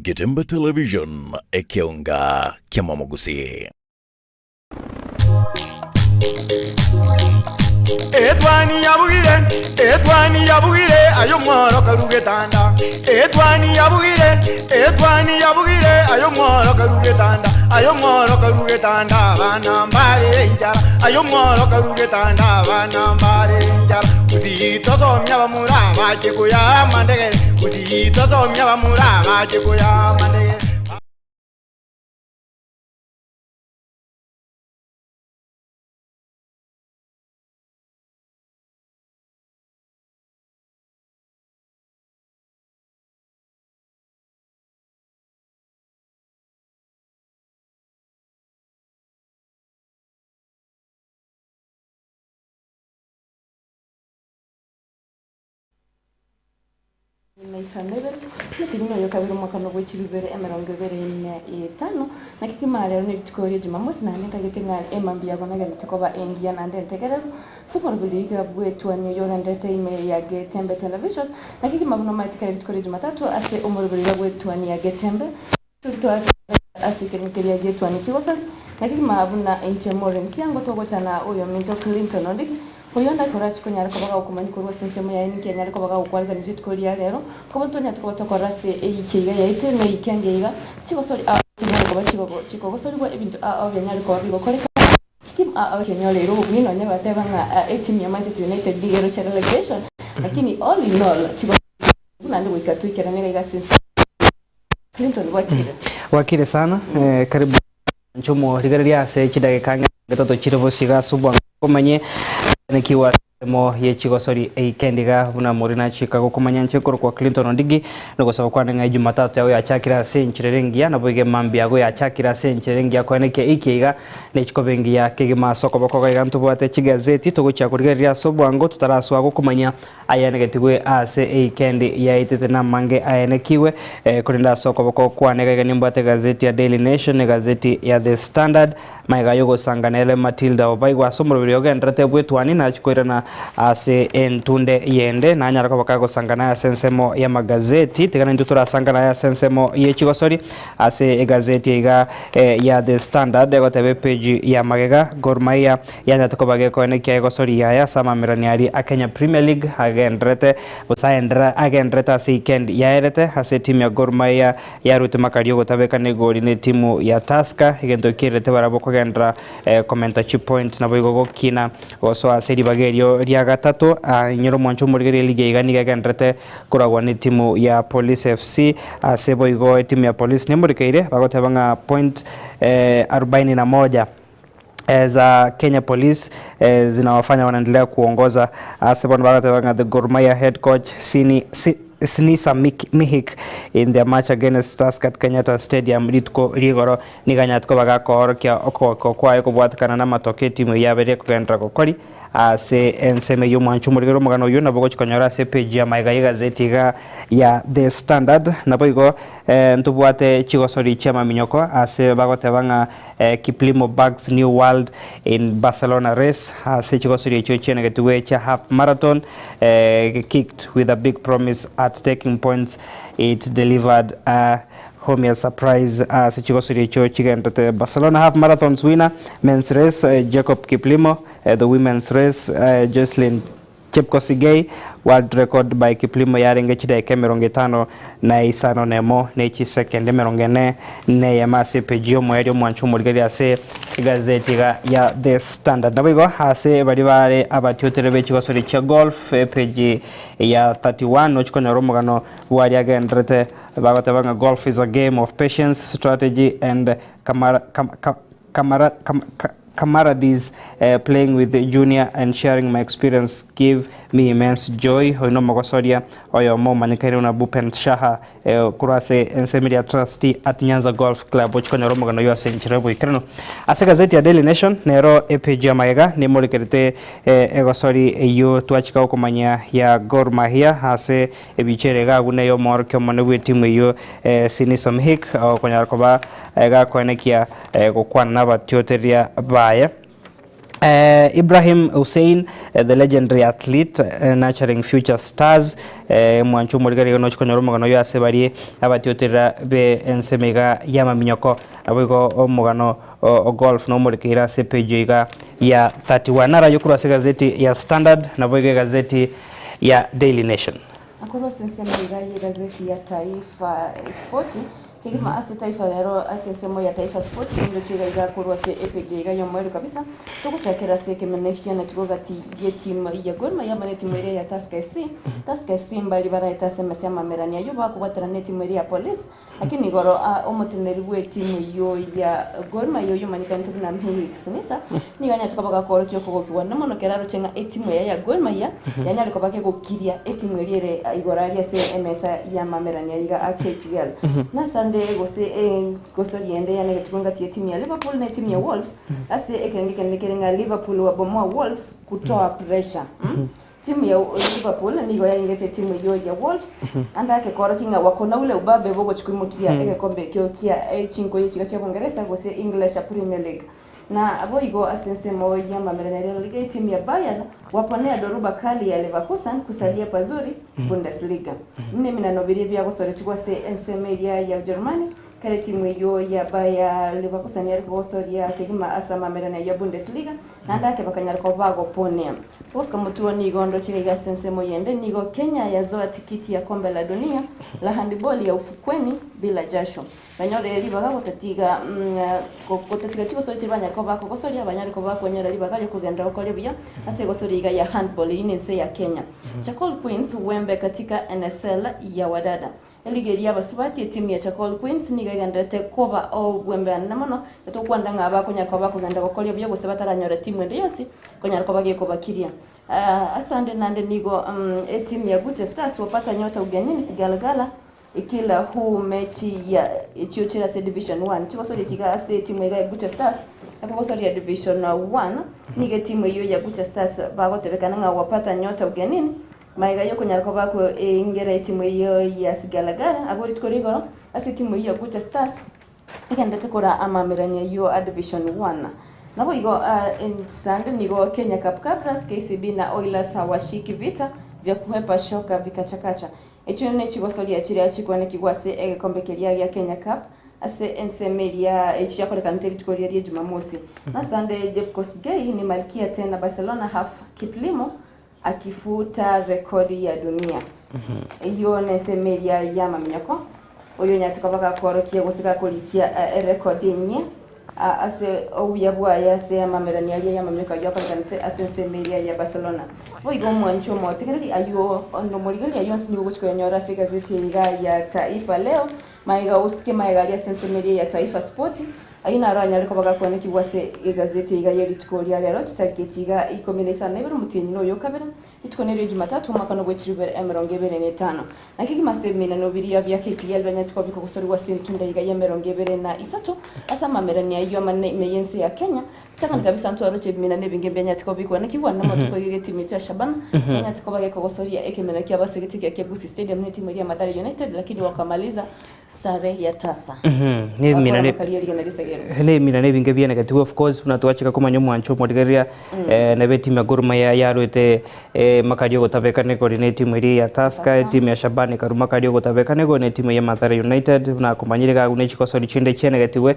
Getembe Television, ekeonga ki'amamogusii. Etwani yabugire, etwani yabugire, aye omworo karu getanda. Etwani yabugire, etwani yabugire, aye omworo karu getanda. Aye omworo karue getanda abana mbare enchara Aye omworo karue getanda abana mbare enchara Gusii tosomia abamura abache koya amandegere Gusii tosomia abamura abache koya amandegere. Na isano ibere, omotienyi oyo kabere omwakano bwe chibibere emerongo ebere na etano, naki kima rero nerituko ria Jumamosi, naende ntagete ng'a emambia yabo nagenderete koba engiya naende entegereru, ase oboroberi iga bw'etuanyi oyio ogenderete ime ya Getembe Television, naki kima buna omanyete kera rituko ria Jumatatu ase omoroberi iga bw'etuani ya Getembe, Totware ase ekerengo keria gi'etuani chigosori, naki kima buna inche Maureen Siango togochana oyominto Clinton Ondigi, oyio onde akorache konyara koba gagokomanya korwa ase ensemo yaye ninki anyare koba gagokwarigania rituko ria rero, koba ntonyarete koba tokora ase eyiki iga yaito na eyiki enge iga, chigosori ao chinyare koba chigogo chikogosorigwa ebinto ao bianyare koba bigokorekana, chitimu ao chianyoreire obobui nonye bateba ng'a etimu ya Manchester United nigo eroche relegation, lakini all in all chigosori naende goika toikerane iga iga ase ense. Clinton bwakire. Bwakire sana eh, karibu inche omorigereria ase chidageka ang'e etato chire bosio ase obwango komanye naki emo ye chigosori eikendi iga buna mori nachika gokomanya inche nkorokwa Clinton Ondigi nogosaba kwane ng'a ejumatatu yago yachakire ase enchera ere engiya nabo iga emambia yago yachakire ase enchera engiya koenekia eiki iga nechikoba engiya kegima ase okoboko iga iga ntobwate chigazeti togochia korigereria ase obwango totarasoa gokomanya Ayanegetigwe ase eikendi yaetete namange ayanekigwe, korende ase okoboko kwane gaiga nimbwate egazeti ya Daily Nation na egazeti ya The Standard. Magega y'ogosangana ere Matilda Obaigwa ase omoroberi ogenderete bw'etwani nachia koirana ase entunde yende nanyare koba kagosangana aye ase ensemo y'amagazeti. Tiga naintwe torasangane aye ase ensemo ye chigosori ase egazeti iga ya The Standard egoteba epeji ya magega Gor Mahia Yanyarete koba gekoenekia egosori yaye ase amamerani aria a Kenya Premier League agenderete gose aenderere agenderete ase weekend yaerete ase etimu ya Gor Mahia yarwete makari ogotabekana egori ne etimu ya Tusker egento ekererete barabwo kogenderera komenta chipoint naboigo gokina gosoa ase ribaga erio ria gatato. Inyora omwancho omorigereria eligi eye iga nigo egenderete koragwa ne etimu ya Police FC ase boigo etimu ya Police nemorikeire bagoteba ng'a point arubaini na moja. za Kenya Police zinawafanya wanaendelea kuongoza ase bono bagateba ng'a the Gor Mahia head coach Sini, Si, Sinisa Mihik in their match against Tusker at Kenyatta Stadium rituko rigoro nigo anyarete koba gakoorokia okogokigwa kwaye kobwatekana na amatoke etimu eyio yabeire ekogenderera gokori ase ensemo eyio omwancho omorigere omogano oyio nabo ogochi konyora ase epeji ya magega y'egazeti iga ya The Standard naboigo ntobwate chigosori chi'amaminyoko ase bagoteba ng'a Kiplimo bags new world in Barcelona race ase chigosori echio chianegetigwe chia half marathon kicked with a big promise at taking points it delivered a home surprise ase chigosori echio chigenderete Barcelona half marathons winner men's race Jacob Kiplimo the women's race Joyciline Chepkosigei, World record by Kiplimo yarenge chidaeka emerongo etano na isano nemo ne chisekendi emerongo ene na eyemo ase epeji y'omoerio omwancho omorigereria ase egazeti iga ya The Standard. Naboigo ase baria bare abatiotere be chigosori chia golf epeji ya 31 nochi konyora omogano bwaria agenderete bagoteba ng'a golf is a game of patience, strategy and camara, cam, cam, camara, cam, Camaraderies, playing with Junior and sharing my experience give me immense joy. Oyo nomogosoria oyomo omanyekaine buna Bhupen Shaha korwa ase ensemo eria trustee at Nyanza Golf Club ochia konyora omogano oyio ase enchera y'oboikeranu. Ase egazeti ya Daily Nation nero epage ya magega nemorekerete egosori eyio twachika gokomanyia ya Gor Mahia ase ebicha ere iga agwo neye omoorokia omonene bw'etimu eyio Sinisa Mhik okonyara koba gakoenekia Gokwana nabatioteria baye. Ibrahim Hussein, the legendary athlete nurturing future stars, mwancho omorigereria iga nochi konyora omogano oyo ase baria abatioterera be ensemo iga y'amaminyoko. Naboigo omogano o golf nomorekeire ase epage iga ya 31. Naro ayio korwa ase egazeti ya Standard naboigo egazeti ya Daily Nation. Korwa ase ensemo iga y'egazeti ya Taifa Spoti. Kegima ase Taifa Rero ase ensemo ya Taifa Sport nigo chiga iga korwa ase epeji iga y'omoerio kabisa. Togochakera ase ekemena ekio kianachigwa gati y'etimu ya Gor Mahia amo n'etimu eria ya Tusker FC. Tusker FC mbari baraete ase emesa y'amamerani ayio bakobwaterana n'etimu eria ya Police. Lakini igoro omoteneneri bw'etimu eyio ya Gor Mahia oyio omanyekanete buna Mhihik Sinisa nigo anyarete koba gakoorokia okogokigwa na mono ekero aroche ng'a etimu eye ya Gor Mahia yanyare koba kegokiria etimu eria ere igoro aria ase emesa y'amamerani aiga a KPL. Nasande gose gosoria ende yanegetigwe ngati y'etimu ya Liverpool na etimu ya Wolves ase ekerengo ekenene kere ng'a Liverpool wabomoa Wolves kutoa pressure. Timu ya Liverpool nigo yaingete etimu eyio ya Wolves ande ake koorokia ng'a wako na ule ubabe bw'ogochia koimokia egekombe ekio kia chinkoyo chiga chia Bongeresa gose English Premier League. Na boigo ase ensemo y'amamerera ya La Liga etimu ya Bayern waponea dhoruba kali ya Leverkusen kusalia pazuri Bundesliga. Buna eminano biria biagosoretigwe ase ensemo eria ya Ujerumani Kera etimu eyio ya Bayer Leverkusen yare kogosoria kegima ase amamerano ya Bundesliga, naende ake bakanyara koba bagoponea. Gosuka motuo nigo ndoche iga ase ensemo yende nigo Kenya yazoa tikiti ya kombe la dunia la handiboli ya ufukweni bila jasho. Banyorire ribaga gotatiga gotatiga chigosoria chiria banyare koba bakogosoria banyare koba bakonyora ribaga riokogenderera gokoria buya ase egosoria iga ya handball eyio nense ya Kenya. Chakol Queens wembe katika NSL ya wadada. Eligi eria y'abasubati, etimu ya Chakol Queens nigo egendererete koba obwembeanene mono, etokwanda ng'a bakonyara koba bakogenda gokoria buya gose bataranyora timu ende yonsi konyara koba gekobakiria. Ase ande naende nigo etimu ya Gucha Stars wapata nyota ugenini Sigalagala kila huu mechi ya echio chire ase Division One. Chigosoria chiga ase etimu iga ya Gucha Stars ekogosoria Division One nigo etimu eyio ya Gucha Stars bagotebekana ng'a wapata nyota ugenini Magega y'okonyara koba koengera etimu eyio ya Sigalagala abwo rituko rigoro ase etimu eyio ya Gucha Stars egenderete kora amamerani ayio a Division One. Naboigo Sunday nigo Kenya Cup Kabras, KCB na Oilers hawashiki vita vya kuhepa shoka vikachakacha. Echio nechigosoria chiria chikwanekigwa ase egekombe keria gia Kenya Cup ase ensemo eria echi chiakorekanete rituko riria ria Jumamosi. Na Sunday Jepkosgei ni malkia tena Barcelona half Kiplimo Akifuta rekodi ya dunia. Eyio nensemo eria y'amaminyoko, oyonyarete koba gakoorokia gose gakorikia erekodi enyia ase obuya bwaye ase amamerani aria y'amaminyoko ayio akorekanete ase ensemo eria ya Barcelona. Boigo omwanchi omotegereri ayio nomorigereria ayio onsi nigo ogochia koyanyora ase egazeti eye iga ya Taifa Leo, magega osuke magega aria ase ensemo eria ya Taifa Sport. Ayio naro anyare koba gakwanekigwa ase egazeti iga ye rituko ria rero, chitariki echi iga ikomi na isano na ibere omotienyi noyo o kabere, rituko nerio Jumatatu, omwaka nobwe chilifu ibere emerongo ebere na etano. Na kegima ase ebimenano biria bia KPL bianyarete koba bikogosorigwa ase entunda iga y'emerongo ebere na isato ase amamerani ayio amanene ime y'ense ya Kenya. Ritang'ani kabisa ntwaroche ebimenano ebinge mbianyarete koba bikwanekigwa namatuko iga egetimu ekio Shabana kianyarete koba gekogosoria ekemenano kiabo ase egetiki kia Gusii Stadium ne etimu eria ya Mathare United lakini wakamaliza Sare ya tasa. Nebimina Bakora ne- bakaria rigena risegero. nebimina nebinge bianegetigwe of course buna twachaka komanya omwancho omorigereria nabo etimu ya Gor Mahia yarwete makari ogotabeka nigo ri na etimu eria ya Tusker, etimu ya Shabana ekarwa makari ogotabeka nigo na etimu ya Mathare United buna komanyire iga agwo ne chigosori chinde chianegetigwe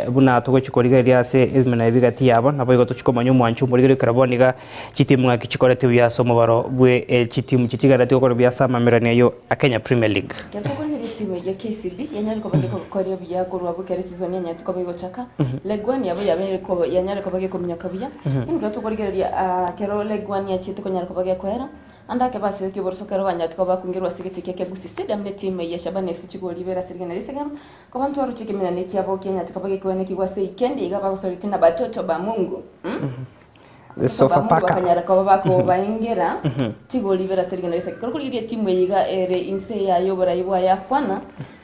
buna togochi korigereria ase ebimina ebi gati yabo nabo igo tochi komanya omwancho omorigereria ekero bono iga chitimu ng'aki chikorete buya ase omobaro bwe chitimu chitigareti gokora buya ase amamerani ayio a Kenya Premier League. Ekero tokorigereria etimu ya KCB yanyare koba gekoria buya korwa abwo kera esizoni yanyarete koba egochaka, leg one yabo yabeire koba yanyare koba gekominyoka buya. Lakini ekero tokorigereria ekero leg one yachiete konyara koba gekoera, ande ake baseretie oboroso ekero banyarete koba bakoingerwa ase egetii kia Gusii Stadium ne etimu ya Shabana FC chigori ibere ase rigena risegemo. Koba ntwaroche ekemenano ekiabo kianyarete koba gekoenekigwa ase eikendi iga bagosoretie na batoto ba Mungu. The Sofapaka. Bakanyara koba bakobaingera chigori ibere ase rigena risake. Ekero korigereria etimu eye iga ere inse yaye oborai bwaye akwana,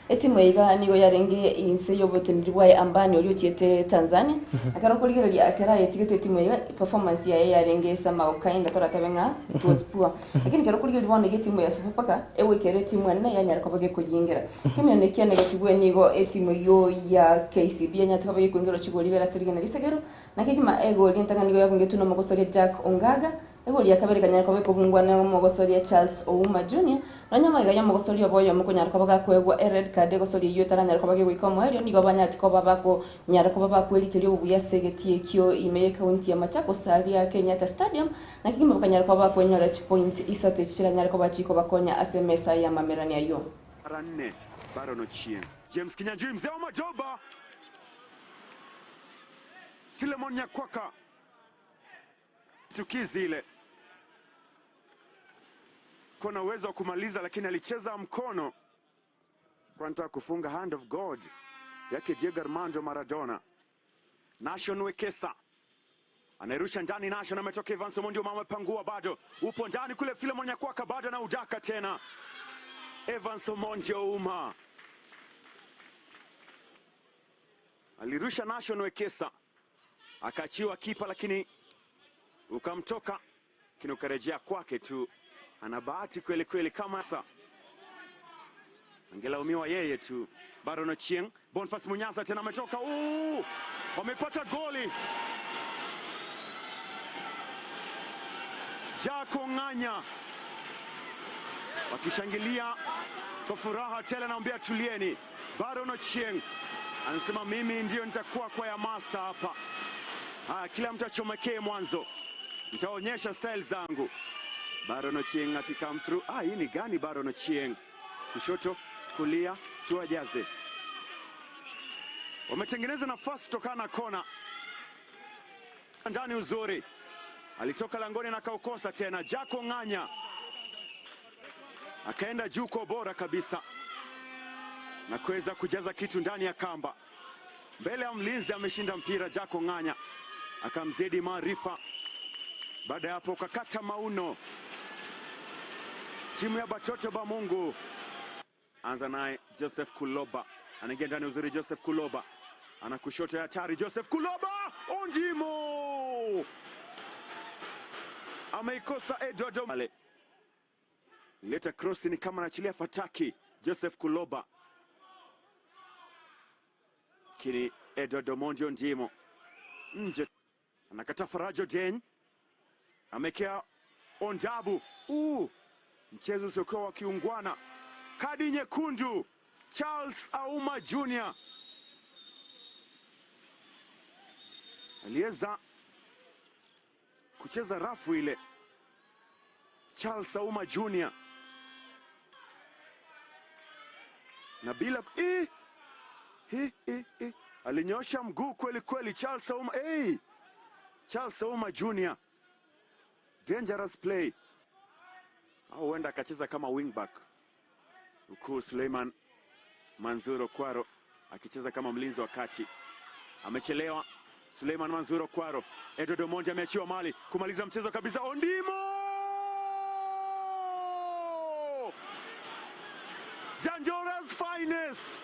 etimu eye iga nigo yarenge inse y'oboteneneri bwaye Ambani oria ochiete Tanzania. Ekero okorigereria ekero ayetigete etimu eye iga, performance yaye yarenge somehow kinda toratabe ng'a it was poor. Lakini ekero okorigereria bono iga etimu ya Sofapaka egoikera etimu enene yanyara koba gekoyingera. Ekeminano ekiane getigwe nigo etimu eyio ya KCB yanyarete koba gekoingerwa chigori ibere ase rigena risegero, Na kegima egori entang'ani nigo yabungetwe nomogosoria Jack Ongaga, egori ya kabere ekanyara koba ekobungwa nomogosoria Charles Ouma Junior, nonya magega y'omogosoria obo oyomo konyara koba gakoegwa ered card egosoria eyio etaranyare koba gegoika omoerio nigo banyarete koba bakonyara koba bakwerikeria obobuya ase egetii ekio ime y'ecounty ya Machakos aria Kenyatta Stadium na kegima bakanyara koba bakwenyora chipoint isato echi chiranyare koba chikobakonya ase emesa y'amamerani ayio. Mara nne Baron Ochieng. James Kinyanjui mzee wa Majoba. Filemon Nyakwaka tukizi ile kona uwezo wa kumaliza, lakini alicheza mkono kwa anataka kufunga hand of God yake Diego Armando Maradona. Nashon Wekesa anairusha ndani, Nashon ametoka, Evans Omondi amepangua, bado upo ndani kule, Filemon Nyakwaka bado anaudaka tena, Evans Omondi Ouma alirusha Nashon Wekesa akaachiwa kipa, lakini ukamtoka, lakini ukarejea kwake tu. Ana bahati kweli kweli, kama sasa angelaumiwa yeye tu. Baron Ochieng, Boniface Munyasa tena ametoka, uu, wamepata goli. Jaco Ng'anya wakishangilia kwa furaha tele, anaambia tulieni. Baron Ochieng anasema mimi ndio nitakuwa kwa ya master hapa. Haya, kila mtu achomekee mwanzo, nitaonyesha style zangu. Baron Ochieng akikam through. Ah, hii ni gani Baron Ochieng? Kushoto, kulia, tuwajaze. Wametengeneza nafasi kutokana na kona ndani, uzuri alitoka langoni na akaukosa tena. Jaco Ng'anya akaenda juu kwa ubora kabisa na kuweza kujaza kitu ndani ya kamba mbele ya mlinzi. Ameshinda mpira Jaco Ng'anya akamzidi maarifa. Baada ya hapo kakata mauno timu ya Batoto ba Mungu. Anza naye Joseph Kuloba anaingia ndani uzuri. Joseph Kuloba ana kushoto ya hatari. Joseph Kuloba Onjimo ameikosa Edward Omale. Leta cross ni kama anaachilia fataki Joseph Kuloba, lakini Edward Omondi Ondimo nje, anakata Farajo Den amekea Ondabu. Uu, mchezo usiokuwa wa kiungwana. Kadi nyekundu Charles Auma Jr aliweza kucheza rafu ile. Charles Auma Jr na bila i, i, i, i. Alinyosha mguu kweli kweli Charles Auma, hey! Charles Auma Jr dangerous play, au huenda akacheza kama wingback, huku Suleiman Manzuro Kwaro akicheza kama mlinzi wa kati. Amechelewa Suleiman Manzuro Kwaro. Edward Omondi ameachiwa mali kumaliza mchezo kabisa. Ondimo Janjora's finest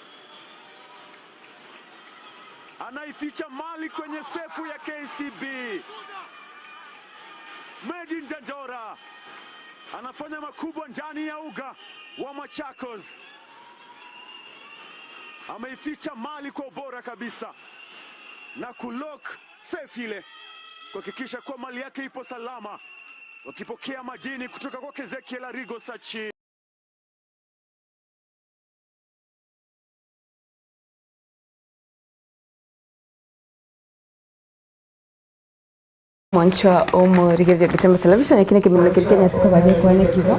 anaificha mali kwenye sefu ya KCB. Medin Janjora anafanya makubwa ndani ya uga wa Machakos, ameificha mali kwa ubora kabisa na kulock safe ile kuhakikisha kuwa mali yake ipo salama, wakipokea madini kutoka kwake Ezekiel Arigo Sachi. Mwanchwa omorigereria Getembe Television eki nekeminwa keria Kenya tukaba gekwanekigwa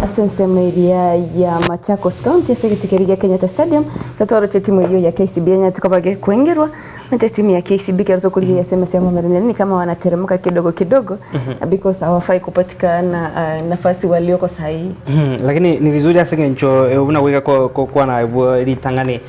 ase ensemo eria ya Machakos County ase egeti keria gia Kenyatta Stadium totoroche timu eyio ya KCB enya tukaba gekwengerwa Mete timu ya KCB kero tokorigereria ase emesemo emeremia ni kama wanateremka kidogo kidogo because hawafai kupatikana uh, nafasi walioko sahii. Lakini ni vizuri ase eng'encho eh, buna goika ko- kokwana abwo ritang'ani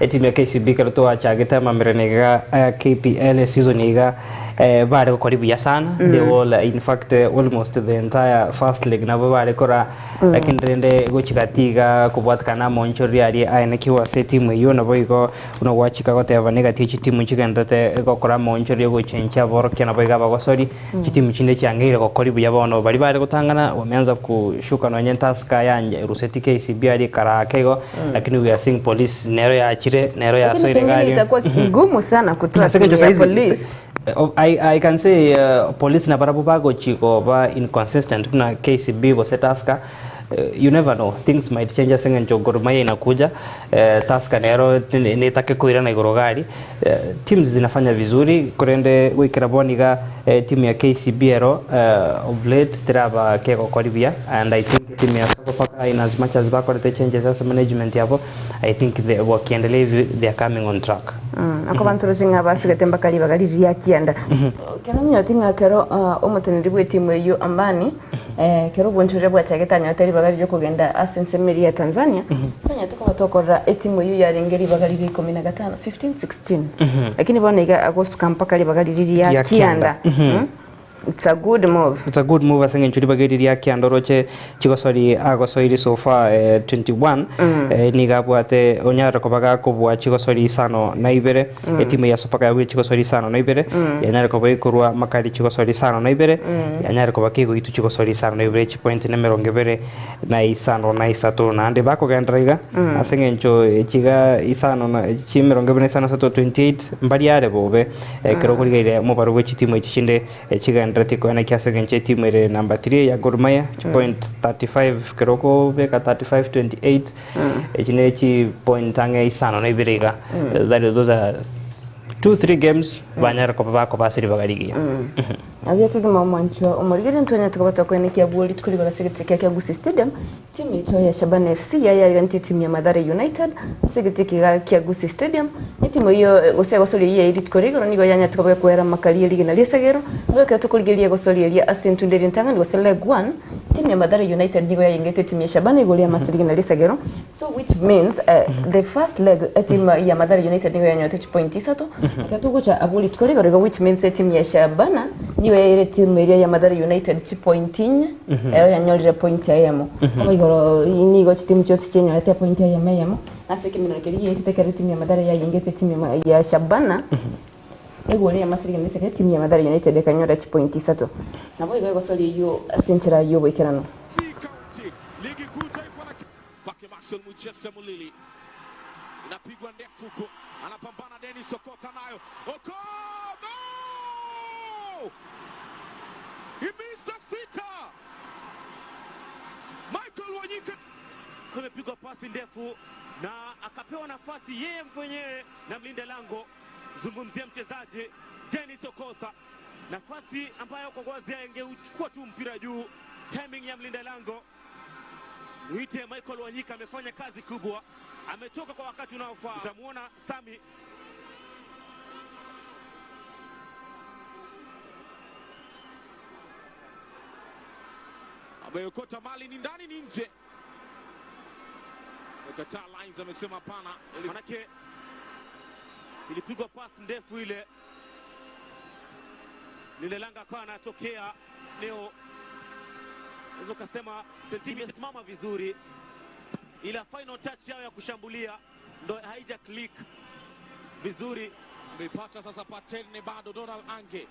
etimu ya KCB ekero twachagete amamererano iga eh, KPL season iga eh, bare gokora buya sana mm. They all in fact eh, almost the entire first leg nabo bare kora mm. Lakini rende gochigati iga kobwatikana amonchoreri aria aenekiwa ase etimu eywo nabo igo buna gwachika goteba negati chitimu chigenderete gokora amonchoreri ogochenchia aborokia nabo iga abagosori mm. Chitimu chinde chiang'eire gokori buya bono baria bare gotang'ana wameanza kushuka nonye Tusker yanje eruseti KCB aria ekara ake igo mm. Lakini we are seeing police nero yachire nero Lakini yasoire pengine iga aria itakuwa ngumu sana kutoa Ase timu eng'encho ya saizi police. I, I can say uh, police nabarabwo bagochi koba inconsistent buna KCB gose Tusker uh, you never know things might change ase eng'encho Gor Mahia inakuja uh, Tusker nero netake koirana igoro gari uh, teams zinafanya vizuri korende goikera bono iga uh, timu ya KCB ero uh, of late teraba kegokori buya and I think timu ya Sofapaka in as much as bakorete changes ase management yabo. I think the wakiendelea hivi they are coming on track. Akoba ntoroche ng'a basugete mpaka ribaga riria ria kianda. Kero onyoti ng'a kero omoteneneri bw'etimu eyio Ambani, ekero obonchoreria bwachagete anyorete ribaga riria okogenda ase ensemo eria ya Tanzania, tonyarete koba tokorora etimu eyio yarenge ribaga riria ikomi na gatano, 15, 16. Lakini bono iga agosuka mpaka ribaga riria ria Ria kianda. kianda. It's a good move. It's a good move ase eng'encho ribaga eri ria kianda oroche chigosori agosoiri so far 21 nigo abwate onyarire koba gakobua chigosori isano na ibere etimu ya Sofapaka yabuire chigosori isano na ibere yanyare koba ekorwa makari chigosori isano na ibere yanyare koba kegoitwa chigosori isano na ibere chipointi na emerongo ebere na isano na isato naende bakogenderera iga ase eng'encho chiga isano na chiemerongo ebere na isano na isato 28 mbari are bobe Ekero okorigereria omobaro bwe chitimu echi chinde chigenderereti koenekia ase engencho etimu ere number 3 ya Gor Mahia chipoint 35 ekero okobeka 35 28 echi ne chipoint ang'e isano na ibere iga that is those are 2 3 games banyare koba bakoba ase ribaga rigiya. Abia kegima omwanchwa omorigereria ntwanyarete koba tokoenekia abwo rituko rigoro ase egetii kia Gusii Stadium Timu ito ya Shabana FC yayaigantie etimu ya Mathare United ase egetii kiga kia Gusii Stadium. Etimu eyio gose egosoria eyio ya rituko ria igoro nigo yanyarete koba gekoera amakari ye rigena ri'esegero. Nabo ekero tokorigereria egosoria eria ase entunda eria entang'ani gose leg one, timu ya Mathare United nigo yayengete etimu ya Shabana igoro y'amase rigena ri'esegero. So which means the first leg etimu ya Mathare United nigo yanyorete chipointi isato. Ekero togocha abwo rituko ria igoro igo which means etimu ya Shabana nigo yaire etimu eria ya Mathare United chipointi inye. Ero yanyorire point eyemo. Koba igoro nigo chitimu chionsi chienyorete epoint eyemo eyemo. Ase ekeminoro keria giaetete ekero etimu ya Mathare yayengete etimu ya Shabana, egori eyemo ase rigena riseke, etimu ya Mathare United ekanyora chipoint isato. Naboigo egosoria eyio ase enchera y'oboikeranu. Kwake Maxwell Muchese Mulili, inapigwa ndefu huku, anapambana Dennis Okota nayo Oko, no! He missed the sitter. Michael Wanyika Kumepigwa pasi ndefu na akapewa nafasi yeye mwenyewe na mlinda lango, zungumzia mchezaji Dennis Okotha, nafasi ambayo kwa wazi angeuchukua tu mpira juu, timing ya mlinda lango Mwite Michael Wanyika amefanya kazi kubwa, ametoka kwa wakati unaofaa. Utamuona Sami ameokota mali ni ndani ni nje, amekataa lines, amesema hapana. Manake ilipigwa pasi ndefu ile, Lilelanga akawa anatokea leo, unaweza ukasema senti imesimama vizuri, ila final touch yao ya kushambulia ndo haija click vizuri. Ameipata sasa Paterne, bado Donald Ange.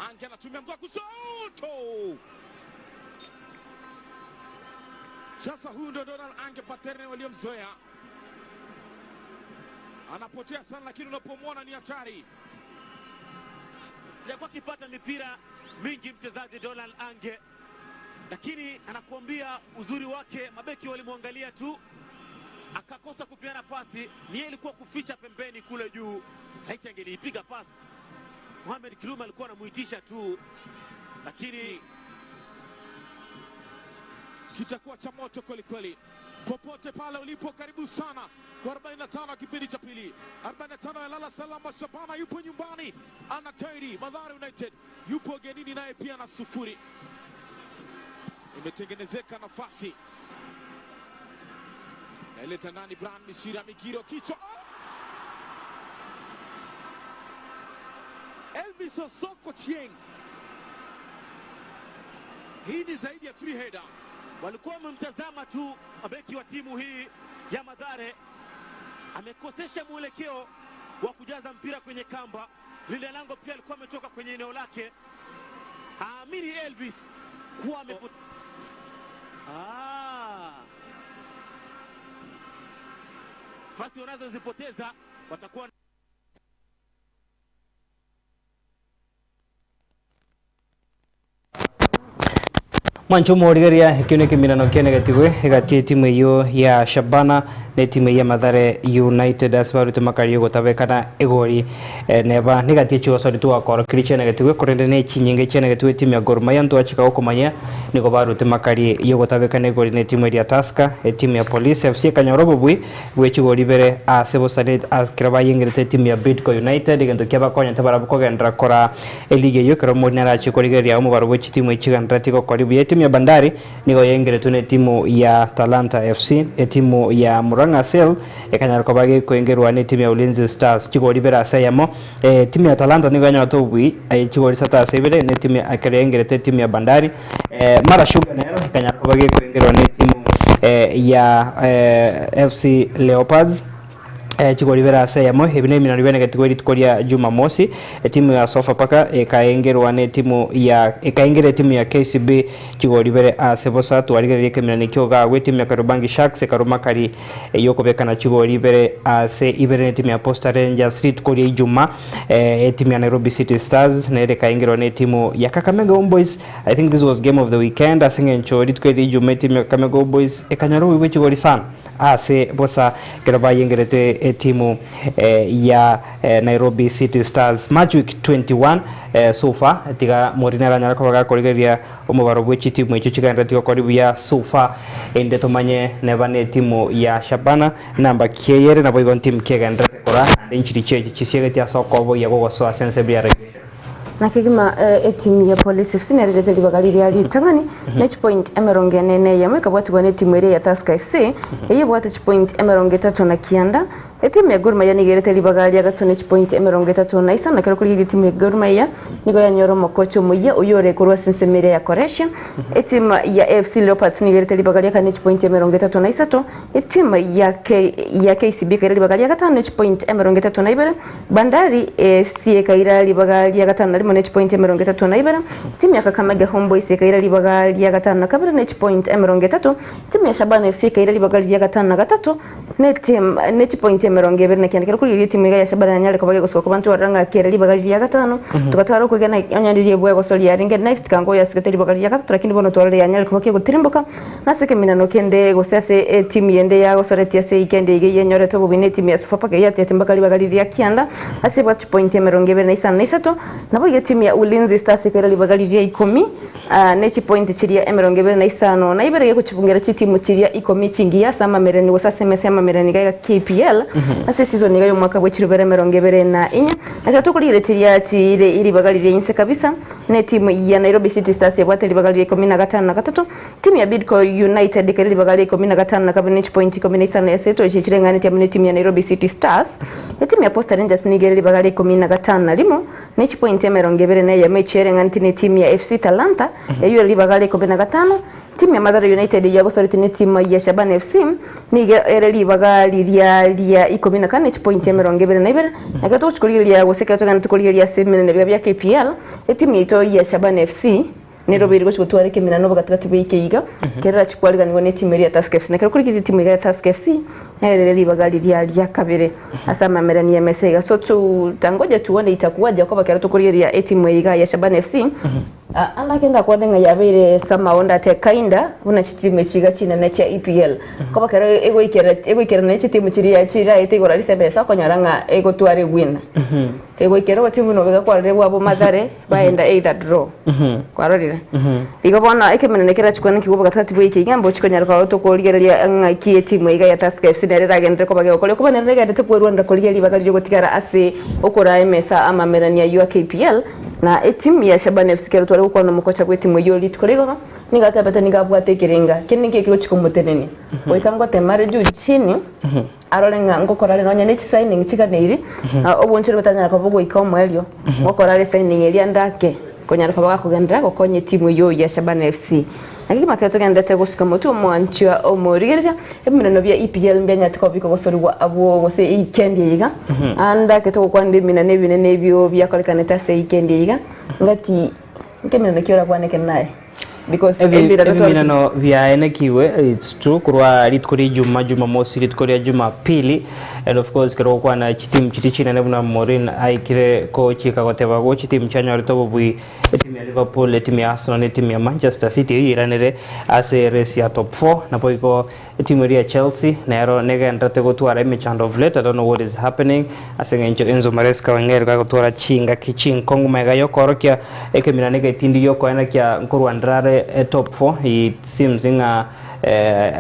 Ange anatumia mguu wa kushoto. Sasa huyu ndo Donald Ange Paterne waliomzoea, anapotea sana, lakini unapomwona ni hatari. Hajakuwa akipata mipira mingi mchezaji Donald Ange, lakini anakuambia uzuri wake, mabeki walimwangalia tu akakosa kupeana pasi, ni yeye ilikuwa kuficha pembeni kule juu. Laiti angeliipiga pasi, Mohamed Kilume alikuwa anamuitisha tu, lakini kitakuwa cha moto kweli kweli. Popote pale ulipo, karibu sana kwa 45 kipindi cha pili. 45 ya lala salama. Shabana yupo nyumbani, ana tairi. Mathare United yupo ugenini, naye pia na sufuri. Imetengenezeka nafasi, naileta ndani. Brian Mishira Migiro, kichwa oh! Elvis Osoko Chieng, hii ni zaidi ya free header. Walikuwa wamemtazama tu mabeki wa timu hii ya Mathare, amekosesha mwelekeo wa kujaza mpira kwenye kamba. Lile lango pia alikuwa ametoka kwenye eneo lake. Haamini Elvis kuwa amepo... Nafasi wanazozipoteza watakuwa Mwancho omorigereria, ekio nekeminano kianegetigwe egati etimu eyio ya Shabana na etimu eyio ya Mathare United ase barwete makari yogotabekana egori neba negati echigosori twakorokirie chianegetigwe korende ne chinyinga chianegetigwe etimu ya Gor Mahia ntwachika gokomanya nigo barute makari y'ogotabekana egori n'etimu eria Tusker. Etimu ya Police FC ekanyora obobui bwe chigori ibere ase bosa ekero bayengerete etimu ya Bidco United, egento kiabakonyete barabwo kogenderera koraa eligi eyio ekero Mourinho arachie korigereria omobaro bwe chitimu echi chigenderereti gokori buya. Etimu ya Bandari nigo yaengeretwe netimu ya Talanta FC, etimu ya Murang'a Seal ekanyara koba gekoengerwa netimu ya Ulinzi Stars chigori ibere ase eyemo. Etimu ya Talanta nigo yanyorete obobui chigori isato ase ibere netimu ya ekero yaengerete etimu ya Bandari. Mara Sugar nero ekanyara koba gekoengerwa netimu ya FC Leopards. Chigori ibere ase eyemo. Ebi nebiminano bianegetigwe rituko ria Jumamosi. Etimu ya Sofapaka ekaengerwa netimu ya ekaengera etimu ya KCB chigori ibere ase bosa. Twarigereria ekeminano ekio gagwa etimu ya Kariobangi Sharks ekaruma kari eyokobekana chigori ibere ase ibere netimu ya Posta Rangers rituko ria Ijuma. Etimu ya Nairobi City Stars nere ekaengerwa netimu ya Kakamega Homeboyz. I think this was game of the weekend ase eng'encho rituko eri ria Ijuma etimu ya Kakamega Homeboyz ekanyora obobe bwe chigori sana. Ase bosa ekero bayengerete etimu ya Nairobi City Stars match week 21 so far tiga Mourinho aranyare koba gakorigereria omobaro bwe chitimu echio chigendereti gokori buya so far erinde tomanye neba ne etimu ya Shabana namba ki eyere naboigo ntimu ki egenderete kora naende nchiri chiechi chisiegeti ase okoboyia gogosoa ase ensemo ya relegation. Na kegima etimu ya Police FC nererete ribaga riria ritang'ani ne chipoint emerongo ene na eyemo ekabwatigwa netimu eria ya Tusker FC eyio ebwate chipoint emerongo etato na kianda. Etimu ya Gor Mahia nigo erete ribaga ria gatato ne chipoint emerongo etato na isano ekero korigereria etimu ya Gor Mahia nigo yanyora omokocha omoyia oyio ore korwa ase ensemo eria ya Croatia. Etimu ya AFC Leopards nigo erete ribaga ria kane ne chipoint emerongo etato na isato. Etimu ya ya KCB ekaira ribaga ria gatano ne chipoint emerongo etato na ibere. Bandari FC ekaira ribaga ria gatano na rimo ne chipoint emerongo etato na ibere. Timu ya Kakamega Homeboyz ekaira ribaga ria gatano na kabere ne chipoint emerongo etato. Timu ya Shabana FC ekaira ribaga ria gatano na gatato ne tim ne chipoint emerongo ebere na kianda. Ekero korigereria etimu iga ya Shabana yanyare koba gegosoka koba ntwarora ng'a kere ribaga riria gatano, togatwara okwegena onye riria bwegoso riarenge next kango yasogete ribaga riria gatato lakini bono twarorire yanyare koba kegotirimboka. Nase ekeminano kende gose ase etimu yende yagosoretie ase eikendi iga eyenyorete obobe na etimu ya Sofapaka eyatiete mpaka ribaga riria kianda ase ebwate chipointi emerongo ebere na isano na isato. Naboigo etimu ya Ulinzi Stars ekaira ribaga riria ikomi ne chipointi chiria emerongo ebere na isano na ibere gegochibungera chitimu chiria ikomi chingiya ase amamererani gose ase emesa y'amamererani iga ya KPL ase esizoni iga y'omwaka bwe chirubere emerongo ebere na inya. Ekero tokorigereria chiria chire ribaga riria inse kabisa na etimu ya Nairobi City Stars ebwate ribaga riria ikomi na gatano na gatato. Timu ya Bidco United ekaira ribaga ria ikomi na gatano na kabere ne chipointi ikomi na isano ase etochi chireng'anetie amo netimu ya Nairobi City Stars. Etimu ya Posta Rangers nigo ere ribaga ria ikomi na gatano na rimo ne chipointi emerongo ebere na eyemo echio ereng'anetie netimu ya FC Talanta eyio ere ribaga ria ikomi na gatano. Timu ya Mathare United eyio yagosoretie netimu ya Shabana FC nigo ere ribaga riria ria ikomi na kane ne chipointi emerongo ebere na ibere. Na ekero togochia korigereria gose ekero togenderete korigereria ase ebimenene biga bia KPL, etimu yaito ya Shabana FC Nero ere gochia gotwara ekeminano obogatagati bw'eike iga, kera erachie kwariganigwa netimu eria ya Tusker FC. Na ekero korigereria etimu iga ya Tusker FC, nero ere ribaga riria ria kabere ase amamerani y'emesa iga. So tutangoja tuone itakuwaje okoba ekero tokorigereria etimu eye iga ya Shabana FC, ande ake ndakwane ng'a yabeire somehow ndate kinda buna chitimu echi iga chinene chia EPL. Koba ekero egoikera egoikerana ne chitimu chiria chiraete igoro ase emesa okonyora ng'a egotwara ewin. Egoikera ogotimu buna obo iga kwarorire bwabo Mathare, baenda either draw. Kwarorire? Igo bono ekemenene kerachikwane nkigwa obogatagati bwa eike iga mbochi konyara korora tokorigereria ng'aki etimu iga ya Tusker FC nere eragenderere koba gegokoria okoba nere negenderete kwerwanera korigia ribaga riria ogotigara ase okoraa emesa amamerani ayio a KPL na etimu ya Shabana FC kero tware gokwana omokocha bw'etimu eyio rituko rigoro nigo atebete nigo abwate ekerenga kende nkio kegochi komotenenia goika ngotema are juu chini Arore ng'a ngokora are nonya ne chisigning chiganeiri, na obonchori botanyara koba bogoika omoerio, ngokora are esigning eria ndake konyara koba gakogenderera gokonya etimu eyio ya Shabana FC. Naki kegima ekero togendererete gosuka motwe omwanchwa omorigereria, ebimeneno bia EPL mbianyarete koba bikogosorigwa abwo gose eikendi eye iga. Ande ake togokwanera ebimeneno ebinene ebio biakorekanete ase eikendi eye iga, ngati nkemeneno ki orakwane ekero naye? Because Ebi- ebirero tware Ebiminano biaenekiwe it's true korwa rituko ria Ijuma, Jumamosi, rituko ria Jumapili and of course ekero ogokwana chitimu chiria chinene buna Maureen aikire kochika goteba igo chitimu chianyorete obobui etimu ya Liverpool, etimu ya Arsenal na etimu ya Manchester City eyio yairanire ase race ya top four naboigo. Etimu eria ya Chelsea nero negendererete gotwara emechando of late, I don't know what is happening ase eng'encho Enzo Maresca oeng'eire gagotwara chingaki chinkong'u magega y'okoorokia ekemira na egetindi giokoena kia nkorwanera are top four, it seems ng'a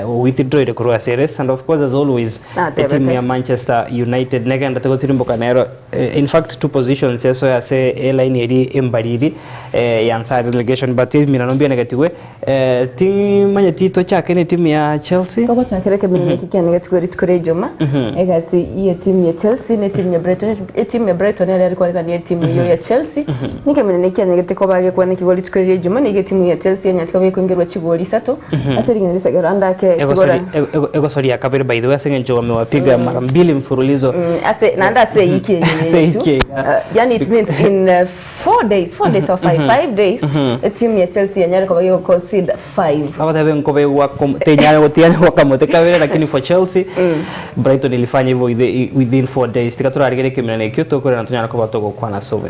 withdrawire korwa ase race and of course as always etimu ya Manchester United negendererete gotirimboka nero in fact two positions esoe ase elaini eria embariri ya nsa relegation but ebimirano mbianegetigwe Timanyeti tochake netimu ya Chelsea. Togochakera ekeminwa eke kiane getigwe rituko ria Ijuma, egati y'etimu ya Chelsea na etimu ya Brighton. Etimu ya Brighton ere yare kwarigania etimu eyio ya Chelsea. Nekeminwa eke kiane getikoba gekwanekigwa rituko ria Ijuma, nigo etimu ya Chelsea yanyarete koba ekoingerwa chigori isato ase ring'ana risagero ande ake chigora Egosori ya kabere by the way ase eng'encho wamewapiga mara mbili mfululizo. Ase naende ase eyiki eye Ase yaito. eyiki eye. Yani it means in 4 days, 4 days or 5, 5 days, etimu ya Chelsea yanyare koba gego concede 5. Abatebe nkobe tenyare gotiana gwakamote kabere lakini for Chelsea Brighton ilifanya hivyo within 4 days. Tika turarigere kiminano ekio tokorera tonyara koba togokwana sobe.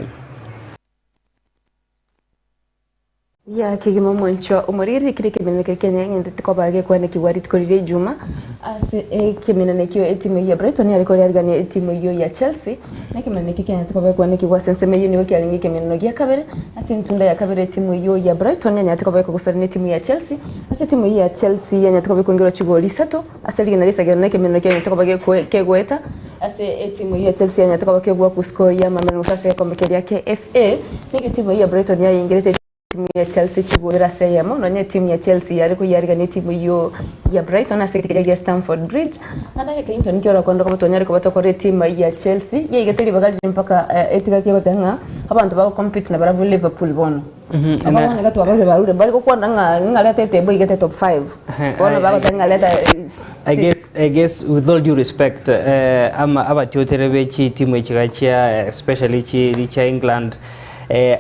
Ya kegima mwancho omoriri kire keminano kere kenya ng'endete koba gekwanekigwa rituko riria ijuma ase ekeminano ekio etimu eyio ya Brighton yariko yarigania etimu eyio ya Chelsea na ekeminano ekio kianyarete koba gekwanekigwa ase ensemo eyio nigo kiarenge ekeminano gia kabere ase entunda ya kabere etimu eyio ya Brighton yanyarete koba ekogosana na etimu ya Chelsea ase etimu eyio ya Chelsea yanyarete koba ekoingerwa chigori isato ase rigena risagero na ekeminano kianyarete koba kegoeta ase etimu eyio ya Chelsea yanyarete koba kegwa kusiko ya Mamelodi ase egekombe keria kia FA nigo etimu eyio ya Brighton yayengerete timu ya Chelsea chigobera ase eyemo nonya etimu ya Chelsea yare koyarigania etimu eyio ya Brighton ase egeti keria gia Stamford Bridge naende ake Clinton nki orakonde koba twanyare koba tokora etimu ya Chelsea yaigete ribaga rire mpaka etigaki egoteba ng'a abanto bago compete nabarabwo Liverpool bono Aba bono iga twabarire barure mbari gokwana ng'a ng'a reta etable igete top 5 bono bagoteba ng'a reta I guess, I guess with all due respect ama abatiotere be chitimu echiga chia especially chiri chia England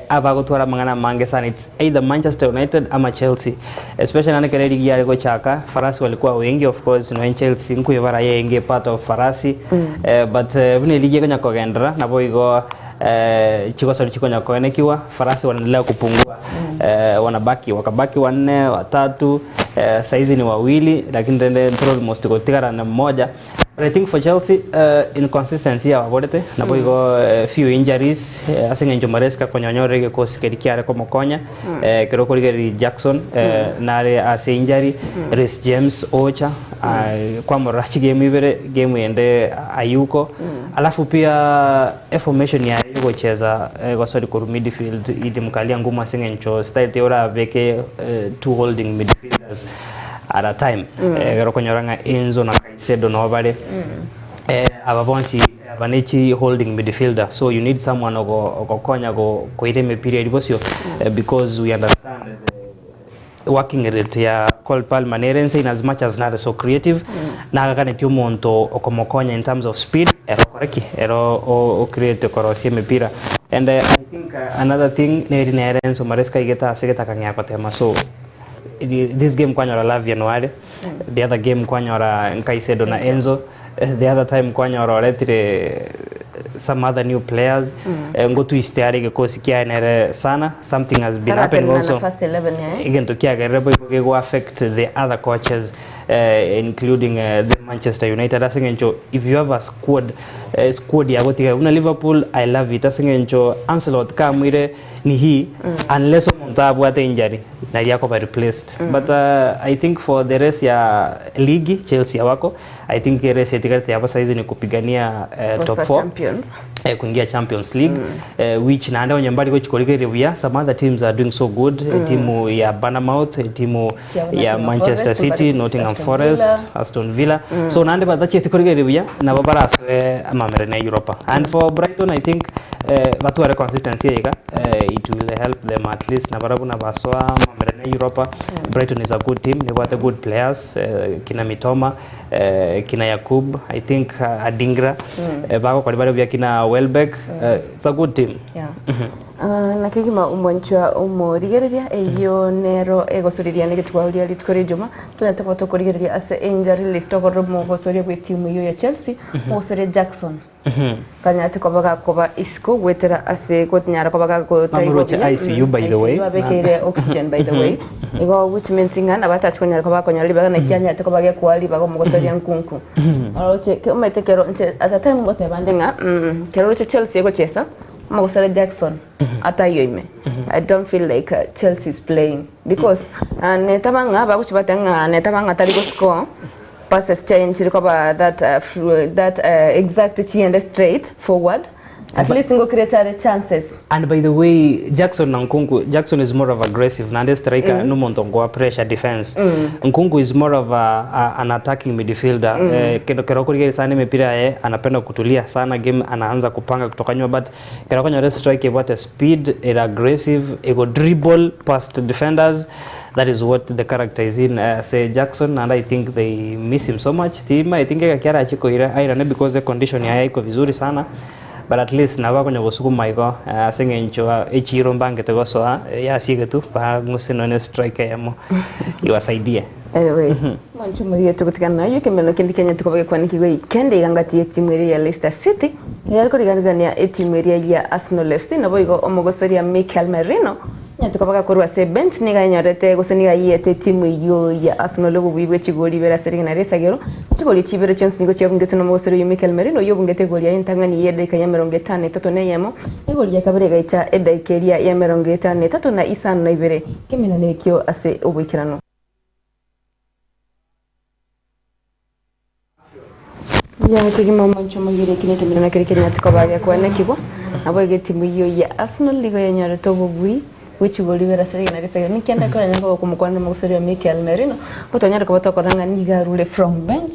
abagotwara amang'ana amange sana it's either Manchester United ama Chelsea especially naende ekero eligi yare gochaka farasi walikuwa wengi of course nonya Chelsea nkoyebara yenge part of farasi but buna eligi ekonya kogenderera nabo igo chigosori chikonya koenekiwa farasi wanaendelea kupungua wanabaki wakabaki wanne watatu saizi ni wawili lakini rende ntoro almost gotigara na mmoja But I think for Chelsea inconsistency yababorete nabo igo few injuries ase eng'encho Maresca konyonyorera egekosi keria kiare komokonya ekero okorigereria Jackson nare ase injury Reece James ocha kwamorora chigame ibere game ende ayuko alafu pia eformation yaye yogocheza gosori korwa midfield ilimkalia ngumu ase eng'encho style tiorabeke two holding midfielders at a time ekero okonyora ng'a Enzo na Caicedo noo bare aba bonsi aba ne chi holding midfielder so you need someone ogokonya koira emepira eria bosio because we understand the working rate ya Cole Palmer nere inse in as much as nare so creative nagakanetie omonto okomokonya in terms of speed ere okore ki? Ere o create korosia emepira and I think another thing neri nere Enzo Maresca aigete ase getakang'ea gotema so This game kwanyora Lavia noare, the other game kwanyora Caicedo na Enzo, the other time kwanyora oretire some other new players ngotwist are egekosi kiaye nere sana something has been happening also First 11 yaye. egento kiagerire boigo gego affect the other coaches including the Manchester United ase eng'encho if you have a squad squad yagotiga buna Liverpool I love it ase eng'encho Ancelotti kamoire ni hii unless omonto abwate injury nari akoba replaced but I think for the race ya ligi Chelsea wako I think race etigarete yabo saizi ni kupigania top Kosa 4 Champions. Kuingia Champions League which naende onye mbari gochikorigereria buya some other teams are doing so good timu ya Bournemouth timu Chia ya Nottingham Manchester Forest, City mbari Nottingham Aston Forest Villa. Aston Villa so naende batacheti korigereria buya nabo barasoe amamera na Europa and for Brighton I think batware consistency iga it will help them at least nabarabwo nabasoa amamera na Europa Brighton is a good team nebwate good players kina Mitoma kina Yakub I think Adingra bagokori bare buya kina Welbeck it's a good team. Yeah. Naki kegima omwanchwa omorigereria eyio nero egosoriria negetuba ria rituko ria ijuma tonyarete koba tokorigereria ase injury list okorora omogosoria bwe etimu eyio ya Chelsea omogosoria Jackson. Kanyarete koba gakoba isiko goetera ase gotanyara koba gagotaigwa Bamoroche buya. ICU by the way. ICU abekeire oxygen by the way. Igo which means ng'a nabo atachi konyara koba akonyora ribaga naki anyarete koba gekoa ribaga omogosoria nkunku. Oroche omanyete kero inche at a time ngoteba nde ng'a kero oroche Chelsea egochesa, omogosore Jackson ataiyo ime. I don't feel like Chelsea is playing because netaba ng'a bagochia bateba ng'a netaba ng'a tari goscore. Passes chiaye nchiri koba that that exact chiende straight forward at least ngo create are chances. And by the way Jackson na Nkunku, Jackson is more of aggressive naende striker mm. nomonto nkoa pressure defense mm. Nkunku is more of a, a, an attacking midfielder mm. Eh, kero kero okorigereria sana emepira yaye anapenda kutulia sana game anaanza kupanga kutoka nyuma but kero okonyora striker ebwate speed ere aggressive ego dribble past defenders That is what the character is in ase Jackson and I think they miss him so much. Timaeti ngegaki arache koira airane because the condition yaye haiko vizuri sana but at least nabo akonya gosukuma igo ase eng'encho echiro mbangete gosoa yasiegetu bang'use nonye striker eyemo iwasaidie. Anyway, mwanche omorigia togotigana nayio ekemeno kende kianyete koba gekwanekigwe weekend iga ngati y'etimu eria ya Leicester City eyare koriganigania etimu eria ya Arsenal FC naboigo omogosoria Mikel Merino Onye tikoba korwa ase ebench, nigo ayenyorete gose nigo ayiete etimu eyio ya Arsenal obobui bwe chigori ibere ase rigena ri'esagero. Chigori echi ibere chionsi nigo chiabungetwe nomogosori oyio Mikel Merino oyio obungete egori yaye entang'ani y'edaika y'emerongo etano na etato na eyemo, egori ya kabere egacha edaika eria y'emerongo etano na etato na isano na ibere. Kemenano ekio ase oboikeranu. Buya kegima omonche omogiri eki nekemerero keria kenyarete koba gekwenekigwa, naboigo etimu eyio ya Arsenal nigo yanyorete obobui bwe chigori ibere ase rigena risegero. Ninki ande koranyare koba okomokwanera omoguseri o Mikel Merino, gotonyare koba tokora ng'a nigo arure from bench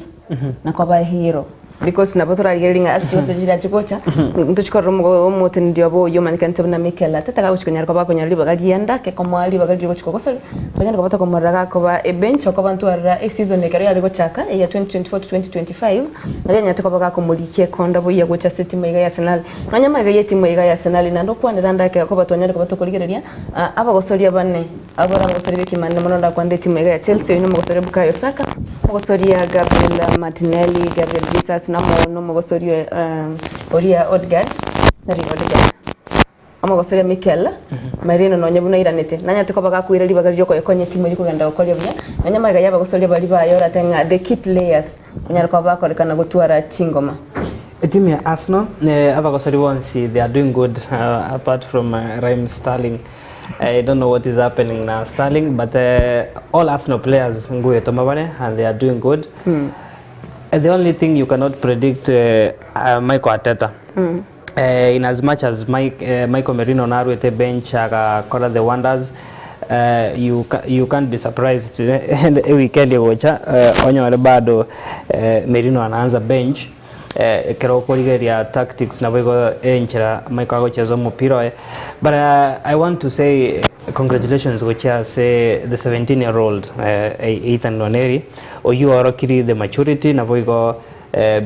na koba hero because nabo torarigererie ng'a ase chigosori chirache gocha ntochi korora omogo omoteneneri obo oyio omanyekanete buna Mikel Arteta gagochi konyara koba akonyora ribaga rienda ake komoa ribaga riria ogochi kogosoria Tonyare koba tokomorora gakoba ebench okoba ntwarora eseason ekero yare gochaka eya 2024 to 2025 nario anyarete koba gakomorikia ekonda buya gocha ase etimu iga ya Arsenal. Nonya magega y'etimu iga ya Arsenal naende okwanera ande ake okoba twanyare koba tokorigereria abagosoria bane abwo bare abagosoria b'ekimanene mono ndakwanere etimu iga ya Chelsea oyio nomogosoria Bukayo Saka, omogosoria Gabriel Martinelli, Gabriel Jesus na omogosoria oria Odegaard, tari Odegaard. Omogosoria Mikel Merino nonya buna airanete, nanyarete koba gakoira ribaga riria okoyekonya etimu eria kogenda gokoria buya, nonya magega y'abagosoria baria baye orate ng'a the key players banyare koba bakorekana gotwara chingoma. Etimu ya Arsenal abagosori bonsi they are doing good apart from Raheem Sterling I don't know what is happening na Sterling but all Arsenal players nguyetoma bare and they are doing good. The only thing you cannot predict Mikel Arteta In as much as Mike, Michael Merino narwete bench agakora the wonders, you, you can't be surprised eweekend egocha onyore bado Merino anaanza bench ekero okorigereria tactics nabo igo enchera Michael agocheza omopira oye but I want to say congratulations gochia ase the 17 year old Ethan Nwaneri oyio oorokiri the maturity nabo igo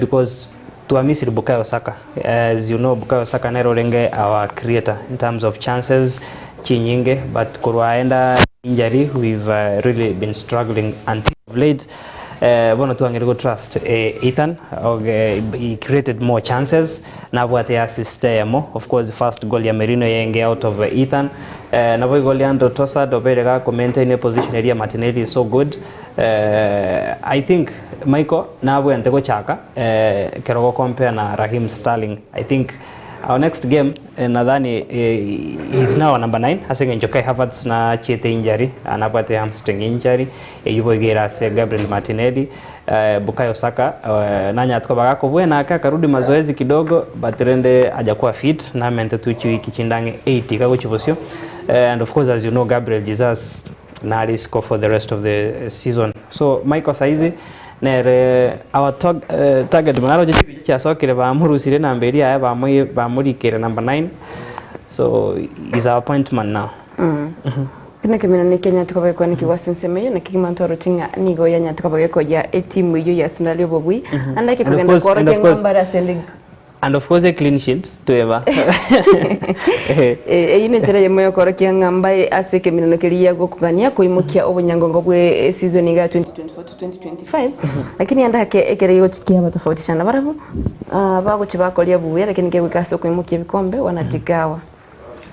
because Twamisiri Bukayo Saka, as you know Bukayo Saka nere orenge our creator in terms of chances chinyinge but korwa aenda injury we've really been struggling until of late bono twang'ire go trust Ethan he created more chances nabwate assist eyemo of course first goal ya Merino yenge out of Ethan naboigo Leandro Trossard obeire gako maintain eposition eria ya Martinelli is so good I think Michael nabwente gochaka Ekero ogocompare na Raheem Sterling, I think our next game nadhani he's now number 9 ase eng'encho Kai Havertz nachiete injury, nabwate hamstring injury, eyio boigo ere ase Gabriel Martinelli, Bukayo Saka nanyarete koba gakobwena ake akarudi mazoezi kidogo but rende hajakuwa fit namente tu chiwiki chinde ang'e 8 iga gochia bosio and of course as you know Gabriel Jesus nare isiko for the rest of the season so Michael saizi Nere our target buna aroche chibicha chiasokire bamorusirie enamba eria yaye bamorikeire number 9 so he's our point man now. Buna ekemenwa nekianyarete koba gekwanekigwa ase ensemo eyio, naki kegima ntwaroche ng'a nigo yanyarete koba gekoyia etimu eyio ya Arsenal obobui, ande ake And of kogenda course, and kworokia of ng'a course, mbare ase league. And of course a clean sheet tweba. Eh, eyio nenchera eyemo yokorokia ng'a mbae ase ekeminano keria gokogania koimokia obonyangongo bwe season iga ya 2024 to 2025 lakini ande ake ekere gegochi kiaba tofauti sana barabwo ah, bagochi bakoria buya lakini kegoika ase okoimokia ebikombe wanajigawa.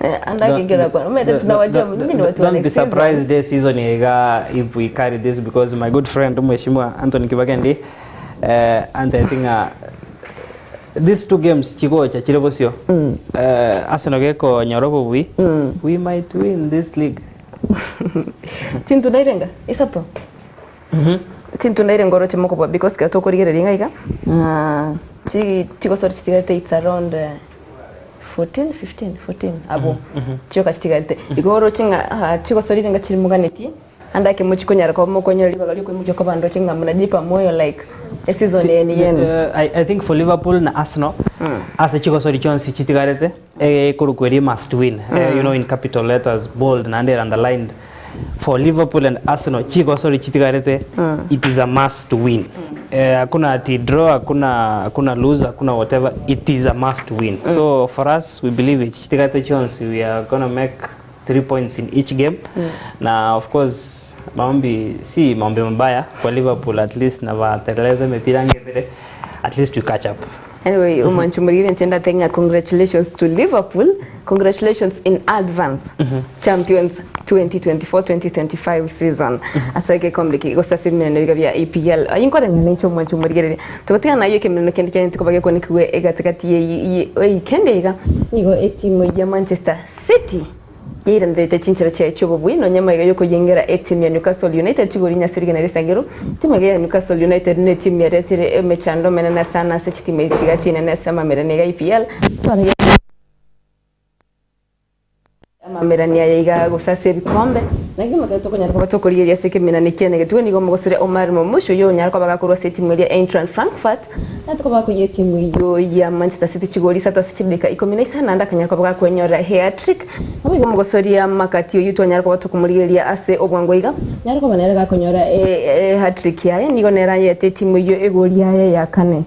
Eh, ande ake ekero akwana omanyete tunawajua nyinyi ni watu wa Don't be next season. surprised this season iga if we carry this because my good friend Mheshimiwa Anthony Kibagendi and I think these two games chigocha chire bosio Arsenal gekonyora obobui we might win this league. Chintunda irenga isato chintunda irenga oroche mokobua because ekero tokorigereria ng'a iga chi chigosori chitigarete it's around 14, 15, 14 abwo chioka chitigarete igo oroche ng'a chigosori irenga chiri moganetie Ande ake mochie konyara koba mokonyora ribaga ri'okoimokia kw'abanto ching'a mnajipa moyo like eseason eye ni yenu. I, I think for Liverpool na Arsenal ase chigosori chionsi chitigarete ekorokwa eria must win you know in capital letters bold naende ere underlined for Liverpool and Arsenal chigosori chitigarete it is a must win hakuna ati draw hakuna hakuna lose hakuna whatever it is a must win so for us we believe echi chitigarete chionsi we are gonna make 3 points in each game na of course maombi si maombi mabaya kwa Liverpool at least na bateleze mipira ngebere at least we catch up. Anyway, omwanchi omorigire inche ndatebe ng'a congratulations to Liverpool, congratulations in advance champions 2024-2025 season ase egekombe eke gose ase ebimeneno biga bia EPL. Ayio nkoreng'ana inche omwanchi omorigereria. Togotigana nayio ekemeneno kende kiane tikoba gekonekigwe egatigati ye weekend iga nigo etimu ya Manchester City yairanderete chinchera chiaye chi'obobui nonya magega y'okoyengera etimu ya Newcastle United chigori inye ase rigena ri'esangeru. Timu eye ya Newcastle United netimu yaretire emechando emenene sana ase chitimu echi chiga chinene ase amamerani iga EPL. Amamerani aya iga gose ase ebikombe. Naki magega tokonyara koba tokorigereria ase ekemenani kiane getuga nigo omogosore Omar Marmoush oyio onyare koba gakorwa ase etimu eria Eintracht Frankfurt Na tokoba koyia etimu eyio ya Manchester City chigori isato ase chidakika ikomi na isano naende akanyara koba gakwenyorera hat-trick. Naboigo omogosoria Makati oyio twanyara koba tokomorigereria ase obwango iga, nyare koba nere gakonyora hat-trick yaye, nigo nere ayete etimu eyio egori yaye ya kane.